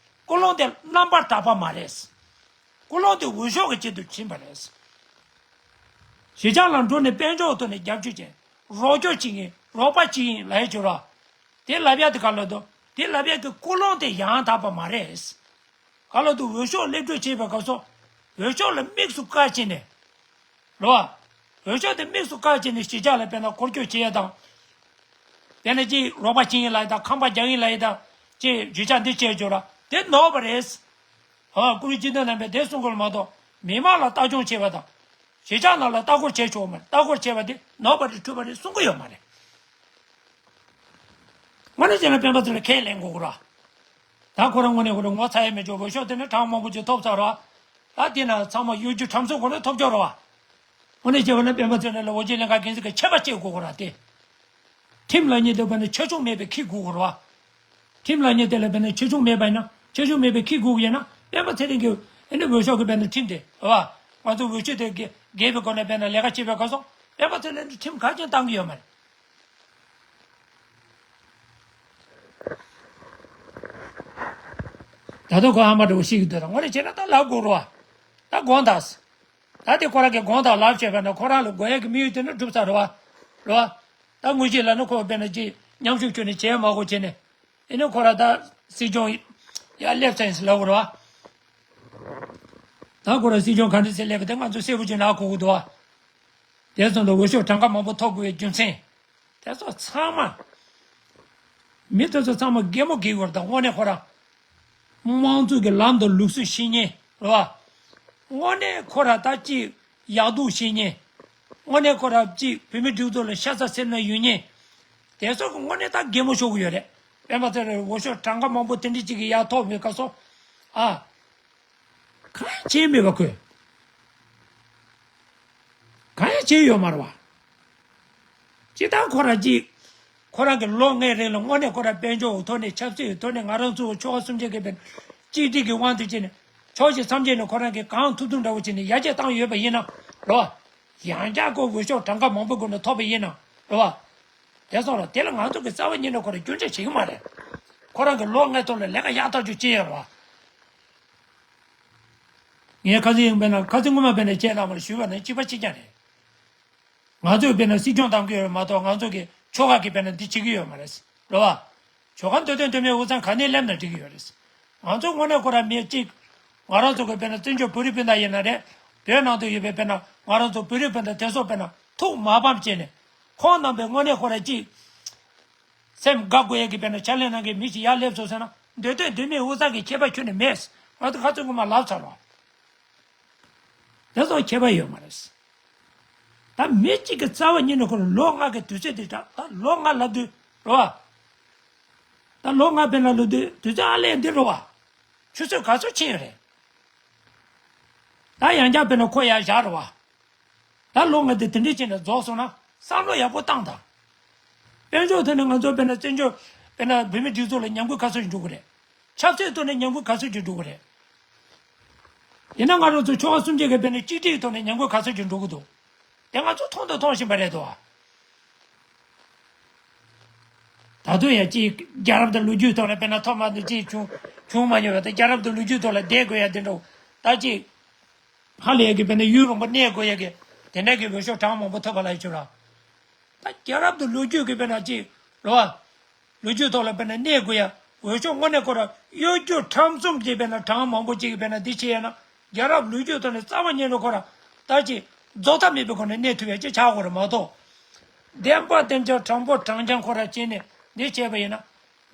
ཀུན་སློང་དེ་རྣམ་པར་དག་པ་མ་རེད། ཀུན་སློང་དེ་འོས་ཤོག་གི་ཆེད་དུ་ཕྱིན་པ་རེད། གཞིས་ཆགས་ལ་འགྲོ་ནས་དཔལ་འབྱོར་ཐོག་ནས་རྒྱབ་སྐྱོར་བྱས། རོགས་སྐྱོར་བྱེད་མཁན་རོགས་པ་བྱེད་མཁན་ལབ་ཡག་ཅིག་རོ། དེ་ལབ་ཡག་དེ་ག་ལ་འདུག་དེ་ལབ་ཡག་གི་ཀུན་སློང་དེ་ཡང་དག་པ་མ་རེད། ག་ལ་འདུག་འོས་ཤོག་སླེབས་སྒྲུག་བྱེད་པའི་སྐབས་སུ། འོས་ཤོག་ལ་དམིགས་སུ་བཀར་བྱས་ནས། རོ། འོས་ཤོག་དེ་དམིགས་སུ་བཀར་བྱས་ནས་གཞིས་ཆགས་ལ་དཔེར་ན་སྐོར་སྐྱོད་བྱེད་ཡག་དང་། དེ་ནས་ཅིག་རོགས་པ་བྱེད་མཁན་ལབ་ཡག་དང་ཁང་པ་རྒྱག་མཁན་ལབ་ཡག་དང་། ཅིག་གཞིས་ཆགས་འདི་བྱས་ཆོག་ར་དེ་ནོར་བ་རེད། ཧོ་སྐུ་ངོ་སྤྱི་འཐུས་རྣམ་པས་དེ་གསུང་དགོས་ལ་མ་གཏོགས་མི་མང་ལ་ལྟ་སྐྱོང་བྱེད་པ་དང་། གཞིས་ཆགས་ནང་ལ་ལྟ་སྐོར་བྱེད་ཆོག་མ་རེད། ལྟ་སྐོར་བྱས་པ་དེ་ནོར་བ་རེད་འཁྲུལ་བ་རེད་གསུང་གི་ཡོད་མ་རེད། དངོས་གནས་བྱས་ན་སྤེན་པ་ཚེ་རིང་ཁས་ལེན་དགོས་ཀྱི་ར། ད་ཁོ་རང་དངོས་གནས་ཁོ་རང་ངོ་ཚ་ཡས་མེད་ཆོག་འོས་ཤོག་དེ་ནས་གྲངས་མང་པོ་ཅིག་ཐོབ་ཚར་ར། ད་དེ་ན་ཚང་མ་གཡོ་སྒྱུ་ཁྲམ་གསོག་སྒོ་ནས་ཐོབ་ཆོག་ར་བ། དངོས་གནས་བྱས་པ་ན་སྤེན་པ་ཚེ་རིང་ལ་འོས་གཞི་ལེན་ག་འགན་འཛིན་གྱི་ཆད་པ་བཅད་དགོས་ཀྱི་ར་དེ། ཁྲིམས་ལ་ཉེས་དེ་བ་ནི་ཆེ་ཆུང་མེད་པའི་ཁེ་དགོས་ཀྱི་ར་བ། ཁྲིམས་ལ་ཉེས་དེ་ལ་བ་ནི་ཆེ་ཆུང་མེད་པ་ཡིན་ན་ཆེ་ཆུང་མེད་པའི་ཁེ་དགོས་ཀྱི་ཡིན་ན་སྤེན་པ་ཚེ་རིང་གི་ཨ་ནི་འོས་ཤོག་གི་བ་ནི་ཁྲིམས་དེ་ར་བ། ང་ཚོ་འོས་ཆོས་དེ་འགལ་འགལ་བའི་སྒོ་ནས་བ་ནི་ལས་ཀ་བྱེད་པའི་སྐབས་སུ་སྤེན་པ་ཚེ་རིང་ལ་ཁྲིམས་ག་ཅན་བཏང་གི་ཡོད་མ་རེད། ད་དུང་ཁོ་ཧ་མ་འགྲོ་བ་ཤེས་ཀྱི་འདུག་ད་དངོས་གནས་བྱས་ན་ད་ལབ་དགོས་རེད་བ། ད་དགོངས་དག་ད་དེ་ཁོ་རང་གིས་དགོངས་དག་ལབ་བྱས་པ་ན་ཁོ་རང་ལ་དགོས་ཡག་གི་དམིགས་ཡུལ་དེ་ནི་འགྲུབ་ཚར་རེད་བ། རེད་བ། ད་དངོས་གཞི་ལ་ནི་ཁོ་དཔེར་ན་ཅིག་མཉམ་ཞུགས་བྱས་ནས་བྱས་མ་དགོས་བྱས་ནས། ཨེ་ནི་ཁོ་རང་ད་སྲིད་སྐྱོང་ཡ་སླེབས་ཚར་ཡིན་ཟེར་ལབ་དགོས་རེད་བ། ད་ཁོ་རང་སྲིད་སྐྱོང་ག་འདྲ་ཟེར་སླེབས་ཀྱི་དེ་ང་ཚོ་གསལ་པོ་ཅིག་ལབ་དགོས་ཀྱི་འདུག་བ། དེ་ཙམ་དུ་འོས་ཤོག་གྲངས་ཀ་མང་པོ་ཐོབ་དགོས་པའི་རྒྱུ་མཚན། དེ་ཚོ་ཚང་མ། མི་དེ་ཚོ་ཚང་མ་གད་མོ་བགད་དགོས་རེད་ད་དངོས་གནས་ཁོ་རང་། དམངས་གཙོ་གི་ལམ་དང་ལུགས་སྲོལ་ཤེས་མཁན་རེད་བ། དངོས་གནས་ཁོ་རང་ད་ཅིག་ཡག་སྡུག་ཤེས་མཁན། དངོས་གནས་ཁོ་རང་ཅིག་བོད་མི་སྒྲིག་འཛུགས་ལ་ཤ་ཚ་སེམས་ན་ཡོད་མཁན། དེ་ཚོ་གི་དངོས་གནས་ད་གད་མོ་ཤོར་གི་ཡོད་རེད། སྤེན་པ་ཚེ་རིང་འོས་ཤོག་གྲངས་ཀ་མང་པོ་དེ་འདྲ་ཅིག་གི་ཡར་ཐོབ་པའི་སྐབས་སུ། ཨ། གང་ཡང་བྱས་མེད་པ་ཁོས། གང་ཡང་བྱས་ཡོད་མ་རེད་བ། ཅི་ལྟར་ཁོ་རང་ཅིག་ཁོ་རང་གི་ལོ་ལྔའི་རིང་ལ་དངོས་གནས་ཁོ་རང་དཔལ་འབྱོར་ཐོག་ནས་ཆབ་སྲིད་ཐོག་ནས་ང་རང་ཚོ་ཆོལ་ཁ་གསུམ་ཆོས་ཀྱི་དཔེར་ན་གཅིག་སྒྲིལ་གྱི་དབང་དུ་བྱས་ནས་ཕྱོགས་བཞི་མཚམས་བརྒྱད་ནས་ཁོ་རང་གིས་གང་ཐུབ་ཐུབ་འདྲ་བོ་བྱས་ནས་ཡར་རྒྱས་བཏང་ཡོད་པ་ཡིན་ན་རེད་བ། ཡང་བསྐྱར་ཁོ་འོས་ཤོག་གྲངས་ཀ་མང་པོ་སྒོ་ནས་ཐོབ་པ་ཡིན་ན་རེད་བ། དེ་སོང་ལ་དེ་ལ་ང་ཚོ་གི་རྩ་བ་ཉིད་ནས་ཁོ་རང་སྐྱོན་བརྗོད་བྱེད་ཀྱི་མ་རེད། ཁོ་རང་གི་ལོ་ལྔའི་ཐོག་ལ་ལས་ཀ་ཡག་ཐག་ཆོད་བྱས་ཡོད་རེད་བ། ངས་ཁ་སང་ཡང་དཔེར་ན་ཁ་སང་སྔོན་མ་དཔེར་ན་ཁྱེད་རྣམ་པར་ཞུས་པ་ནི་གཅིག་པ་གཅིག་རྐྱང་རེད། ང་ཚོས་དཔེར་ན་སྲིད་སྐྱོང་བདམས་ཀྱི་ཡོད་མ་གཏོགས་ང་ཚོ་གི་ཆོལ་ཁ་གིས་དཔེར་ན་འདི་བྱེད་ཀྱི་ཡོད་མ་རེད། རེད་བ། ཆོལ་ཁ་འདོད་དོན་འདོད་མེད་དབུས་གཙང་ག་ནས་སླེབས་ན་འགྲིག་གི་ཡོད་རེད། ང་ཚོ་དངོས་གནས་ཁོ་རང་མི་གཅིག་ང་རང་ཚོ་གི་དཔེར་ན་བཙན་བྱོལ་བོད་རིགས་སྤུན་ཟླ་ཡིན་ན་རེད། བོད་ནང་དུ་ཡོད་པའི་དཔེར་ན་ང་རང་ཚོ་བོད་རིགས་སྤུན་ཟླ་དེ་ཚོ་དཔེར་ན་ཐུགས་མ་ཕམ་བྱས་ནས་ཁོང་རྣམ་པའི་དངོས་གནས་ཁོ་རང་གཅིག་སེམས་དགའ་དགོས་ཡས་ཀྱི་དཔེར་ན་ཕྱག་ལས་གནང་མཁན་མི་ཞིག་ཡར་སླེབས་སོང་ཟེར་ན་འདོད་དོན་འདོད་མེད་དབུས་གཙང་གི་ཁྱད་པར་ཁྱོན་ནས་མེད། ང་ཚོ་ཁ་ཚོན་ངོ་མ་ལབ་ཚར་བ། དེ་ཚོ་ཁྱད་པར་ཡོད་མ་རེད། ད་མི་གཅིག་གི་རྩ་བ་ཉིད་ནས་ཁོ་ལ་ལོ་ལྔ་གི་དུས་ཚོད་དེ་ད་ད་ལོ་ལྔ་ལབ་དུས་རེད་བ། ད་ལོ་ལྔ་དཔེར་ན་ལབ་དུས་དུས་ཚོད་ཨ་ལས་འདི་རེད་བ། ཆུ་ཚོད་ག་ཚོད་ཕྱིན་ཡོད་རེད། ད་ཡང་བསྐྱར་དཔེར་ན་ཁོ་ཡར་བཞག་རེད་བ། ད་ལོ་ལྔ་དེ་དེ་འདྲས་བྱས་ནས་རྫོགས་སོང་ན་བསམ་བློ་ཡག་པོ་བཏང་དང་། དཔལ་འབྱོར་ཐོག་ནས་ང་ཚོ་དཔེར་ན་བཙན་བྱོལ་དཔེར་ན་བོད་མི་སྒྲིག་འཛུགས་ལ་ཉམས་རྒུད་ག་ཚོད་ཅིག་འགྲོ་གི་རེད། ཆབ་སྲིད་ཐོག་ནས་ཉམས་རྒུད་ག་ཚོད་ཅིག་འགྲོ་གི་རེད། ཡིན་ན་ང་རང་ཚོ་ཆོལ་ཁ་གསུམ་ཆོས་ཀྱི་དཔེར་ན་གཅིག་སྒྲིལ་ཐོག་ནས་ཉམས་རྒུད་ག་ཚོད་ཅིག་འགྲོ་གི་འདུག་དེ་ང་ཚོ་མཐོང་དང་མཐོང་བཞིན་པ་རེད་དོ། ད་དུང་ཡང་ཅིག་རྒྱལ་རབས་དང་ལོ་རྒྱུས་ཐོག་ལ་དཔེར་ན་ཐོག་མ་དུ་ཅིག་བྱུང་བྱུང་མ་མྱོང་བ་དང་རྒྱལ་རབས་དང་ལོ་རྒྱུས་ཐོག་ལ་བསྡད་དགོས་ཡ་དེ་འདྲ་ད་ཅིག་ཧ་ལས་ཀྱི་དཔེར་ན་ཡུན་རིང་པོ་གནས་དགོས་ཡ་གི་དེ་འདྲ་གི་འོས་ཤོག་གྲངས་མང་པོ་ཐོབ་པ་ལ་ཡི་ཆོས་ར། ད་རྒྱལ་རབས་དང་ལོ་རྒྱུས་ཀྱི་དཔེར་ན་ཅིག་རེད་བ། ལོ་རྒྱུས་ཐོག་ལ་དཔེར་ན་གནས་དགོས་ཡ། འོས་ཤོག་དངོས་གནས་ཁོ་ར་གཡོ་སྒྱུ་ཁྲམ་གསུམ་གྱི་དཔེར་ན་གྲངས་མང་པོ་ཅིག་གི་དཔེར་ན་འདི་བྱས་ཡ་ན་རྒྱལ་རབས་ལོ་རྒྱུས་ཐོག་ནས་རྩ་བ་ཉིད་ནས་ཁོ་ར་ད་ཅིག་རྫོགས་མཐའ་མེད་པའི་སྒོ་ནས་གནས་ཐུབ་ཡ་ཅིག་ཆགས་དགོས་རེད་མ་གཏོགས། བདེན་པ་བདེན་རྐྱང་དྲང་པོ་དྲང་རྐྱང་ཁོ་ར་བྱས་ནས་འདི་བྱས་པ་ཡིན་ན་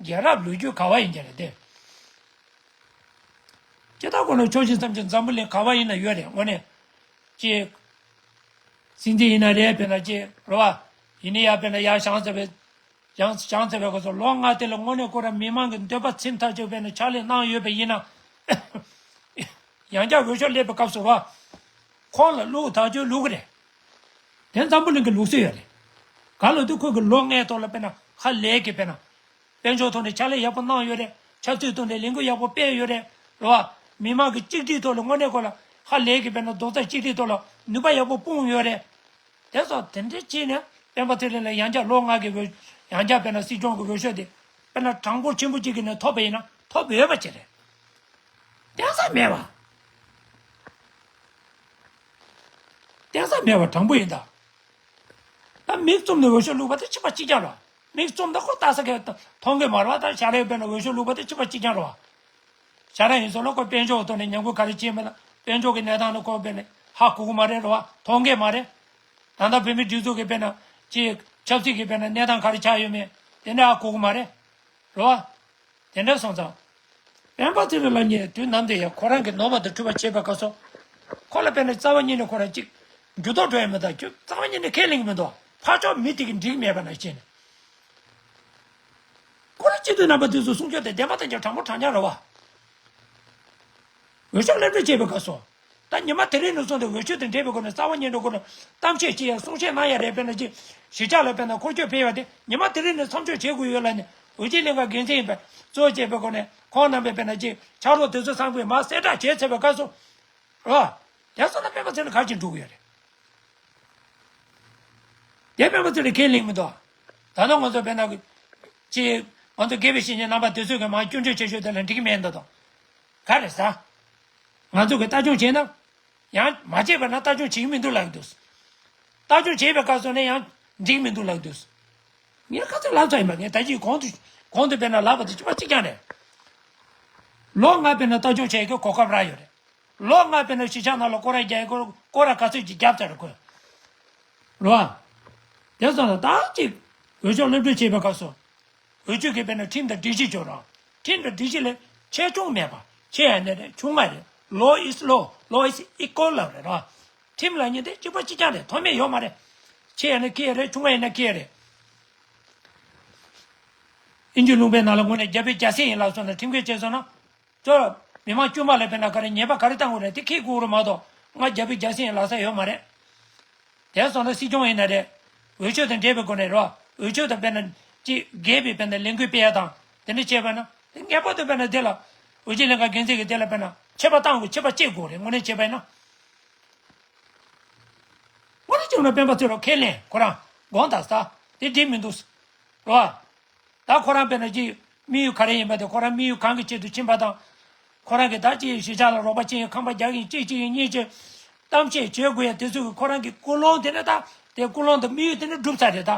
རྒྱལ་རབས་ལོ་རྒྱུས་ག་བ་ཡིན་གྱི་རེད་དེ། ཇི་ལྟར་ཁོ་ན་ཕྱོགས་བཞི་མཚམས་བརྒྱད་འཛམ་བུ་གླིང་ག་བ་ཡིན་ན་ཡོད་རེད་དངོས་གནས། ཅིག་སྲིད་འཛིན་ཡིན་ན་རེད་དཔེར་ན་ཅིག་རེད་བ། ཡིན་ན་ཡ་དཔེར་ན་ཡ་བཞེངས་ཚར་བའི་བཞེངས་བཞེངས་ཚར་བའི་སྐབས་སུ་ལོ་ལྔ་དེ་ལ་དངོས་གནས་ཁོ་རང་མི་མང་གི་འདོད་པ་ཚིམ་ཐག་ཆོད་དཔེར་ན་ཕྱག་ལས་གནང་ཡོད་པ་ཡིན་ན། ཡང་བསྐྱར་འོས་ཤོག་སླེབས་པའི་སྐབས་སུ་རེད་བ། ཁོང་ལ་བླུག་ཐག་ཆོད་བླུག་གི་རེད། དེ་འཛམ་བུ་གླིང་གི་ལུགས་སྲོལ་ཡོད་རེད། ག་ལ་དུས་ཁོ་གི་ལོ་ལྔའི་ཐོག་ལ་དཔེར་ན་ཧ་ལས་ཀྱི་དཔེར་ན། དཔལ་འབྱོར་ཐོག་ནས་ཕྱག་ལས་ཡག་པོ་གནང་ཡོད་རེད། ཆབ་སྲིད་ཐོག་ནས་ལས་འགུལ་ཡག་པོ་སྤེལ་ཡོད་རེད། རེད་བ། མི་མང་གི་གཅིག་སྒྲིལ་ཐོག་ལ་དངོས་གནས་ཁོ་ལ་ཧ་ལས་ཀྱི་དཔེར་ན་རྡོག་རྩ་གཅིག་སྒྲིལ་ཐོག་ལ་ནུས་པ་ཡག་པོ་སྤུངས་ཡོད་རེད། དེ་སོགས་དེ་འདྲ་བྱས་ནས་སྤེན་པ་ཚེ་རིང་ལ་ཡང་བསྐྱར་ལོ་ལྔ་གི་འོས་ཡང་བསྐྱར་དཔེར་ན་སྲིད་སྐྱོང་གི་འོས་ཤོག་དེ་དཔེར་ན་གྲངས་འབོར་ཆེན་པོ་གཅིག་གི་ནས་ཐོབ་པ་ཡིན་ན་ཐོབ་འོས་པ་ཅིག་རེད། བརྟེན་ས་མེད་པ། བརྟེན་ས་མེད་པ་དྲང་པོ་ཡིན་ད། ད་མིག་བཙུམ་ནས་འོས་ཤོག་བླུགས་པ་དེ་ཕྱི་པ་གཅིག་རྐྱང་རེད། མིག་བཙུམ་ད་ཁོ་ལྟ་ས་གི་མཐོང་གི་མ་རེད་བ། ད་ཞྭ་རའི་དཔེར་ན་འོས་ཤོག་བླུགས་པ་དེ་ཕྱི་པ་གཅིག་རྐྱང་རེད་བ། ཞྭ་ར་ཡིན་སོང་ན་ཁོ་དཔལ་འབྱོར་ཐོག་ནས་ཉམས་རྒུད་ག་རེ་བྱས་མེད་ན་དཔལ་འབྱོར་གྱི་གནས་སྟངས་ནི་ཁོ་དཔེར་ན་ཧ་གོ་གི་མ་རེད་རེད་བ། མཐོང་གི་མ་རེད། ད་ལྟ་བོད་མི་སྒྲིག་འཛུགས་ཀྱི་དཔེར་ན་ཅིག་ཆབ་སྲིད་ཀྱི་དཔེར་ན་གནས་སྟངས་ག་རེ་ཆགས་ཡོད་མེད་དེ་འདྲ་ཧ་གོ་གི་མ་རེད། རེད་བ། དེ་འདྲ་སོང་ཙང་། སྤེན་པ་ཚེ་རིང་ལགས་ཉིད་དུས་ནམ་དུ་ཡང་ཁོ་རང་གི་ནོར་བ་དང་འཁྲུལ་བ་བྱེད་པའི་སྐབས་སུ། ཁོ་ལ་དཔེར་ན་རྩ་བ་ཉིད་ནས་ཁོ་རང་གཅིག་འགྱུར་ལྡོག་འགྲོ་ཡ་མི་འདུག་རྩ་བ་ཉིད་ནས་ཁས་ལེན་གྱི་མི་འདུག་ཕར་ཕྱོགས་མི་དེ་གི་འགྲིག་མེད་པ་ནང་བཞིན། ཁོ་རང་སྤྱི་འཐུས་རྣམ་པ་དེ་ཚོ་གསུང་ཆོས་དེ་བདེན་པ་དང་ཀྱང་དྲང་པོ་དྲང་རྐྱང་རེད་བ། འོས་ཤོག་སླེབས་འགྲོ་བྱེད་པའི་སྐབས་སུ། ད་ཉི་མ་དེ་རིང་ནས་བཟུང་སྟེ་འོས་ཆོས་དང་འབྲེལ་བའི་སྒོ་ནས་རྩ་བ་ཉིད་ནས་ཁོ་ལ་གཏམ་བཤད་བྱེད་ཡ་གསུང་བཤད་གནང་ཡ་རེད། དཔེར་ན་ཅིག་གཞིས་ཆགས་ལ་དཔེར་ན་འཁོར་སྐྱོད་ཕེབས་ཡ་དེ་ཉི་མ་དེ་རིང་ནས་མཚམས་འཇོག་བྱེད་དགོས་ཡོད་ལབ་ནས་འོས་བསྡུ་ལྷན་ཁང་འགན་འཛིན་ཡིན་པ་གཙོ་བོ་བྱས་པའི་སྒོ་ནས་ཁོང་རྣམ་པས་དཔེར་ན་ཅིག་ཕྱག་རོགས་དེ་ཚོ་ཚང་མས་མར་གསལ་བསྒྲགས་བྱས་ཚར་བའི་སྐབས་སུ། རོ། དེ་སོང་ན་སྤེན་པ་ཚེ་རིང་ག་རེ་བྱེད་འགྲོ་གི་ཡོད་རེད། དེ་སྤེན་པ་ཚེ་རིང་ཁས་ལེན་མི་འདུག་ད་ནང་ང་ཚོ་དཔེར་ན་ཅིག་ང་ཚོ་དགེ་བའི་བཤེས་གཉེན་རྣམ་པ་དེ་ཚོས་གི་མར་སྐྱོན་བརྗོད་བྱེད་ཆོག་དེ་ལ་འགྲིག་གི་མེད་འདུག་དང་། ག་རེ་ཟ། ང་ཚོ་གི་ལྟ་སྐྱོང་བྱས་ན། ཡང་མ་བྱས་པ་ན་ལྟ་སྐྱོང་བྱེད་ཀྱི་མི་འདུག་ལབ་ཀྱི་འདུག་ལྟ་སྐྱོང་བྱས་པའི་སྐབས་སུ་ནས་ཡང་འགྲིག་མི་འདུག་ལབ་ཀྱི་འདུག་ངས་ཁ་ཚ་ལབ་ཚར་ཡིན་པ། ངས་ད་ཅིག་གོང་དུ་གོང་དུ་དཔེར་ན་ལབ་པ་དེ་གཅིག་པ་གཅིག་རྐྱང་རེད། ལོ་ལྔ་དཔེར་ན་ལྟ་སྐྱོང་བྱེད་ཀྱི་གོ་སྐབས་རག་ཡོད་རེད། ལོ་ལྔ་དཔེར་ན་གཞིས་ཆགས་ནང་ལ་སྐོར་ར་རྒྱག་ཡི་སྐོར་སྐོར་ར་ག་ཚོད་ཅིག་བརྒྱབ་ཚར་རེད་ཁོས། རེད་བ། དེ་ཙང་ལ་ད་ཅིག་འོས་ཤོག་སླེབས་འགྲོ་བྱེད་པའི་སྐབས་སུ། འོས་ཆོས་ཀྱི་དཔེར་ན་ཁྲིམས་དང་སྒྲིག་གཞི་ཅིག་ཡོད་རེད། ཁྲིམས་དང་སྒྲིག་གཞི་ལས་ཆེ་ཆུང་མེད་པ། ཆེ་ཡང་ནས་རེད་ཆུང་ང་རེད། Law is law, law is equal ལབ་རེད་ར། ཁྲིམས་ལ་ཉེ་དེ་གཅིག་པ་གཅིག་རྐྱང་རེད། མཐོ་དམན་ཡོད་མ་རེད། ཆེ་ཡང་ན་ཁེ་རེད། ཆུང་ང་ཡིན་ན་ཁེ་རེད། ཨིན་ཇི་ལུང་པའི་ནང་ལ་དངོས་གནས་རྒྱ་བོད་རྒྱ་སེ་ཡིན་ལབ་སོང་ན་ཁྲིམས་འགལ་བྱས་སོང་ན། ཅོ། མི་མང་དཀྱུས་མ་ལ་དཔེར་ན་ག་རེ་ཉེས་པ་ག་རེ་བཏང་དགོས་རེད་དེ་ཁྱེད་དགོས་རེད་མ་གཏོགས་ང་རྒྱ་བོད་རྒྱ་སེ་ཡི་ལག་ས་ཡོད་མ་རེད། དེ་སོང་ན་སྲིད་སྐྱོང་ཡིན་ན་རེད། འོས་ཆོས་དང་འབྲེལ་བའི་སྒོ་ནས་རེད་བ། འོས་ཆོས་དང་དཔེར་ན་ཅིག་འགལ་བའི་དཔེར་ན་ལས་འགུལ་སྤེལ་ཡ་དང་དེ་འདྲ་བྱས་པ་ན་དེ་ངེས་པར་དུ་དཔེར་ན་དེ་ལ་འོས་ཆོས་ལྷན་ཁང་འགན་འཛིན་གྱིས་དེ་ལ་དཔེར་ན་ཆད་པ་བཏང་དགོས། ཆད་པ་བཅད་དགོས་རེད། དངོས་གནས་བྱས་པ་ཡིན་ན། དངོས་གནས་བྱུང་ན་སྤེན་པ་ཚེ་རིང་ཁས་ལེན་ཁོ་རང་དགོངས་དག་ས་དེ་འགྲིག་མི་འདུག་རེད་བ། ད་ཁོ་རང་དཔེར་ན་ཅིག་དམིགས་ཡུལ་ག་རེ་ཡིན་པ་དེ་ཁོ་རང་དམིགས་ཡུལ་གང་གི་ཆེད་དུ་ཕྱིན་པ་དང་། ཁོ་རང་གི་ད་ཅིག་གཞིས་ཆགས་ལ་རོགས་པ་བྱེད་ཡ་ཁང་པ་རྒྱག་གི་ཡིན་གཅིག་གཅིག་ཡིན་གཉིས་བྱེད། གཏམ་བཤད་བྱེད་དགོས་ཡ་དེ་ཚོ་གི་ཁོ་རང་གི་ཀུན་སློང་དེ་ནི་ད་དེ་ཀུན་སློང་དང་དམིགས་ཡུལ་དེ་ནི་འགྲུབ་ཚར་རེད་ད།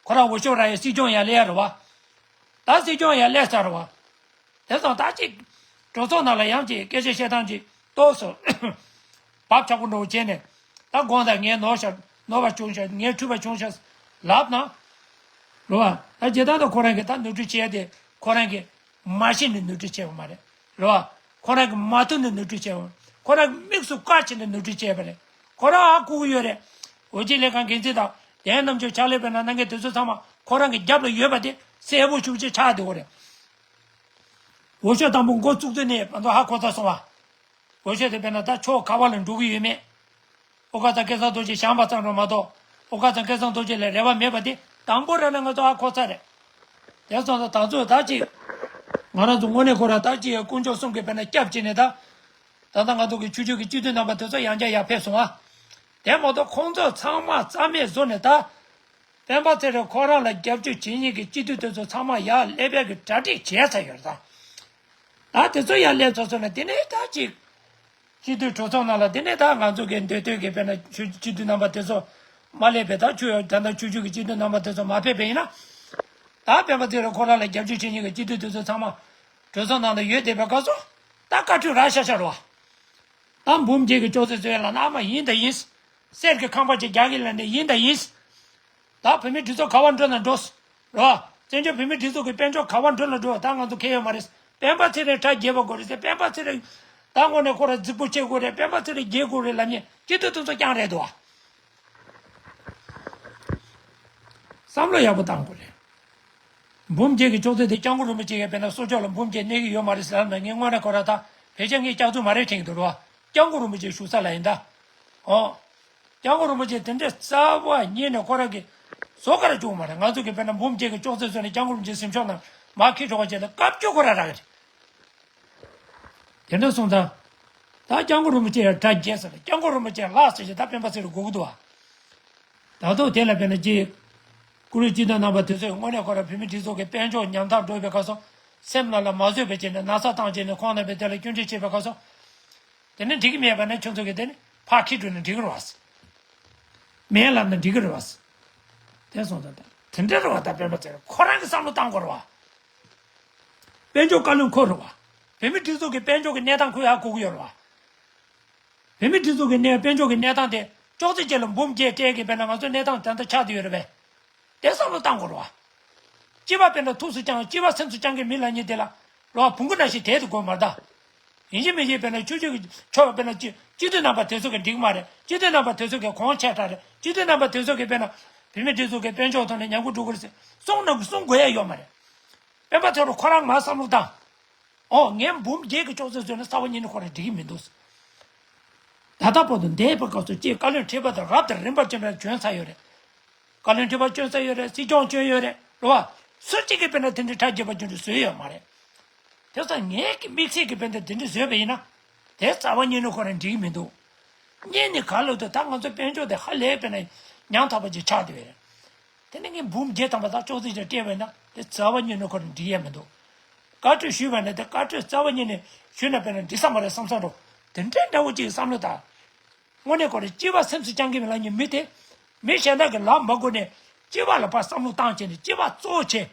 ཁོ་རང་འོས་ཤོག་རག་ཡ་སྲིད་སྐྱོང་ཡ་སླེབས་ཡ་རེད་བ། ད་སྲིད་སྐྱོང་ཡ་སླེབས་ཚར་རེད་བ། དེ་ཙང་ད་ཅིག་གྲོས་ཚོགས་ནང་ལ་ཡང་ཅིག་སྐད་ཆ་བཤད་སྟངས་ཅིག་ཏོག་ཙམ་བབ་ཆགས་པོ་འདྲ་བོ་བྱས་ནས་ད་དགོངས་དག་ངས་ནོར་ཤག་ནོར་བ་བྱུང་ཤག་ངས་འཁྲུལ་པ་བྱུང་ཤག་ལབ་ན། རེད་བ། ད་བྱེད་སྟངས་དང་ཁོ་རང་གིས་ད་ནོར་འཁྲུལ་བྱས་ཏེ་ཁོ་རང་གིས་མ་ཤེས་ནས་ནོར་འཁྲུལ་བྱས་པ་མ་རེད། རེད་བ། ཁོ་རང་གིས་མ་ཐུབ་ནས་ནོར་འཁྲུལ་བྱས་པ། ཁོ་རང་གིས་དམིགས་སུ་བཀར་བྱས་ནས་ནོར་འཁྲུལ་བྱས་པ་རེད། ཁོ་རང་ཧ་གོ་གི་ཡོད་རེད། འོས་སྦྱིན་ལྷན་ཁང་འགན་འཛིན་དང་དེ་རྣམ་དཔྱོད་ཕྱག་ལས་པའི་ནང་གནང་མཁན་དེ་ཚོ་ཚང་མ་ཁོ་རང་གི་རྒྱབ་ལ་ཡོད་པ་དེ་གསལ་པོ་ཞེ་པོ་ཅིག་ཆགས་བསྡད་ཡོད་རེད། འོས་ཤོག་དང་པོ་འགོ་བཙུགས་དུས་ནས་ང་ཚོ་ཧ་གོ་ཚར་སོང་བ། འོས་ཤོག་དེ་དཔེར་ན་ད་ཕྱོགས་ག་བ་ལ་འགྲོ་གི་ཡོད་མེད། ཨོ་ཁ་ཚང་སྐལ་བཟང་རྡོ་རྗེ་བཞེངས་པ་ཙམ་རེད་མ་གཏོགས་ཨོ་ཁ་ཚང་སྐལ་བཟང་རྡོ་རྗེ་ལ་རེ་བ་མེད་པ་དེ་དང་པོ་རང་ནས་ང་ཚོ་ཧ་གོ་ཚར་རེད། དེ་སོང་ཙང་ད་ཚོད་ད་ཅིག་ང་རང་ཚོ་དངོས་གནས་ཁོ་རང་ད་ཅིག་དཀོན་མཆོག་གསུམ་གྱིས་དཔེར་ན་སྐྱབས་བྱས་ནས་ད། ད་ལྟ་ང་ཚོ་གི་ཆོས་བརྒྱུད་ཀྱི་སྤྱི་འཐུས་རྣམ་པ་དེ་ཚོ་ཡང་བསྐྱར་ཡར་ཕེབས་སོང་ཨ། དེ་མ་གཏོགས་ཁོང་ཚོ་ཚང་མ་རྩ་མེད་བཟོ་ནས་ད། སྤེན་པ་ཚེ་རིང་ཁོ་རང་ལ་རྒྱབ་སྐྱོར་བྱེད་མཁན་གྱི་སྤྱི་འཐུས་དེ་ཚོ་ཚང་མ་ཡར་སླེབས་ཡག་གི་གྲ་སྒྲིག་བྱས་ཚར་ཡོད་རེད་ད། ད་དེ་ཚོ་ཡར་སླེབས་ཚར་སོང་ན་དེ་ནས་ད་ཅིག་སྤྱི་འཐུས་གྲོས་ཚོགས་ནང་ལ་དེ་ནས་ད་ང་ཚོ་གི་འདོད་འདོད་ཀྱི་དཔེར་ན་ཆོས་སྤྱི་འཐུས་རྣམ་པ་དེ་ཚོ་མ་སླེབས་པས་ད་ཆོས་ད་ལྟ་ཆོས་བརྒྱུད་ཀྱི་སྤྱི་འཐུས་རྣམ་པ་དེ་ཚོ་མ་ཕེབས་པ་ཡིན་ན། ད་སྤེན་པ་ཚེ་རིང་ཁོ་རང་ལ་རྒྱབ་སྐྱོར་བྱེད་མཁན་གྱི་སྤྱི་འཐུས་དེ་ཚོ་ཚང་མ་གྲོས་ཚོགས་ནང་ལ་ཡོད་བསྡད་པའི་སྐབས་སུ་ད་བཀའ་འཁྲོལ་རག་ཤག་ཤག་རེད་བ། ད་འབུམ་རྒྱལ་གྱི་ཅོག་ཙེ་བཟོས་ལབ་ན་ཨ་མ་ཡིན་ད་ཡིན། གསེར་གྱི་ཁང་པ་ཅིག་རྒྱག་གི་ལབ་ནས་ཡིན་ད་ཡིན། ད་བོད་མིའི་སྒྲིག་འཛུགས་ག་བར་འགྲོ་ན་འགྲོ། རོ། བཙན་བྱོལ་བོད་མིའི་སྒྲིག་འཛུགས་ཀྱི་དཔལ་འབྱོར་ག་བར་འགྲོ་ན་འགྲོ་ད་ང་ཚོ་ཁེ་ཡོད་མ་རེད། སྤེན་པ་ཚེ་རིང་གྲ་རྒྱས་པ་དགོས་རེད་ཟེར་སྤེན་པ་ཚེ་རིང་། ད་དངོས་གནས་ཁོ་ར་རྫིག་པོ་བྱེད་དགོས་རེད་སྤེན་པ་ཚེ་རིང་རྒྱས་དགོས་རེད་ལབ་མཁན་སྤྱི་འཐུས་དེ་ཚོ་རྐྱང་རེད་འདུག་བ། བསམ་བློ་ཡག་པོ་བཏང་དགོས་རེད། འབུམ་རྒྱལ་གྱི་ཅོག་ཙེ་དེ་སྐྱབས་མགོན་རིན་པོ་ཆེ་གིས་དཔེར་ན་གསོལ་ལྕོག་ལ་འབུམ་རྒྱལ་གནས་ཀྱི་ཡོད་མ་རེད་ཟེར་ལབ་ན་ངས་དངོས་གནས་ཁོ་ར་ད་ཕལ་ཆེར་ངས་སྐྱག་རྫུན་མ་རེད་དྲན་གྱི་འདུག་རོ། སྐྱབས་མགོན་རིན་པོ་ཆེ་བཞུགས་ས་ལ་ཡིན་ད། ཨོ། སྐྱབས་མགོན་རིན་པོ་ཆེ་དེ་འདྲའི་རྩ་བ་ཉིད་ནས་ཁོ་རང་གིས་བཟོ་ག་ར་བཅུག་མ་རེད། ང་ཚོ་གིས་དཔེར་ན་འབུམ་རྒྱལ་གྱི་ཅོག་ཙེ་བཟོས་ནས་སྐྱབས་མགོན་རིན་པོ་ཆེ་གཟིམ་ཤོག་ནང་མར་འཁྱེར་འགྲོ་བ་བྱས་ན་བཀའ་བཀྱོན་ཁོ་ར་རག་གི་རེད། དེ་འདྲ་སོང་ཙང་། ད་སྐྱབས་མགོན་རིན་པོ་ཆེ་ཡང་གྲ་རྒྱས་ཟེར་ལ་སྐྱབས་མགོན་རིན་པོ་ཆེ་ལགས་ཟེར་གྱི་ད་སྤེན་པ་ཚེ་རིང་དགོས་ཀྱི་འདུག་བ། ད་དུང་དེ་ལ་དཔེར་ན་ཅིག་བཀུར་འོས་སྤྱི་འཐུས་རྣམ་པ་དེ་ཚོས་དངོས་གནས་ཁོ་ར་བོད་མི་སྒྲིག་འཛུགས་ཀྱི་དཔལ་འབྱོར་ཉམ་ཐག་འགྲོ་བའི་སྐབས་སུ་སེམས་ནང་ལ་མ་བཟོད་པའི་ཆེད་ནས་ན་ཚ་བཏང་བྱས་ནས་ཁོང་རྣམ་པས་དེ་ལ་སྐྱོན་བརྗོད་བྱེད་པའི་སྐབས་སུ། དེ་ནི་འགྲིག་གི་མེད་པ་ནི་ཁྱོད་ཚོ་གིས་དེ་ནི་ཕར་འཁྱེར་འགྲོ་ན་འགྲིག་གི་རེད་བ། མེད་ལབ་ན་འགྲིག་གི་རེད་བ། དེ་སོང་ཙང་ད་དེ་འདྲ་རེད་བ། ད་སྤེན་པ་ཚེ་རིང་ཁོ་རང་གིས་བསམ་བློ་བཏང་དགོས་རེད་བ། དཔལ་འབྱོར་བཀའ་བློན་ཁོ་རེད་བ། བོད་མི་སྒྲིག་འཛུགས་ཀྱི་དཔལ་འབྱོར་གྱི་གནས་སྟངས་ཁོས་ཧ་གོ་གི་ཡོད་རེད་བ། བོད་མི་སྒྲིག་འཛུགས་ཀྱི་གནས་དཔལ་འབྱོར་གྱི་གནས་སྟངས་དེ་ཅོག་ཙེ་བཅས་ལ་འབུམ་རྒྱས་སྤྲད་ཀྱི་དཔེར་ན་ང་ཚོའི་གནས་སྟངས་ད་ལྟ་ཆགས་བསྡད་ཡོད་རེད་པས། དེ་བསམ་བློ་བཏང་དགོས་རེད་བ། སྐྱེས་པ་དཔེར་ན་ཐུགས་སུ་བཅངས་སྐྱེས་པ་སེམས་སུ་བཅངས་ཀྱི་མི་ལབ་མཁན་དེ་ལ་རེད་བ་བོང་གུ་ནང་བཞིན་དེད་དེ་དགོས་མ་རེད་ད། ཡིན་གཅིག་མིན་གཅིག་དཔེར་ན་ཆོས་བརྒྱུད་ཀྱི་ཕྱོགས་དཔེར་ན་སྤྱི་སྤྱི་འཐུས་རྣམ་པ་དེ་ཚོ་གི་འགྲིག་མ་རེད། སྤྱི་འཐུས་རྣམ་པ་དེ་ཚོ་གི་གོང་ཆེ་དྲགས་རེད། སྤྱི་འཐུས་རྣམ་པ་དེ་ཚོ་གི་དཔེར་ན་བོད་མི་སྒྲིག་འཛུགས་ཀྱི་དཔལ་འབྱོར་ཐོག་ནས་ཉམས་རྒུད་འགྲོ་གི་རེད་ཟེར་གསུང་ན་གསུང་དགོས་ཡ་ཡོད་མ་རེད། སྤེན་པ་ཚེ་རིང་ཁོ་རང་མར་བསམ་བློ་བཏང་། ཨོ་ངས་འབུམ་རྒྱལ་གྱི་ཅོག་ཙེ་བཟོས་ན་རྩ་བ་ཉིད་ནས་ཁོ་རང་འགྲིག་གི་མི་འདུག་ད་ལྟ་བར་དུ་འདས་པའི་སྐབས་སུ་ཅིག་བཀའ་བློན་ཁྲི་པ་དང་རབ་དང་རིམ་པར་བྱོན་པ་བྱོན་ཚར་ཡོད་རེད། བཀའ་བློན་ཁྲི་པ་བྱོན་ཚར་ཡོད་རེད། སྲིད་སྐྱོང་བྱོན་ཡོད་རེད་རེད་བ། སུ་གཅིག་གིས་དཔེར་ན་དེ་འདྲའི་གྲ་རྒྱས་པ་རྒྱུན་དུ་བཟོས་ཡོད་མ་རེད། དེ་ཙང་ངའི་གི་དམིགས་བསལ་གྱི་དཔེར་ན་དེ་འདྲ་བཟོས་པ་ཡིན་ན། དེ་རྩ་བ་ཉིད་ནས་ཁོ་རང་འགྲིག་གི་མི་འདུག་གཉིས་ནས་ག་ལབ་དུས་ད་ང་ཚོ་དཔལ་འབྱོར་དེ་ཧ་ལས་དཔེར་ན་ཉམ་ཐག་པ་ཅིག་ཆགས་བསྡད་ཡོད་རེད། དེ་ནས་ངས་འབུམ་བརྒྱད་ཐམ་པ་དང་ཅོག་ཙེ་ཅིག་སྤྲད་པ་ཡིན་ན་དེ་རྩ་བ་ཉིད་ནས་ཁོ་རང་འགྲིག་ཡ་མི་འདུག་བཀའ་འཁྲོལ་ཞུས་པ་ན་དེ་བཀའ་འཁྲོལ་རྩ་བ་ཉིད་ནས་ཞུས་ན་དཔེར་ན་འགྲིག་ས་མ་རེད་བསམ་བསམ་འགྲོ། དེ་འདྲའི་འདྲ་བོ་ཅིག་བསམ་བློ་བཏང་། དངོས་གནས་ཁོ་རང་སྐྱེས་པ་སེམས་སུ་བཅངས་ཀྱི་མེད་ལབ་མཁན་མི་དེ། མི་གཞན་དག་གི་ལབ་མ་དགོས་ནས་སྐྱེས་པ་ལ་ཕར་བསམ་བློ་བཏང་བྱས་ནས་སྐྱེས་པ་གཙོ་བོ་བྱས།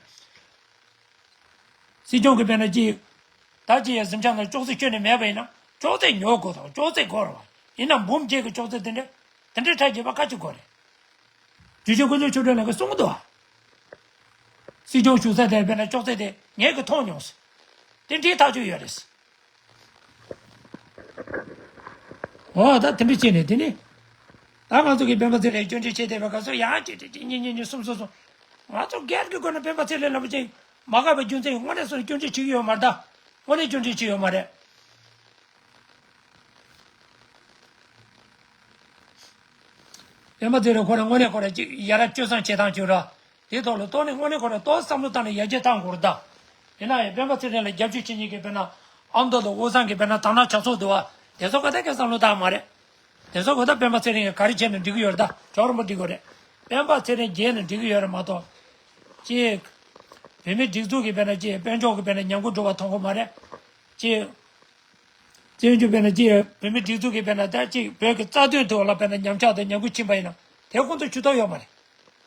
སྲིད་སྐྱོང་གིས་དཔེར་ན་ཅིག་ད་ཅིག་ཡ་གཟིམ་ཤག་ནང་ཅོག་ཙེ་བསྐྱོན་ནས་མེད་པ་ཡིན་ན་ཅོག་ཙེ་ཉོ་དགོས་དང་ཅོག་ཙེ་དགོས་རེད་བ། ཡིན་ན་འབུམ་རྒྱལ་གྱི་ཅོག་ཙེ་དེ་འདྲ་དེ་འདྲའི་གྲ་རྒྱས་པ་ག་ཅིག་དགོས་རེད། ཇུས་ཆེན་དཀོན་མཆོག་ཆོས་སྒྲོན་ལགས་ཀྱིས་གསུང་གི་འདུག་བ། སྲིད་སྐྱོང་བཞུགས་ས་དེར་དཔེར་ན་ཅོག་ཙེ་དེ་ངས་གི་མཐོང་མྱོང་ཟེར། དེ་འདྲའི་ཐག་གཅོད་ཡོད་རེད་ཟེར། འོ་ད་དེ་འདྲ་བྱས་ནས་དེ་ནི། ད་ང་ཚོ་གི་སྤེན་པ་ཚེ་རིང་སྐྱོན་བརྗོད་བྱས་བསྡད་པའི་སྐབས་སུ་ཡང་གཅིག་གཅིག་གཅིག་གཉིས་གཉིས་གཉིས་གསུམ་གསུམ་གསུམ། ང་ཚོ་སྒེར་གྱི་སྒོ་ནས་སྤེན་པ་ཚེ་རིང་ལབ་པ་ཅིག་མ་དགའ་བའི་རྒྱུ་མཚན་དངོས་གནས་སུ་སྐྱོན་བརྗོད་བྱེད་ཀྱི་ཡོད་མ་རེད་ད། དངོས་གནས་སྐྱོན་བྲལ་བྱས་ཡོད་མ་རེད། སྤེན་པ་ཚེ་རིང་ཁོ་རང་དངོས་གནས་ཁོ་རང་ཅིག་ཡ་རབས་སྤྱོད་བཟང་བྱེད་སྟངས་ཅིག་ར། དེ་ཐོག་ལ་ཏོག་ནས་དངོས་གནས་ཁོ་རང་ཏོག་བསམ་བློ་བཏང་ནས་ཡར་རྒྱས་བཏང་དགོས་རེད་ད། ཡིན་ན་ཡང་སྤེན་པ་ཚེ་རིང་ལ་རྒྱབ་སྐྱོར་བྱེད་མཁན་གྱི་དཔེར་ན་ཨ་མདོ་དང་དབུས་གཙང་གི་དཔེར་ན་དར་ནག་ཆ་ཚོགས་འདུག་བ། དེ་ཚོ་ག་ད་གའི་བསམ་བློ་བཏང་མ་རེད། དེ་ཚོ་ག་ད་སྤེན་པ་ཚེ་རིང་གིས་ག་རེ་བྱས་ན་འགྲིག་གི་ཡོད་རེད་ད། ཅོག་རོང་པོ་འགྲིག་གི་རེད། སྤེན་པ་ཚེ་རིང་རྒྱལ་ནས་འགྲིག་གི་ཡོད་རེད་མ་གཏོགས། ཅིག་བོད་མི་སྒྲིག་འཛུགས་ཀྱི་དཔེར་ན་ཅིག་དཔལ་འབྱོར་གྱི་དཔེར་ན་ཉམས་རྒུད་འགྲོ་བ་མཐོང་གི་མ་རེད། ཅིག་བཙན་བྱོལ་དཔེར་ན་ཅིག་བོད་མི་སྒྲིག་འཛུགས་ཀྱི་དཔེར་ན་ད་ཅིག་བོད་ཀྱི་རྩ་དོན་ཐོག་ལ་དཔེར་ན་ཉམས་ཆག་དང་ཉམས་རྒུད་ཕྱིན་པ་ཡིན་ན་དེ་ཁོང་ཚོ་ཇུས་གཏོགས་ཡོད་མ་རེད།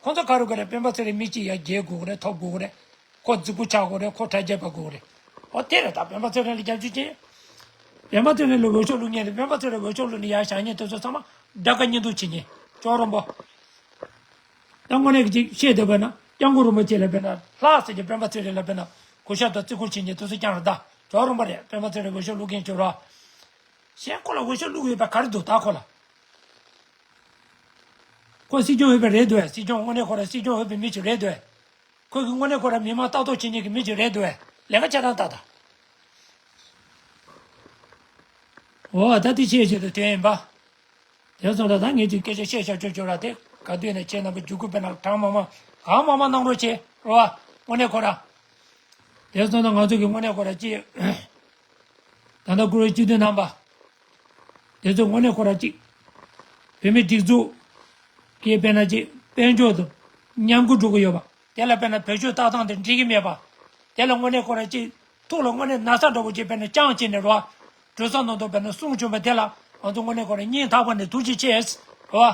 ཁོང་ཚོ་ག་རུ་ག་རེ་སྤེན་པ་ཚེ་རིང་མི་གཅིག་ཡར་རྒྱས་དགོས་ཀྱི་རེད། ཐོབ་དགོས་ཀྱི་རེད། ཁོ་རྫིག་པོ་ཆགས་དགོས་རེད། ཁོ་གྲ་རྒྱས་པ་དགོས་ཀྱི་རེད། འོ་དེ་རེད་ད་སྤེན་པ་ཚེ་རིང་ལ་རྒྱབ་སྐྱོར་བྱེད། སྤེན་པ་ཚེ་རིང་ལ་འོས་ཤོག་བླུག་མཁན་དེ་སྤེན་པ་ཚེ་རིང་འོས་ཤོག་བླུག་ནས་ཡར་བཞེངས་མཁན་དེ་ཚོ་ཚང་མ་དགྲ་དགའ་གཉེན་སྡུག་བྱེད་མཁན་ཅོག་རོང་པོ། ད་དངོས་གནས་ཀྱི་ཅིག་བཤད་བསྡད་པ་ན་སྐྱབས་མགོན་རིན་པོ་ཆེ་ལ་དཔེར་ན་ལྷག་ཟེར་གྱི་སྤེན་པ་ཚེ་རིང་ལ་དཔེར་ན་གུས་ཞབས་དང་བརྩི་བཀུར་བྱེད་མཁན་དེ་ཚོ་རྐྱང་རེད་ད། ཅོག་རོང་པོ་རེད། སྤེན་པ་ཚེ་རིང་འོས་ཤོག་བླུག་མཁན་ཅིག་རེད། གཞན་ཁོ་ལ་འོས་ཤོག་བླུག་ཡོད་པ་ག་རེ་འདུག་ད་ཁོ་ལ། ཁོ་སྲིད་སྐྱོང་འོས་པ་རེད་འདུག་ཨེ། སྲིད་སྐྱོང་དངོས་གནས་ཁོ་རང་སྲིད་སྐྱོང་འོས་པའི་མི་ཞིག་རེད་འདུག་ཨེ། ཁོ་གི་དངོས་གནས་ཁོ་རང་མི་མང་ལྟ་རྟོག་བྱེད་མཁན་གྱི་མི་ཞིག་རེད་འདུག་ཨེ། ལས་ཀ་ཆ་ཚང་ལྟ་ད། འོ་ད་དེ་ཆེས་ཆེད་དུ་དོན་ཡིན་པ། དེ་སོང་ད་ད་ངས་ཅིག་སྐད་ཆ་བཤད་བཤད་ཆོག་ཆོག་ར་དེ་ག་དུས་ནས་ཁྱེད་རྣམ་པ་རྒྱུག་ཁུག་དཔེར་ན་གྲངས་མང་མང་གང་མང་མང་གནང་རོགས་བྱེད་རོ་བ། དངོས་གནས་ཁོ་ར། དེ་སོང་ད་ང་ཚོ་གི་དངོས་གནས་ཁོ་ར་ཅི། ད་ལྟ་བཀུར་འོས་སྤྱི་འཐུས་རྣམ་པ། དེ་ཚོ་དངོས་གནས་ཁོ་ར་ཅིག་བོད་མི་སྒྲིག་འཛུགས་ཀྱི་དཔེར་ན་ཅིག་དཔལ་འབྱོར་དུ་ཉམས་རྒུད་འགྲོ་གི་ཡོད་པ། དེ་ལ་དཔེར་ན་བེད་སྤྱོད་ལྟ་སྟངས་དེ་འགྲིག་གི་མེད་པ། དེ་ལ་དངོས་གནས་ཁོ་ར་ཅིག་ཐུགས་ལ་དངོས་གནས་ན་ཚ་འདྲ་བོ་ཅིག་དཔེར་ན་བཅངས་བྱས་ནས་རོ། གྲོས་ཚོགས་ནང་དུ་དཔེར་ན་གསུང་བྱོན་པ་དེ་ལ་ང་ཚོ་དངོས་གནས་ཁོ་ར་སྙིང་ཐག་པ་ནས་ཐུགས་རྗེ་ཆེ་རོ།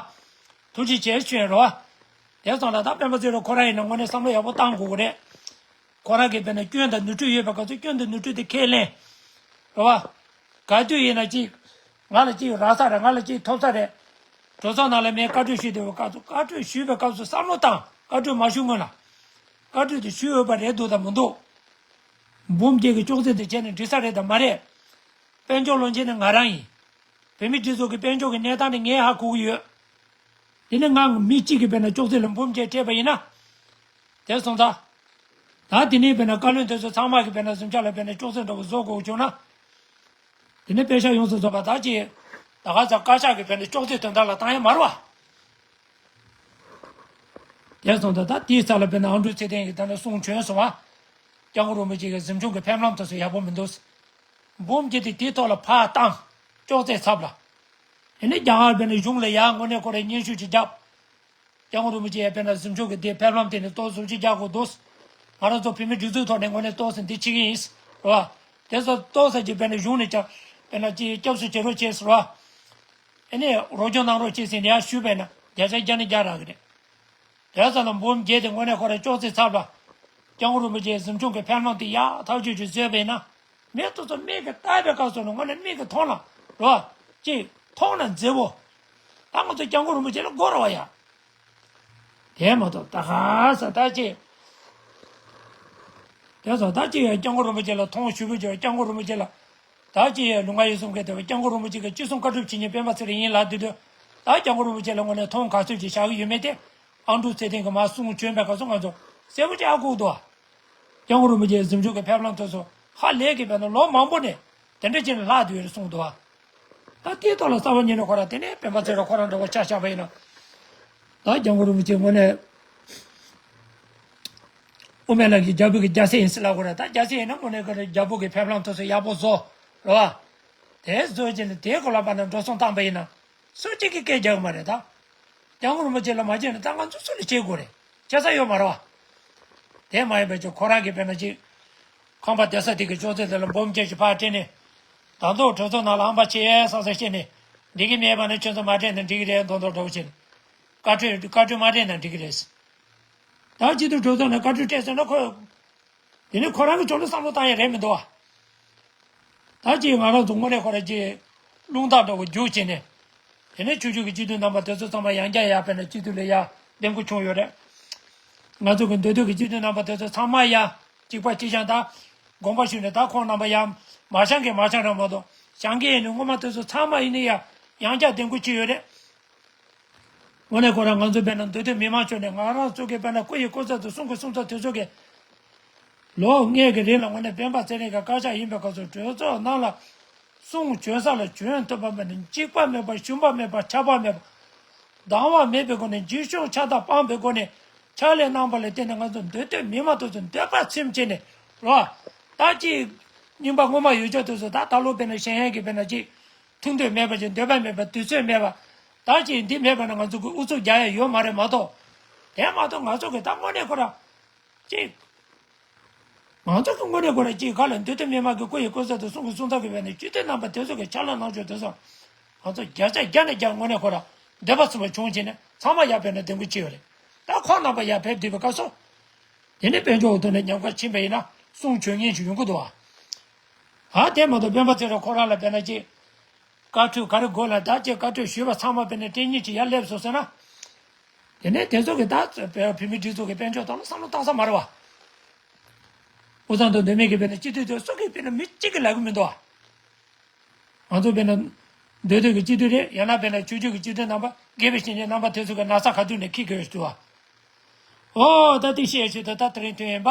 ཐུགས་རྗེ་ཆེ་ཞུ་ཡིན་རོ། དེ་སོང་ལ་ད་སྤེན་པ་ཚེ་རིང་ཁོ་ར་ཡིན་ན་དངོས་གནས་བསམ་བློ་ཡག་པོ་བཏང་དགོས་ཀྱི་རེད། ཁོ་རང་གིས་དཔེར་ན་སྐྱོན་དང་ནོར་འཁྲུལ་ཡོད་པའི་སྐབས་སུ་སྐྱོན་དང་ནོར་འཁྲུལ་དེ་ཁས་ལེན། རེད་བ། ག་དུས་ཡིན་ན་ཅིག་ང་ལ་ཅིག་རག་ས་རེད། ང་ལ་ཅིག་ཐོབ་ས་རེད། གྲོས་ཚོགས་ནང་ལ་མིས་བཀའ་གྲོས་ཞུས་བསྡད་པའི་སྐབས་སུ་བཀའ་གྲོས་ཞུས་པའི་སྐབས་སུ་བསམ་བློ་བཏང་། བཀའ་གྲོས་མ་ཞུ་སྔོན་ལ། བཀའ་གྲོས་དེ་ཞུས་འོས་པ་རེད་འདུག་དང་མི་འདུག་འབུམ་རྒྱལ་གྱི་ཅོག་ཙེ་དེ་བྱས་ནས་འགྲིག་ས་རེད་དང་མ་རེད། དཔལ་འབྱོར་བློན་ཆེན་ནི་ང་རང་ཡིན། བོད་མི་སྒྲིག་འཛུགས་ཀྱི་དཔལ་འབྱོར་གྱི་གནས་སྟངས་དེ་ངས་ཧ་གོ་གི་ཡོད། དེ་ནས་ང་མི་གཅིག་གིས་དཔེར་ན་ཅོག་ཙེ་ལ་འབུམ་རྒྱལ་སྤྲད་པ་ཡིན་ན། དེ་སོང་ཙང་། ད་དེ་ནས་དཔེར་ན་བཀའ་བློན་དེ་ཚོ་ཚང་མ་གིས་དཔེར་ན་གཟིམ་ཤག་ལ་དཔེར་ན་ཅོག་ཙེ་འདྲ་བོ་བཟོ་དགོས་བྱུང་ན། དེ་ནས་པེ་ཤག་ཡོངས་སུ་རྫོགས་པ་ད་ཅི། ད་ག་ས་བཀའ་ཤག་གིས་དཔེར་ན་ཅོག་ཙེ་དོན་དག་ལ་བཏང་ཡ་མ་རེད་བ། དེ་སོང་ཙང་ད་དེའི་ས་ལ་དཔེར་ན་ཨ་འབྲུག་ཚེ་བརྟན་གྱིས་ད་ནི་གསུང་བྱོན་སོང་བ། སྐྱབས་མགོན་རིན་པོ་ཆེ་གི་གཟིམ་ཆུང་གི་ཕེབས་ལམ་དེ་ཚོ་ཡག་པོ་མི་འདུག་འབུམ་རྒྱལ་དེ་དེའི་ཐོག་ལ་ཕར་བཏང་། ཅོག་ཙེ་ཚབ་ལ། དེ་ནས་རྒྱ་གར་དཔེར་ན་གཞུང་ལ་ཡར་དངོས་གནས་ཁོ་རང་སྙན་ཞུ་ཅིག་བརྒྱབ། སྐྱབས་མགོན་རིན་པོ་ཆེ་ཡ་དཔེར་ན་གཟིམ་ཆུང་གི་དེ་ཕེབས་ལམ་དེ་ནི་ཏོག་ཙམ་ཅིག་རྒྱག་དགོས་འདུག་ང་རང་ཚོ་བོད་མི་སྒྲིག་འཛུགས་ཐོག་ནས་དངོས་གནས་ཏོག་ཙམ་འདི་བྱེད་ཀྱི་ཡིན། རེད་བ། དེ་ཚོ་ཏོག་ཙམ་ཅིག་དཔེར་ན་གཞུང་ནས་ཀྱང་དཔེར་ན་ཅིག་སྐྱབས་སུ་མཆི་རོགས་བྱེད་ཟེར་བ། ཨེ་ནས་རོགས་སྐྱོར་གནང་རོགས་བྱེད་ཟེར་ནས་ཡར་ཞུས་པས་ན་བརྒྱ་ཆ་བརྒྱ་ནས་བརྒྱ་རག་གི་རེད། དེ་ཙམ་ལ་འབུམ་རྒྱལ་དེ་དངོས་གནས་ཁོ་རང་ཅོག་ཙེ་ཚབ་ལ། སྐྱབས་མགོན་རིན་པོ་ཆེའི་གཟིམ་ཆུང་གི་ཕེབས་ལམ་དེ་ཡག་ཐག་ཆོད་ཅིག་བཟོས་པས་ན། མི་དེ་ཚོ་མིག་གིས་བལྟས་པའི་སྐབས་སུ་ནི་དངོས་གནས་མིག་གིས་མཐོང་ན་རོ། ཅིག་མཐོང་ན་མཛེས་པོ། ད་ང་ཚོ་སྐྱབས་མགོན་རིན་པོ་ཆེ་ལ་དགོས་རེད་བ་ཡ། དེ་མ་གཏོགས་ད་ག་ས་ད་ཅིག་དེ་ཚོ་ད་ཅིག་ཡང་སྐྱབས་མགོན་རིན་པོ་ཆེ་ལ་མཐོང་ཞུ་གི་ཡོད། སྐྱབས་མགོན་རིན་པོ་ཆེ་ལ། ད་ཅི་ཡང་ལུས་ངག་ཡིད་གསུམ་གྱི་དེ་བ་སྐྱབས་མགོན་རིན་པོ་ཆེ་གི་ཅི་གསུང་བཀའ་སྒྲུབ་བྱེད་མཁན་སྤེན་པ་ཚེ་རིང་ཡིན་ལབ་དུས་དུས། ད་སྐྱབས་མགོན་རིན་པོ་ཆེ་ལ་དངོས་གནས་མཐོང་ག་ཚོད་ཅིག་བཞག་གི་ཡོད་མེད་དེ། ཨ་འབྲུག་ཚེ་བརྟན་གྱིས་མར་གསུང་བྱོན་པའི་སྐབས་སུ་ང་ཚོ་གསལ་པོ་ཅིག་ཧ་གོ་འདུག་བ། སྐྱབས་མགོན་རིན་པོ་ཆེའི་གཟིམ་ཆུང་གི་ཕེབས་ལམ་དེ་ཚོ་ཧ་ལས་ཀྱི་བས་ན་ལོ་མང་པོ་ནས་དེ་འདྲ་བྱས་ནས་ལྷག་བསྡད་ཡོད་རེད་གསུངས་འདུག་བ། ད་དེའི་ཐོག་ལ་གསར་པ་ཉིད་ནས་ཁོ་རང་དེ་ནས་སྤེན་པ་ཚེ་རིང་ཁོ་རང་འདྲ་བོ་ཆ་བཞག་པ་ཡིན་ན། ད་སྐྱབས་མགོན་རིན་པོ་ཆེ་དངོས་གནས། དབུ་མའི་ལམ་གྱི་རྒྱལ་པོ་གི་རྒྱལ་སྲས་ཡིན་ཟེར་ལབ་དགོས་རེད། ད་རྒྱལ་སྲས་ཡིན་ན་དངོས་གནས་ཁོ་རང་རྒྱལ་པོ་གི་ཕེབས་ལམ་དེ་ཚོ་ཡག་པོ་བཟོ། རེད་བ། དེ་བཟོས་རྗེས་ནས་དེའི་སྐོར་ལ་ཕར་ནས་འགྲོ་སོང་བཏང་པ་ཡིན་ན། སུ་གཅིག་གིས་སྐད་རྒྱག་གི་མ་རེད་ད། སྐྱབས་མགོན་རིན་པོ་ཆེ་ལ་མ་བྱས་ན་ད་ང་ཚོ་སུ་ལ་བྱེད་དགོས་རེད། བྱེད་ས་ཡོད་མ་རེད་བ། དེ་མ་ཡིན་པའི་ཆ་ཁོ་རང་གིས་དཔེར་ན་ཅིག་ཁང་པ་བསྡད་ས་དེ་གི་ཅོག་ཙེ་དེ་ལ་འབུམ་སྐྱེས་ཀྱི་ཕར་སྤྲད་ནས། ད་དུང་གྲོས་ཚོགས་ནང་ལ་ཧམ་པ་བྱེད་ཡས་བསམ་བསམ་བྱས་ནས། འགྲིག་གི་མེད་པ་ནི་ཁྱོད་ཚོ་མ་སྤྲད་ན་འགྲིག་གི་རེད་མདོག་མདོག་འདྲ་བོ་བྱས་ནས། བཀའ་འཁྲོལ་བཀའ་འཁྲོལ་མ་སྤྲད་ན་འགྲིག་གི་རེད། ད་སྤྱི་འཐུས་གྲོས་ཚོགས་ནས་བཀའ་འཁྲོལ་སྤྲད་ཟེར་ན་ཁོ། དེ་ནི་ཁོ་རང་གི་ཕྱོགས་ནས་བསམ་བློ་བཏང་ཡ་རེད་མི་འདུག་བ། ད་ཅིག་ང་རང་ཚོ་དངོས་གནས་ཁོ་རང་ཅིག་རླུང་རྟ་འདྲ་བོ་རྒྱུག་བྱས་ནས། དེ་ནས་ཆུང་ཆུང་གི་སྤྱི་འཐུས་རྣམ་པ་དེ་ཚོ་ཚང་མ་ཡང་བསྐྱར་ཡར་ཕེབས་ནས་སྤྱི་འཐུས་ལ་ཡར་འདེམས་བསྐོ་བྱུང་ཡོད་རེད། ང་ཚོ་གི་མདོ་སྟོད་ཀྱི་སྤྱི་འཐུས་རྣམ་པ་དེ་ཚོ་ཚང་མ་ཡར་གཅིག་པ་གཅིག་རྐྱང་དང་། དགོངས་པ་ཞུས་ནས་ད་ཁོང་རྣམ་པ་ཡར་མ་བཞེངས་མཁན་མ་བཞེངས་རང་མ་གཏོགས་བཞེངས་མཁན་ཡིན་ནའི་སྔོན་མ་དེ་ཚོ་ཚང་མ་ཡིན་ནའི་ཡང་ཡང་བསྐྱར་འདེམས་བསྐོ་བྱས་ཡོད་རེད། དངོས་གནས་ཁོ་རང་ང་ཚོ་དཔེར་ན་མདོ་སྟོད་མི་མང་ཕྱོགས་ནས་ང་རང་ཚོ་གི་དཔེར་ན་སྐུ་ཡི་སྐུ་ཚབ་དང་གསུང་གི་གསུང་ཚབ་དེ་ཚོ་གི་ ལོ་ལྔའི་གི་རིང་ལ་དངོས་གནས་སྤེན་པ་ཚེ་རིང་གི་བཀའ་ཤག་ཡིན་པའི་སྐབས་སུ་གྲོས་ཚོགས་ནང་ལ་གསུང་བྱོན་ས་ལ་བྱོན་ཐུབ་པ་མེད་ན། འཇིགས་པ་མེད་པ། ཞུམ་པ་མེད་པ། ཆགས་པ་མེད་པ། སྡང་བ་མེད་པའི་སྒོ་ནས། འཇིགས་ཞུམ་ཆགས་སྡང་སྤངས་པའི་སྒོ་ནས་ཕྱག་ལས་གནང་བ་ལ་བརྟེན་ནས། ང་ཚོ་འདོད་འདོད་མི་མང་དེ་ཚོ་འདོད་པ་ཚིམ་བྱས་ནས་རོ། ད་ཅིག་རྙིང་པ་སྔོན་མ་ཡོད་ཆོག་དེ་ཚོ་ད་ད་ལོ་དཔེར་ན་གཞན་ཡང་གི་དཔེར་ན་ཅིག་ཐུག་འདོད་མེད་པ་ཅིག་འདོད་པ་མེད་པ། དུས་ཚོད་མེད་པ། ད་ཅིག་འདི་མེད་པ་ན་ང་ཚོ་གི་ཨུ་ཚུགས་རྒྱག་ཡ་ཡོད་མ་རེད་མ་གཏོགས། དེ་མ་གཏོགས་ང་ཚོ་གི་ད་དངོས་གནས་ཁོ་ར་ཅིག་ང་ཚོ་གི་དངོས་གནས་ཁོ་ར་ཅིག་ག་ལ་འདོད་དོན་མི་མང་གི་སྐུ་ཡི་སྐུ་ཚབ་དང་གསུང་གི་གསུང་ཚབ་ཀྱི་བས་ནས་སྤྱི་འཐུས་རྣམ་པ་དེ་ཚོ་གི་ཕྱག་ལས་གནང་ཕྱོགས་དེ་ཚོ་ང་ཚོ་བརྒྱ་ཆ་བརྒྱ་ནས་བརྒྱ་དངོས་གནས་ཁོ་ར་འདོད་པ་ཚིམ་པ་བྱུང་བྱས་ནས་ཚང་མ་ཡར་ཕེབས་ནས་འདེམས་བསྐོ་བྱས་ཡོད་རེད། ད་ཁོང་རྣམ་པ་ཡར་ཕེབས་བསྡད་པའི་སྐབས་སུ། དེ་ནས་དཔལ་འབྱོར་འོག་ཏུ་ནས་ཉམས་ཁ་ཕྱིན་པ་ཡིན་ན་གསུང་བྱོན་མཁན་ཞིག་ཡོང་གི་འདུག་བ། ཨ་དེ་མ་གཏོགས་སྤེན་པ་ཚེ་རིང་ཁོ་རང་ལ་དཔེར་ན་ཅིག་བཀའ་འཁྲོལ་ག་རེ་དགོས་ལ་ད་ཅིག་བཀའ་འཁྲོལ་ཞུས་པ་ཚང་མ་དཔེར་ན་སྤྲད་མཁན་ཅིག་ཡར་སླེབས་སོང་ཟེར་ན། དེ་ནས་དེ་ཚོ་གི་ད་བོད་མིའི་སྒྲིག་འཛུགས་ཀྱི་དཔལ་འབྱོར་ཐོག་ལ་བསམ་བློ་བཏང་ས་མ་རེད་བ། དབུས་གཙང་དང་མདོ་སྨད་ཀྱི་དཔེར་ན་སྤྱི་འཐུས་དེ་སུ་གིས་དཔེར་ན་མི་གཅིག་གིས་ལབ་གི་མི་འདུག་བ། ང་ཚོ་དཔེར་ན་མདོ་སྟོད་ཀྱི་སྤྱི་འཐུས་རེད། ཡང་ན་དཔེར་ན་ཆོས་བརྒྱུད་ཀྱི་སྤྱི་འཐུས་རྣམ་པ། དགེ་བའི་བཤེས་གཉེན་རྣམ་པ་དེ་ཚོ་གི་ན་ཚ་ག་དུས་ནས་ཁྱེར་གྱི་ཡོད་ཞུ་བ། ཨོ་ད་དེ་བཤད་ཞུ་ད་ད་དེ་རིང་ཐོན་ཡིན་པ།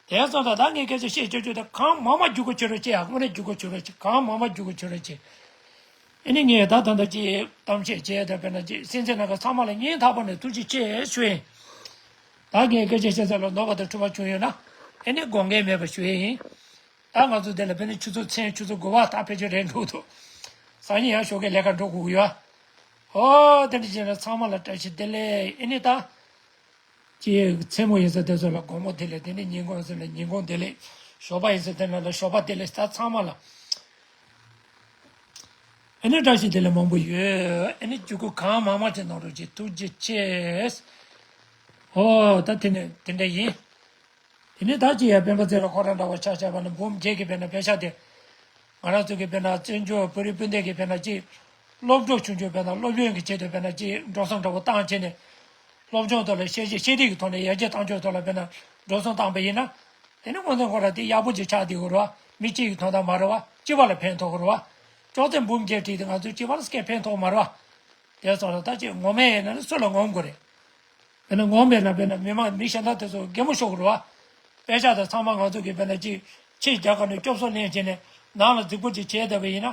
དེ་སོང་ཙང་ད་ངས་སྐད་ཆ་བཤད་ཆོག་ཆོག་ད་གང་མང་མང་རྒྱུག་གོ་ཆོད་རོགས་བྱེད་ཨ། དངོས་གནས་རྒྱུག་གོ་ཆོད་རོགས་བྱེད། གང་མང་མང་རྒྱུག་གོ་ཆོད་རོགས་བྱེད། ཨེ་ནི་ངས་ད་ད་ད་ཅི་གཏམ་བཤད་བྱས་ད་དཔེར་ན་ཅི་སེམས་ཅན་ནང་གི་ཚང་མ་ལ་སྙིང་ཐག་པ་ནས་ཐུགས་རྗེ་ཆེ་ཞུ་ཡིན། ད་ངས་སྐད་ཆ་བཤད་ཚད་ལ་ནོར་བ་དང་འཁྲུལ་བ་བྱུང་ཡོད་ན་ཨེ་ནི་དགོངས་འགལ་མེད་པ་ཞུ་ཡིན། ད་ང་ཚོ་འདི་ལ་དཔེར་ན་ཆུ་ཚོད་མཚན་ཆུ་ཚོད་དགུ་པ་ད་ཕལ་ཆེར་རེད་འགྲོ་འདུག་སང་ཉིན་ཡང་ཞོགས་ཀས་ལས་ཀ་འགྲོ་དགོས་ཀྱི་ཡོད། ཨོ་དེ་འདྲ་བྱས་ན་ཚང་མ་ལ་བཀྲ་ཤིས་བདེ་ལེགས། ཨེ་ནི་ད། ཀྱེ་མཚན་མོ་ཡིན་ས་དེ་ཚོ་ལ་དགོང་མོ་བདེ་ལེགས། དེ་ནས་ཉིན་གུང་ཟེར་ན་ཉིན་གུང་བདེ་ལེགས། ཞོགས་པ་ཡིན་ས་དེ་ན་ལ་ཞོགས་པ་བདེ་ལེགས། ད་ཚང་མ་ལ་ཨ་ནི་བཀྲ་ཤིས་བདེ་ལེགས་མང་པོ་ཡོད། ཨ་ནི་རྒྱུ་སྐུ་གང་མང་མང་ཅིག་གནང་རོགས་གྱིས། ཐུགས་རྗེ་ཆེ། ཨོ་ད་དེ་ནས་དེ་འདྲ་ཡིན། དེ་ནས་ད་ཅི་ཡང་སྤེན་པ་ཚེ་རིང་ཁོ་རང་འདྲ་བ་ཆ་བཞག་པ་ན་འབུམ་རྒྱལ་གྱི་དཔེར་ན་དཔེ་ཤག་དེ། ང་རང་ཚོ་གི་དཔེར་ན་བཙན་བྱོལ་བོད་རིགས་སྤུན་ཟླ་གི་དཔེར་ན་ཅིག་སློབ་གྲོགས་ཆུང་ཆུང་དཔེར་ན་སློབ་ཡོན་གྱི་ཆེད་དུ་དཔེར་ན་ཅིག་འགྲོ་སོང་འདྲ་བོ་བཏང་བྱས་ནས། སློབ་སྦྱོང་ཐོག་ལ་ཤེས་བྱ་ཤེས་རིག་གི་ཐོག་ནས་ཡར་རྒྱས་བཏང་ཕྱོགས་ཐོག་ལ་དཔེར་ན་འགྲོ་སོང་བཏང་པ་ཡིན་ན། དེ་ནི་དངོས་གནས་ཁོ་རང་དེ་ཡག་པོ་ཅིག་ཆགས་བསྡད་ཀྱི་རེད་བ། མི་གཅིག་གི་དོན་དག་མ་རེད་བ། སྤྱི་པ་ལ་ཕན་ཐོགས་ཀྱི་རེད་བ། ཅོག་ཙེ་འབུམ་བརྒྱད་བྲིས་ཏེ་ང་ཚོའི་སྤྱི་པ་ལ་སྐད་ཕན་ཐོགས་མ་རེད་བ། དེ་སོང་ལ་ད་ཅིག་ངོམ་ཡས་ཡིན་ན་ནི་སུ་ལ་ངོམ་དགོས་རེད། དཔེར་ན་ངོམ་པས་ན་དཔེར་ན་མི་མང་མི་གཞན་དག་དེ་ཚོ་གད་མོ་ཤོར་གི་རེད་བ། དཔེ་ཆ་དང་ཚང་མ་ང་ཚོ་གིས་དཔེར་ན་ཅིག་ཕྱི་རྒྱ་གར་ནས་སྐྱོབ་གསོ་ལེན་བྱས་ནས་ནང་ལ་རྫིག་པོ་ཅིག་བྱས་བསྡད་པ་ཡིན་ན།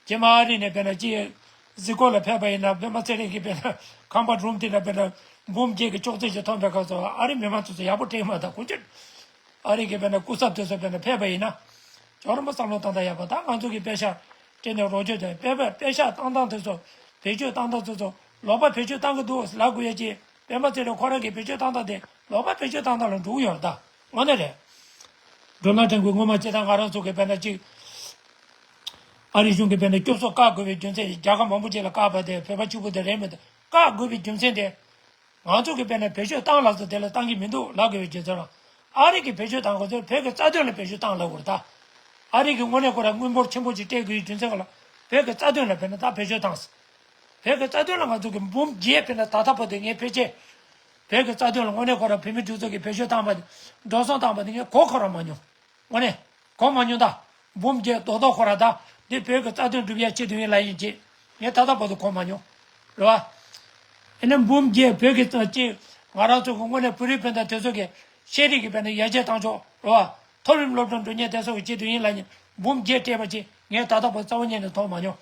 རྗེས་མ་ཨ་རི་ནས་དཔེར་ན་ཅིག་གཟིགས་སྐོར་ལ་ཕེབས་པ་ཡིན་ན་སྤེན་པ་ཚེ་རིང་གིས་དཔེར་ན་ཁང་པ་རུམ་དེ་ན་དཔེར་ན་འབུམ་བརྒྱད་ཀྱི་ཅོག་ཙེ་ཅིག་མཐོང་པའི་སྐབས་སུ་ཨ་རི་མི་མང་ཚོ་ཚོ་ཡག་པོ་དྲན་མ་ཐག་ཁོ་ཚོས་ཨ་རི་གི་དཔེར་ན་སྐུ་ཚབ་དེ་ཚོ་དཔེར་ན་ཕེབས་པ་ཡིན་ན། ཅོག་རིམ་པ་བསམ་བློ་བཏང་སྟངས་ཡག་པ་ད་ང་ཚོ་གི་དཔེ་ཤག་སྤྲད་ནས་རོགས་སྐྱོར་དང་དཔེ་དཔེ་དཔེ་ཤག་བཏང་སྟངས་དེ་ཚོ་བེད་སྤྱོད་བཏང་སྟངས་དེ་ཚོ་ལོག་པ་བེད་སྤྱོད་བཏང་གི་འདུག་ལབ་དགོས་ཡ་ཅིག་སྤེན་པ་ཚེ་རིང་ཁོ་རང་གི་བེད་སྤྱོད་བཏང་སྟངས་དེ་ལོག་པ་བེད་སྤྱོད་བཏང་སྟངས་ལ་འགྲོ་གི་ཡོད་རེད་ད་དངོས་གནས་རེད། སྒྲོལ་མ་དྲན་གི་སྔོན་མ་སྤྱིར་བཏང་ང་རང་ཚོ་གི་དཔེར་ན་ཅིག་ཨ་རི་གཞུང་གི་དཔེར་ན་སྐྱོབ་གསོ་བཀག་དགོས་པའི་རྒྱུ་མཚན་རྒྱལ་ཁབ་མང་པོ་ཅིག་ལ་བཀག་པ་དེ་བོད་པ་གཅིག་པུ་དེ་རེད་མི་འདུག་བཀག་དགོས་པའི་རྒྱུ་མཚན་དེ། ང་ཚོ་གི་དཔེར་ན་བེད་སྤྱོད་བཏང་ལབ་ཚོ་དེ་ལ་བཏང་གི་མི་འདུག་ལབ་དགོས་པའི་རྒྱུ་མཚན་ལ། ཨ་རི་གི་བེད་སྤྱོད་བཏང་དགོས་ཚོ་བོད་ཀྱི་རྩ་དོན་ལ་བེད་སྤྱོད་བཏང་ལབ་དགོས་རེད་ད། ཨ་རི་གི་དངོས་གནས་ཁོ་རང་དངུལ་འབོར་ཆེན་པོ་ཅིག་སྤྲད་དགོས་ཡོད་རྒྱུ་མཚན་ཁོ་ལ་བོད་ཀྱི་རྩ་དོན་ལ་དཔེར་ན་ད་བེད་སྤྱོད་བཏང་ཟེར། བོད་ཀྱི་རྩ་དོན་ལ་ང་ཚོ་གི་འབུམ་བརྒྱད་དཔེར་ན་ད་ལྟ་བར་དུ་ངས་ཕལ་ཆེར་བོད་ཀྱི་རྩ་དོན་ལ་དངོས་གནས་ཁོ་རང་བོད་མི་སྒྲིག་འཛུགས་ཀྱི་བེད་སྤྱོད་བཏང་པ་དེ་འགྲོ་སོང་བཏང་པ་དེ་ངས་གོ་ཁོ་རང་མ་མྱོང་། དངོས་གནས། གོ་མ་མྱོང་ད། འབུམ་བརྒྱད་རྡོག་རྡོག་ཁོ་ར་ད། འདི་བོད་ཀྱི་རྩ་དོན་སྒྲུབ་ཡ་ཆེད་དུ་ཡིན་ལ་ཡིན་གྱི། ངས་ད་ལྟ་བར་དུ་གོ་མ་མྱོང་། རེད་བ། ཨེ་ནི་འབུམ་བརྒྱད་བོད་ཀྱི་རྩ་ཅིག་ང་རང་ཚོ་གི་དངོས་གནས་བོད་རིགས་སྤུན་ཟླ་དེ་ཚོ་གི་ཤེས་རིག་གི་དཔེར་ན་ཡར་རྒྱས་བཏང་ཕྱོགས་རེད་བ། མཐོ་རིམ་སློབ་གྲྭ་འགྲོ་མཁན་དེ་ཚོ་གི་ཆེད་དུ་ཡིན་ལ་ཡིན། འབུམ་བརྒྱད་སྤྲད་པ་ཅིག་ངས་ད་ལྟ་བར་རྩ་བ་ཉིད་ནས་མཐོང་མ་མྱོང་།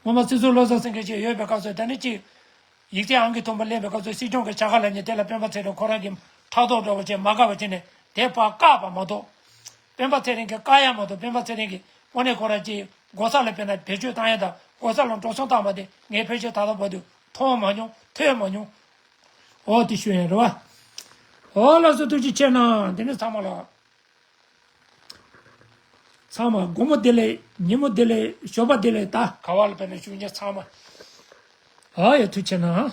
ངོ་མ་སྲིད་ཟུར་བློ་བཟང་སེང་གེ་ཅིག་ཡོད་པའི་སྐབས་སུ་ད་ནི་ཅིག་ཡིག་ཚད་ཨང་ཀི་མཐོན་པོ་ལེན་པའི་སྐབས་སུ་སྲིད་སྐྱོང་གི་བྱ་དགའ་ལེན་མཁན་དེ་ལ་སྤེན་པ་ཚེ་རིང་ཁོ་རང་གིས་ཕྲག་དོག་འདྲ་བོ་བྱས་མ་དགའ་བ་བྱས་ནས་དེ་ཕར་བཀག་པ་མ་གཏོགས། སྤེན་པ་ཚེ་རིང་གིས་བཀག་ཡ་མ་གཏོགས་སྤེན་པ་ཚེ་རིང་གིས་དངོས་གནས་ཁོ་རང་ཅིག་སྒོ་ས་ལ་དཔེར་ན་བེད་སྤྱོད་བཏང་ཡ་དང་སྒོ་ས་ལ་འགྲོ་སོང་བཏང་བ་དེ་ངས་ཕལ་ཆེར་ད་ལྟ་བར་དུ་མཐོང་མ་མྱོང་ཐོས་མ་མྱོང་། འོ་དེ་ཞུ་ཡ་རེད་བ། འོ་ལགས་སོ་ཐུགས་རྗེ་ཆེ་གནང་། དེ་ནས་ཚང་མ་ལ། ཚང་མ་དགོང་མོ་བདེ་ལེགས། ཉིན་མོ་བདེ་ལེགས། ཞོགས་པ་བདེ་ལེགས། ད་ག་བ་ལ་དཔེར་ན་བཞུགས་མཁན་ཚང་མ། ཨ་ཡ་ཐུགས་ཆེ་གནང་།